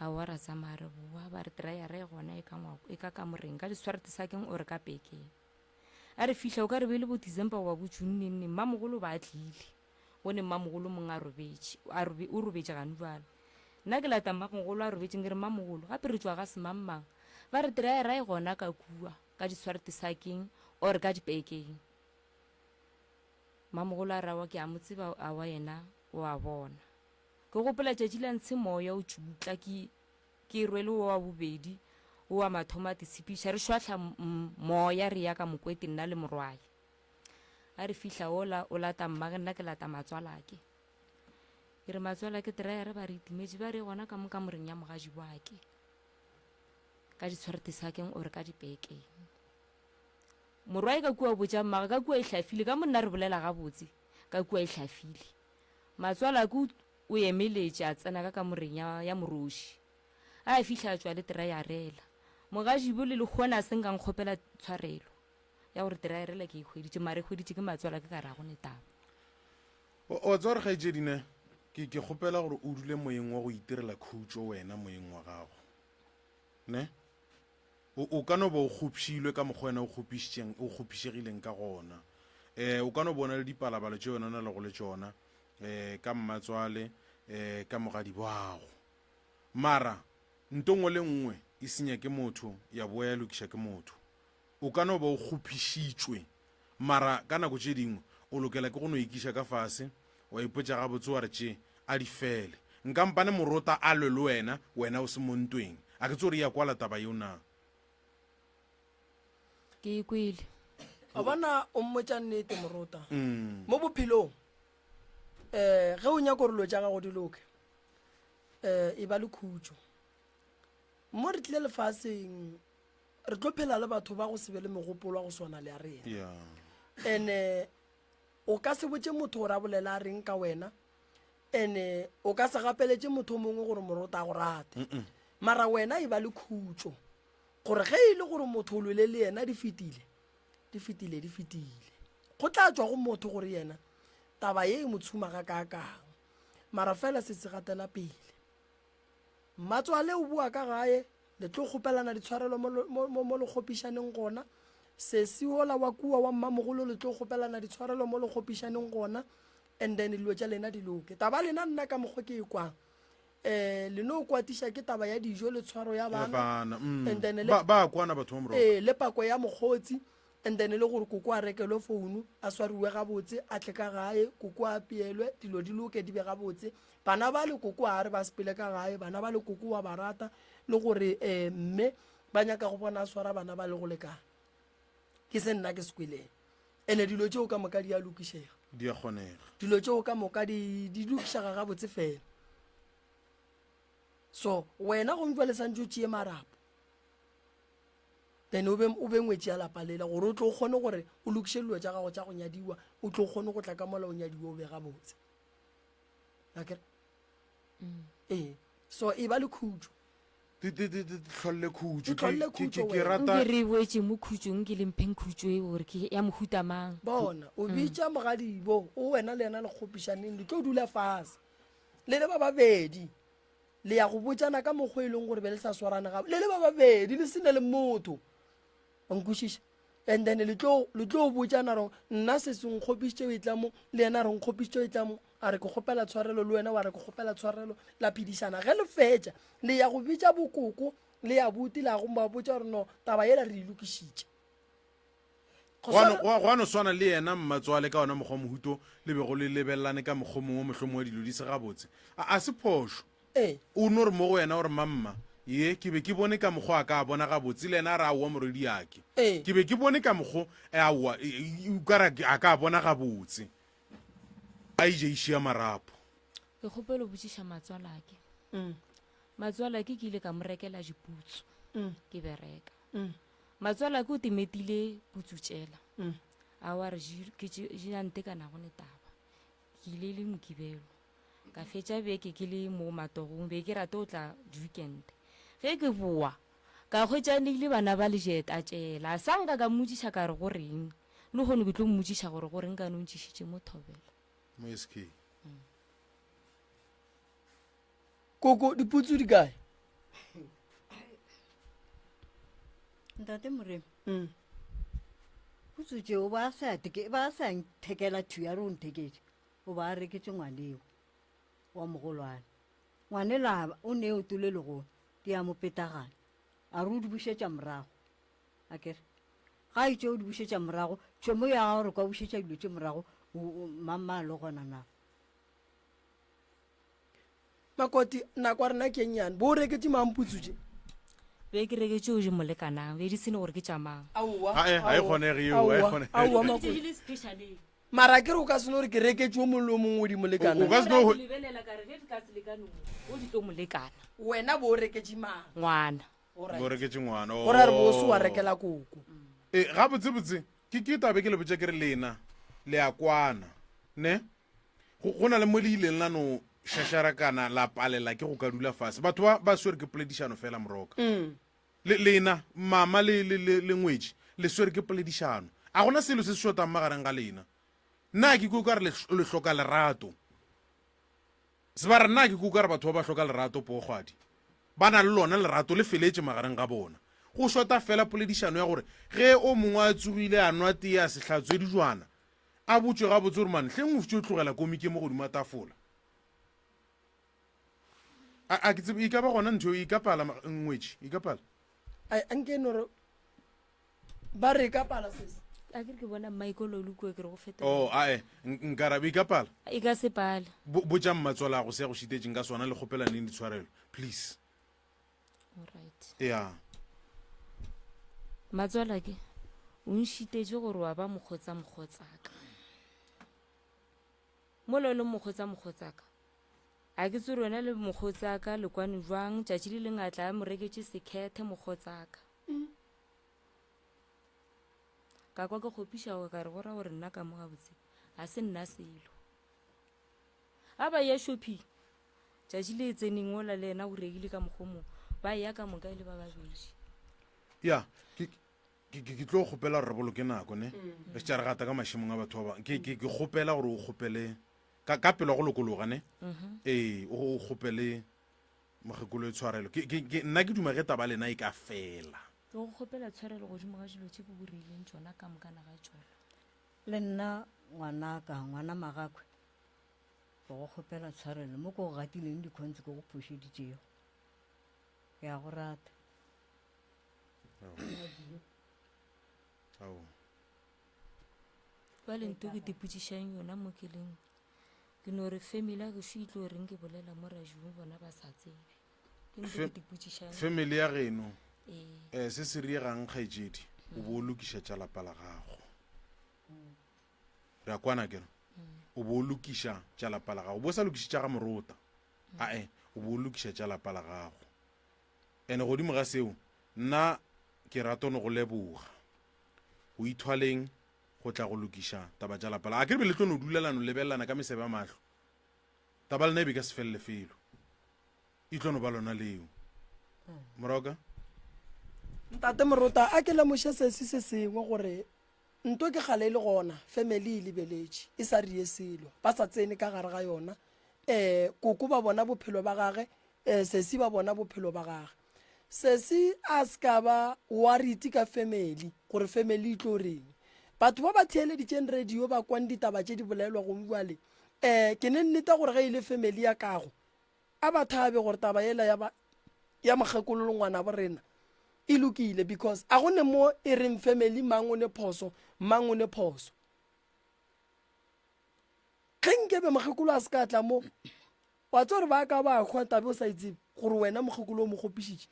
Aowa ra tsamaya re boa ba re drayera e gona e ka ngwako e ka kamoreng ka diswarte sakeng o re ka pekeng. A re fihla o ka re be le bo December goba bo June neng neng mmamogolo ba tlile. Go ne mmamogolo mong a robetše, a robe, o robetše gane bjale. Nna ke lata mmamogolo a robetšeng, ke re, Mmamogolo, gape re tšwa ga semangmang. Ba re, Teraera e gona ka kua, ka diswaretesakeng or ka dipekeng. Mmamogolo a re, Aowa, ke a mo tseba, aowa yena o a bona. Ke gopola tšatši la ntshe moya o tšutla, ke, ke rwele wo wa bobedi, wo wa mathomo a te tshepiša, re šwahla moya re ya ka mokwete nna le morwaye. A re fihla ola o lata mmage nna ke lata matswalake. Ke re matswalake teraere ba re itimetše ba re gona ka mo kamoreng ya mogaji wake. Ka ditshwaretesakeng ore ka dipekeng. Morwae ka kua o botša mmage ka kua e hlafile ka mo nna re bolela gabotse ka kua e hlafile. Matswalake o emeletše a tsena ka kamoreng ya, ya moroši. A fihla a tšwa le terayarela. Mogajibo le lehono a se nka nkgopela tshwarelo. ya gore teraerela ke e hweditše mare e hweditše ke matswala ke ka re ga go ne taba. O tseba gore kgaetšedi ne, ke, ke kgopela gore o dule moyeng wa go itirela khutšo wena moyeng wa gago. Ne? O, o ka no ba o kgopšilwe ka mokgwa wena o kgopišitšeng, o kgopišegileng ka gona. Eh, o ka no bona le dipalabalo tše wena o na lego le tšona, eh, ka mmatswale, eh, ka mogadibwago. Mara, nto nngwe le nngwe e senya ke motho, ya boa ya lokiša ke motho. O ka no ba o kgopišitšwe, mara ka nako tše dingwe o lokela ke go no ikiša ka fase, wa ipotša gabotse wa re, Tše a di fele. Nka mpane morota a lwe le wena, wena o se mo ntweng. A ke tsebe gore e ya kwala taba yeo na. Ke e kwele. Wa bona, o mmotša nnete morota. Mo bophelong, um ge o nyaka gore dilo tša gago di loke, um e ba le khutšo. Mo re tlile lefaseng, re tlo phela le batho ba go se be le megopolo ya go swana le ya rena yeah. ene o ka se botše motho gore a bolela a reng ka wena ene o ka se gapeletše motho o mongwe gore morota a go rate mm -mm. mara wena e ba le khutšo gore ge e le gore motho o lwele le yena di fetile di fetile di fetile go tla tšwa go motho gore yena taba ye e mo tshuma ga kaakang mara fela se se gatela pele mmatswale o boa ka gae. Le tlo kgopelana ditshwarelo mo, mo, mo, mo le kgopišaneng gona. Sesi wola wa kua wa mmamogolo le tlo kgopelana ditshwarelo mo le kgopišaneng gona and then dilo tša lena di loke. Taba lena nna ka mokgwa ke e kwang eh le no kwatiša ke taba ya dijo le tshwaro ya bana, bana mm. and then le, ba, ba kwana batho ba moroka ee le pako ya mokgotsi and then le gore koko a rekelwe founu a swariwe gabotse a tle ka gae koko a apeelwe dilo di loke di be gabotse bana ba le koko a re ba sepele ka gae bana ba le koko wa ba rata le gore um mme ba nyaka go bona a swara bana ba le go lekana ke se nna ke se kweleng ene dilo tšeo ka moka di a lokišega di a kgonega dilo tšeo ka moka di di lokišega gabotse fela so wena gomme jale santse o tšee marapo then o be o be ngwetši ya lapa lela gore o tlo kgone gore o lokiše dilo tša gago tša go nyadiwa o tlo kgone go tla ka mola o nyadiwa o be gabotse akere mm. ee so e ba le khutšo tlholle khutšo Itlholle khutšo ke wena. rata Nke re boetše mo khutšong ke le mpheng khutšo e gore ke ya mohuta mang. Bona, o bitša mogadibo, o wena le yena le kgopišaneng, le tlo dula fase le le ba babedi, le ya go botšana ka mokgwa e leng gore be le sa swarane gabo, le le ba babedi, le se ne le motho. Wa nkwešiša? And then le tlo le tlo botšana gore nna se se nkgopišitše o etla mo, le yena a re nkgopišitše o etla mo, a re ke kgopela tshwarelo le wena wa re ke kgopela tshwarelo, la phedišana. Ge le fetša le ya go bitša bokoko le ya buti la go ba botša gore no taba yela re e lokišitše. Go Gwa no- swana gwa gwa no swana le yena mmatswale ka ona mokgwa mohuto le bego le lebelelane ka mokgwa mongwe mohlomongwe wa dilo di se gabotse. A a se phošo. Ee. O no re mo go yena o re, Mamma, ye, ke be ke bone ka mokgo a ka a bona gabotse, le yena a re, Aowa, morwediake. Ee. Ke be ke bone ka mokgo, eh, aowa, e, e, o ka re a ka a bona gabotse. A ije išia marapo. Ke kgopelo botšiša matswalake. Mm. Matswalake ke ile ka mo rekela diputsu. Mm. Ke bereka. Mm. Matswalake o temetile putsu tšela. Mm. Aowa re ji, ke tše, ji ya ntekana go ne taba. Ke ile e le Mokibelo. Ka fetša beke ke le mo matogong, be ke rata go tla di-weekend. Ge ke boa, ka hwetša a neile bana ba lejeta tšela. Sa nka ka mmotšiša ka re go reng? Lehono ke tlo mmotšiša gore go reng ka no ntšišitše mo thobela. Mo SK. Koko, diputsu di kae? Ntate Moremi. Mm. Putsu tšeo ba sa ba sa nthekela thuya re o ntheketše. O ba a reketše ngwaneo wa mogolwane. Ngwanela o ne o tole legong, di a mo petaganya. A re o di bušetša morago. A kere, ga itše o di bušetša morago, tšhomo ya gago re kwa bušetša dilo tše morago, mamma a le gona na? Makoti, nako ya rena ke e nnyane. Bo o reketše mang putsu tše? Be ke reketše o di mo lekanang, be di sene gore ke tša mang. Aowa, Ae, ga e aowa, kgonege yeo, ga e aowa, kgonege. aowa, Ke Makoti. di le specialeng. Mara ke re o ka se no re ke reketše o mongwe le o mongwe o di mo lekana. O ka se no Ke lebelela ka re ge di ka se lekane mo, o di tlo mo lekana. Wena bo o reketše mang? Ngwana. Bo reketše ngwana. Go ra re bo o se wa rekela koko. E, gabotsebotse, ke ke tabe ke le botša ke re lena le a kwana, ne? Go, go na le mo le ileng la no šašarakana la palela ke go ka dula fase. Batho ba ba swere ke poledišano fela moroka. Le, lena, mama le, le, le, le ngwetši, le swere ke poledišano. A gona selo se se šotang magareng ga lena. Nna ke kwe o ka re le, le hloka lerato. Sebara, nna ke kwe o ka re batho ba ba hloka lerato, Pookgwadi. Ba na le lona lerato, le feletše magareng ga bona. Go šota fela poledišano ya gore ge o mongwe a tsogile a nwa tee a se hlatswe dijwana, a botšwe gabotse gore man, hleng o fetše o tlogela komiki e mo godimo ga tafola. A, a ke tsebe, e ka ba gona ntho e ka pala, ngwetši, e ka pala. Ai, a nke no re, ba re e ka pala sesi. A ke re ke bona Michael o le kua ke re go fetola. Oh, ae, nkarabe, e ka pala. E ka se pale. Bo, botša mmatswalago se a go šitetšeng ka sona le kgopelaneng ditshwarelo, please. Alright. Ya. Matswalake, o nšitetše gore wa ba mokgotsa mokgotsaka. Mola o le mokgotsa mokgotsaka, A ke tsore wena le mokgotsaka le kwane jwang, tšatši le lengwe a tla a mo reketše sekhethe mokgotsaka. Ka kwa ke kgopiša gore ka re go ra gore nna ka mo gabotse ga se nna selo. A ba ya shopping tšatši le tseneng ola le yena o rekile ka mokgwa mongwe ba ya ka moka e le ba babedi. Ya, ke ke ke tlo kgopela gore re boloke nako ne re se tša re gata ka mašemong a batho ba bangwe ke ke ke kgopela gore o kgopele Ka, ka pelo ya go lokologa, ne? Ee, o, o kgopele. Mokgekolo e tshwarelo. Ke, ke, ke, nna ke duma ge taba lena e ka fela. Ke go kgopela tshwarelo godimo ga dilo tše ke go reileng tšona ka mokana ga tšona. Le nna ngwanaka, ngwana Magakwe, ke go kgopela tshwarelo mo ke go gatileng dikhontse ke go phošeditšego. Ke a go rata. Ao. Bjale nto ke tipotšišang yona mo ke leng Ke no re family ya gešo e tlo reng ke bolela mo radiong bona ba sa tsebe. Ke ntse ke dipotšišang. Family ya geno. Ee. Eh, se se riegang kgaetšedi, o bo o lokiša tša lapa la gago. Re a kwana kere? O bo o lokiša tša lapa la gago. O bo o sa lokiše tša ga morota. Ae, o bo o lokiša tša lapa la gago. Ene godimo ga seo, nna ke rato no go leboga. Go ithwaleng go tla go lokiša taba tša lapa la. A ke re be le tlo no dula la no lebelelana ka mesebe ya mahlo? Taba lena e be ka se felele felo. E tlo no ba lona leo. Moroka? Ntate Morota, a ke lemoše sesi se sengwe gore nto ke kgale e le gona, family e lebeletše, e sa rie selo, ba sa tsene ka gare ga yona. Um koko ba bona bophelo ba gage, um sesi ba bona bophelo ba gage. Sesi a se ka ba worried ka family gore family e tlo reng. Batho ba ba theeleditšeng radio ba kwang ditaba tše di bolelwa gong bjale um ke ne nneta gore ge e le family ya kago a ba thabe gore taba yela ya ba ya mokgekolo le ngwanabo rena e lokile because a go ne mo e reng family mang o ne phoso mang o ne phoso. Ge nkebe mokgekolo a se ka tla mo Wa tseba gore ba ka ba hwa tabe o sa e tsebe gore wena mokgekolo o mo kgopišitše.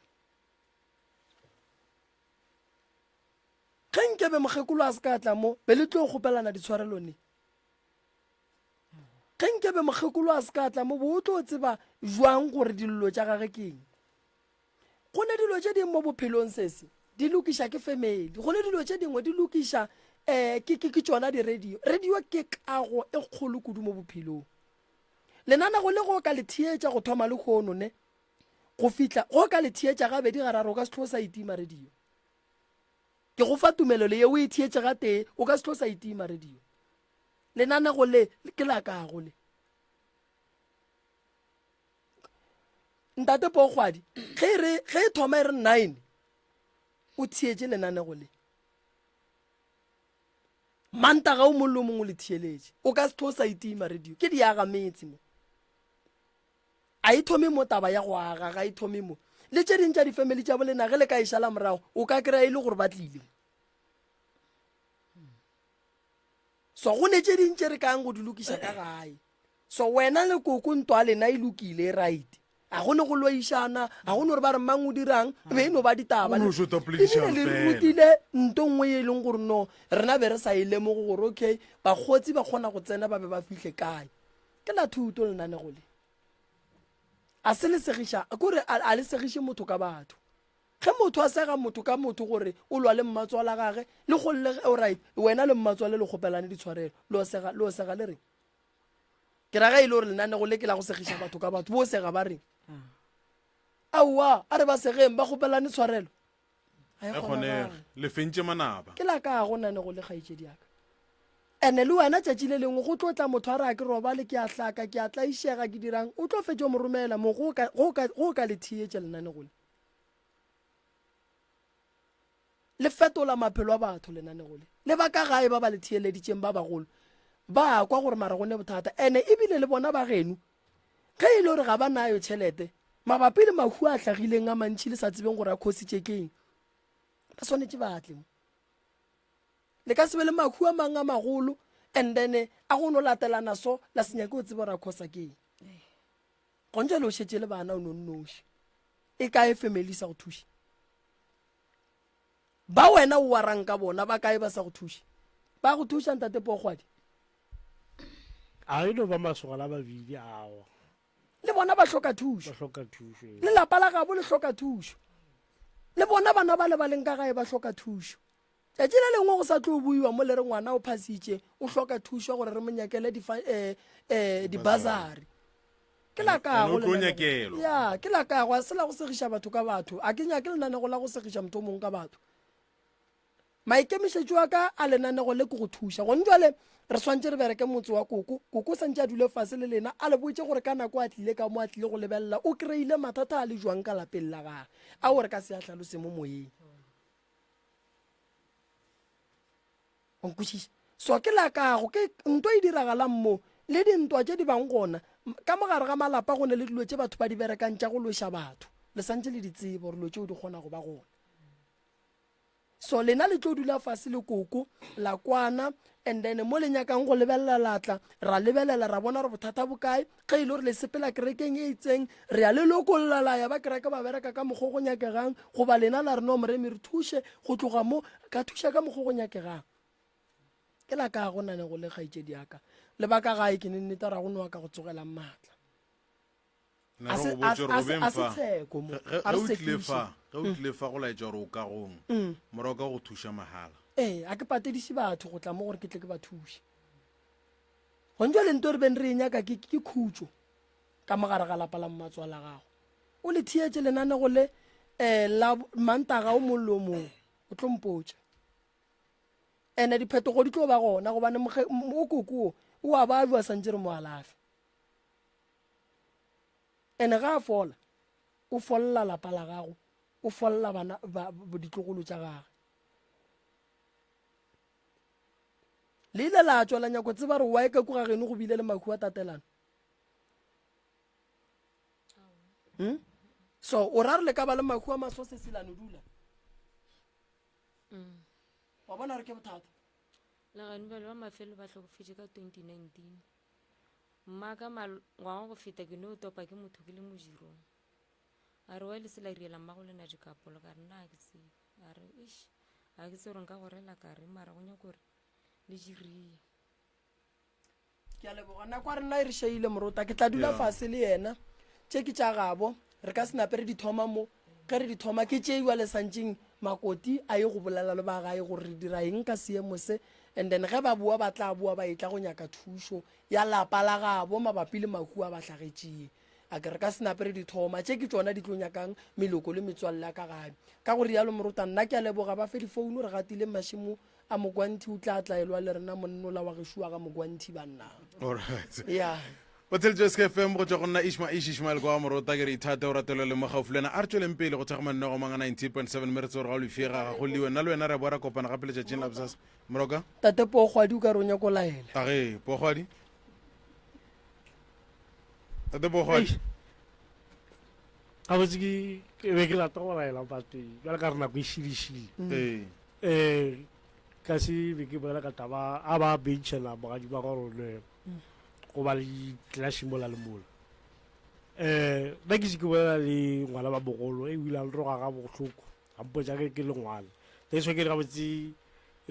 Ge nkebe mokgekolo a se ka tla mo, be le tlo kgopelana ditshwarelo ne? Ge nkebe mokgekolo a se ka tla mo, bo o tlo tseba jwang gore dillo tša gage ke eng? Go ne dilo tše dingwe mo bophelong sese di lokiša ke family, go ne dilo tše dingwe di lokiša um ke, ke, ke tšona di-radio. Radio ke kago e kgolo kudu mo bophelong. Lenanego le go ka le theetša go thoma lehono ne go fihla go ka le theetša gabedi gararo o ka se tlo sa itima radio. Ke go fa tumelelo ye o e theetše gatee o ka se tlo sa itima radio. Lenanego le ke la kago le. Ntate Pokgwadi ge e re ge e thoma e re 9 o theetše lenanego le. Mantaga o mongwe le o mongwe o le theeletše. O ka se tlo sa itima radio. Ke diaga metse mo. A e thome mo taba ya go aga, ga e thome mo. Le tše ding tša difamily tša bolena ge le ka e šala morago, o ka kry-a e le gore ba tlile. So go ne tše ding tše re kang go di lokiša ka gae. So wena le koko ntwa lena e lokile e right. A go ne go loišana, a go ne gore ba re mang o dirang, e be e no ba ditaba. Go no šota poledišano Ebile le fela. rutile nto nngwe ye e leng gore no rena be re sa e lemoge gore okay bakgotsi ba kgona go tsena ba be ba fihle kae. Ke la thuto lenanego le. A se le segiša, kore a, a le segiše motho ka batho. Ge motho a sega motho ka motho gore o lwa le mmatswala gage, le golle alright, wena le mmatswale le kgopelane ditshwarelo, lo sega, lo sega le reng? Ke ra ge e le gore lenanego le ke la go segiša batho ka batho, bo sega ba reng? Aowa, a re ba segeng, ba kgopelane tshwarelo. Ga e E kgonagale. kgonege. Le fentše manaba. Ke la ka go nanego le kgaetšedi ya ka. Ene le wena tšatši le lengwe go tlo tla motho a re a ke robale, ke a hlaka, ke a tlaišega, ke dirang, o tlo fetša o mo romela mo go ka, go ka, go ka le theetša lenanego le. Le fetola maphelo a batho lenanego le. Le ba ka gae ba ba le theeleditšeng ba bagolo ba kwa gore mara go ne bothata. Ene ebile le bona ba geno ge e le gore ga ba nayo tšhelete mabapi le mahu a hlagileng a mantši le sa tsebeng gore a khositše keng, ba swanetše ba tle mo. Le ka se be le mahu a mang a magolo and then a go no latelana so la se nyake go tseba gore a khosa keng. Gona jwale o šetše le bana o no nnoši. E kae family sa go thuše? Ba wena o warang ka bona ba kae ba sa go thuše? Ba go thuša ntate Pokgwadi? A e no ba masogana a mabedi awa. Le bona ba hloka thušo. Ba hloka thušo. Ee. Le lapa la gabo le hloka thušo. Le bona bana ba le ba leng ka gae ba hloka thušo. Tšatši le lengwe go sa tlo buiwa mo le re ngwana o phasitše o hloka thušo gore re mo nyakele eh, eh, dibasari. Ke la kago. O tlo nyakelwa. Ya, ke la kago. A se la go segiša batho ka batho. A ke nyake lenanego la go segiša motho o mongwe ka batho. Maikemišetšo a ka a lenanego le ke go thuša. Gone jwale re swantše re bereke motse wa Koko. Koko o santše a dule fase le lena a le botše gore ka nako a tlile ka mo a tlile go lebelela o kry-ile mathata a le jwang ka lapeng la gage ao re ka se a hlalose mo moyeng. O nkwešiša? So ke la kago ke nto e diragalang mo le dintwa tše di bang gona ka mogare ga malapa go ne le dilo tše batho ba di berekang tša go lweša batho. Le santše le di tseba gore dilo tšeo di kgona go ba gona. So lena le tlo dula fase le koko la kwana and then mo le nyakang go lebelela latla ra lebelela ra bona gore bothata bo kae ge e le gore le sepela kerekeng e itseng re ya le lokolla la ya ba kereke ba bereka ka mokgo go nyakegang goba lena la re no moremi re thuše go tloga mo ka thuša ka mokgo go nyakegang ke la ka go nane go le kgaetšedi ya ka lebaka gae ke ne nnete ra go nowa ka go tsogelang maatla Na A re se- go botše a- gore a go se- beng a se fa tsheko mo. Ge- ge A re o tlile sekiše. fa ge o Mm. tlile fa go laetša gore o kagong Mm. morago ka go thuša mahala ee a ke patediše batho go tla mo gore ke tle ke ba thuše gone jale nto re beng re e nyaka ke ke khutšo ka mogare ga lapa la mmatswala gago o le theetše lenanego le um la mantaga o mong le o mongwe o tlo mpotša ene diphetogo di tlo ba gona gobane o koko o o a ba jwa santse re mo alafe Ene ga a fola, o folla lapa la gago, o folla bana ba, ditlogolo tša gage. Le ile la tšwa la nyako tseba re wae ka ku ga geno go bile le mahu a tatelano. Hmm? So, o ra re le ka ba le mahu a maso se se lano dula. Mm. Wa bona re ke bothata. Le gane bjale ba mafelo ba hlokofetše ka 2019. Mmaka mal ngwaga wa go feta ke no topa ke motho ke le modirong. A re wa le se la riela mmago lena dikapolo ka re nna ga ke tsebe. A re eish ga ke tsebe gore nka go rela ka reng mara go nyako gore le dirie. Ke a leboga. Nako ya rena e re šaile morota. Ke tla dula Yeah. fase le yena. Tše ke tša gabo. Re ka se nape re di thoma mo. Ge re di thoma ke tše jwale santšeng Makoti a ye go bolela le ba gae gore re dira eng ka seemo se and then ge ba boa ba tla boa ba etla go nyaka thušo ya lapa la gabo mabapi le mahu a ba hlagetšeng. A ke re ka se nape re di thoma tše ke tšona di tlo nyakang meloko le metswalle ya ka gae. Ka go rialo morota nna ke a leboga ba fe difouno re gatile mašemo a Mogwanthi o tla tla elwa le rena monnola wa gešo wa ga Mogwanthi banna. Alright. Yeah. O theletše SK FM go tšwa go nna Ishma Ish Ishmael kwa Morota ke re ithate o ratelwe le mo gaufi le wena a re tšweleng pele go thekga mananeo mang a 98.7 mme re tsebe gore ga o lefiega ga go liwe nna le wena re boa ra kopana gape letšatšing la bosasa Moroka Tate Pogwadi o ka re o nyako laela. a ge Pogwadi Tate Pogwadi gabotse ke ke be ke rata go laela but bjale ka re nako e šilešile ee um ka se be ke bolela ka taba a ba bentšhela bogadi ba gore go ba le di-clash mola le mola um nna ke se ke bolela le ngwana ba bogolo e o ile a nroga ga bohloko a mpotsa ge ke le ngwana that's why ke re gabotse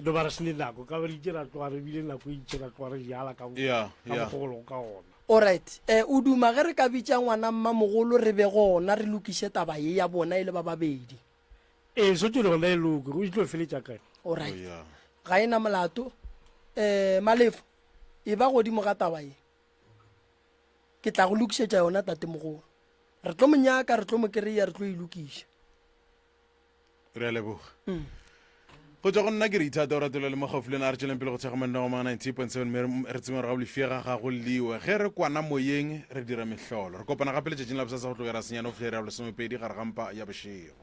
e no ba re sene nako ka ba re itse ra tloga re bile nako e itse ra tloga re jala ka Yeah, ka yeah. bogolo ka ona Alright, eh, o duma ge re ka bitša ngwana mmamogolo re be gona re lokiše taba ye ya bona e le ba babedi. Ee, so tšwele gona e loke, o tlo feletša kae? Alright. Oh, yeah. Ga e na molato. Eh, Malefo, e ba godimo ga taba ye. Ke tla go lokišetša yona tatemogolo. Re tlo mo nyaka, re tlo mo kry-a, re tlo e lokiša. Re a leboga. Go tšwa go nna ke re ithata o ratelwa le mo gaufi le na re tšweleng pele go thekga mananeo a 90.7 mme re tsebe gore ga o lefiega ga go liwe ge re kwana moyeng re dira mehlolo re kopana gape letšatšing la bosasa go tlogera senyane go fihla iri ya bolesomepedi gare ga mpa ya bošego.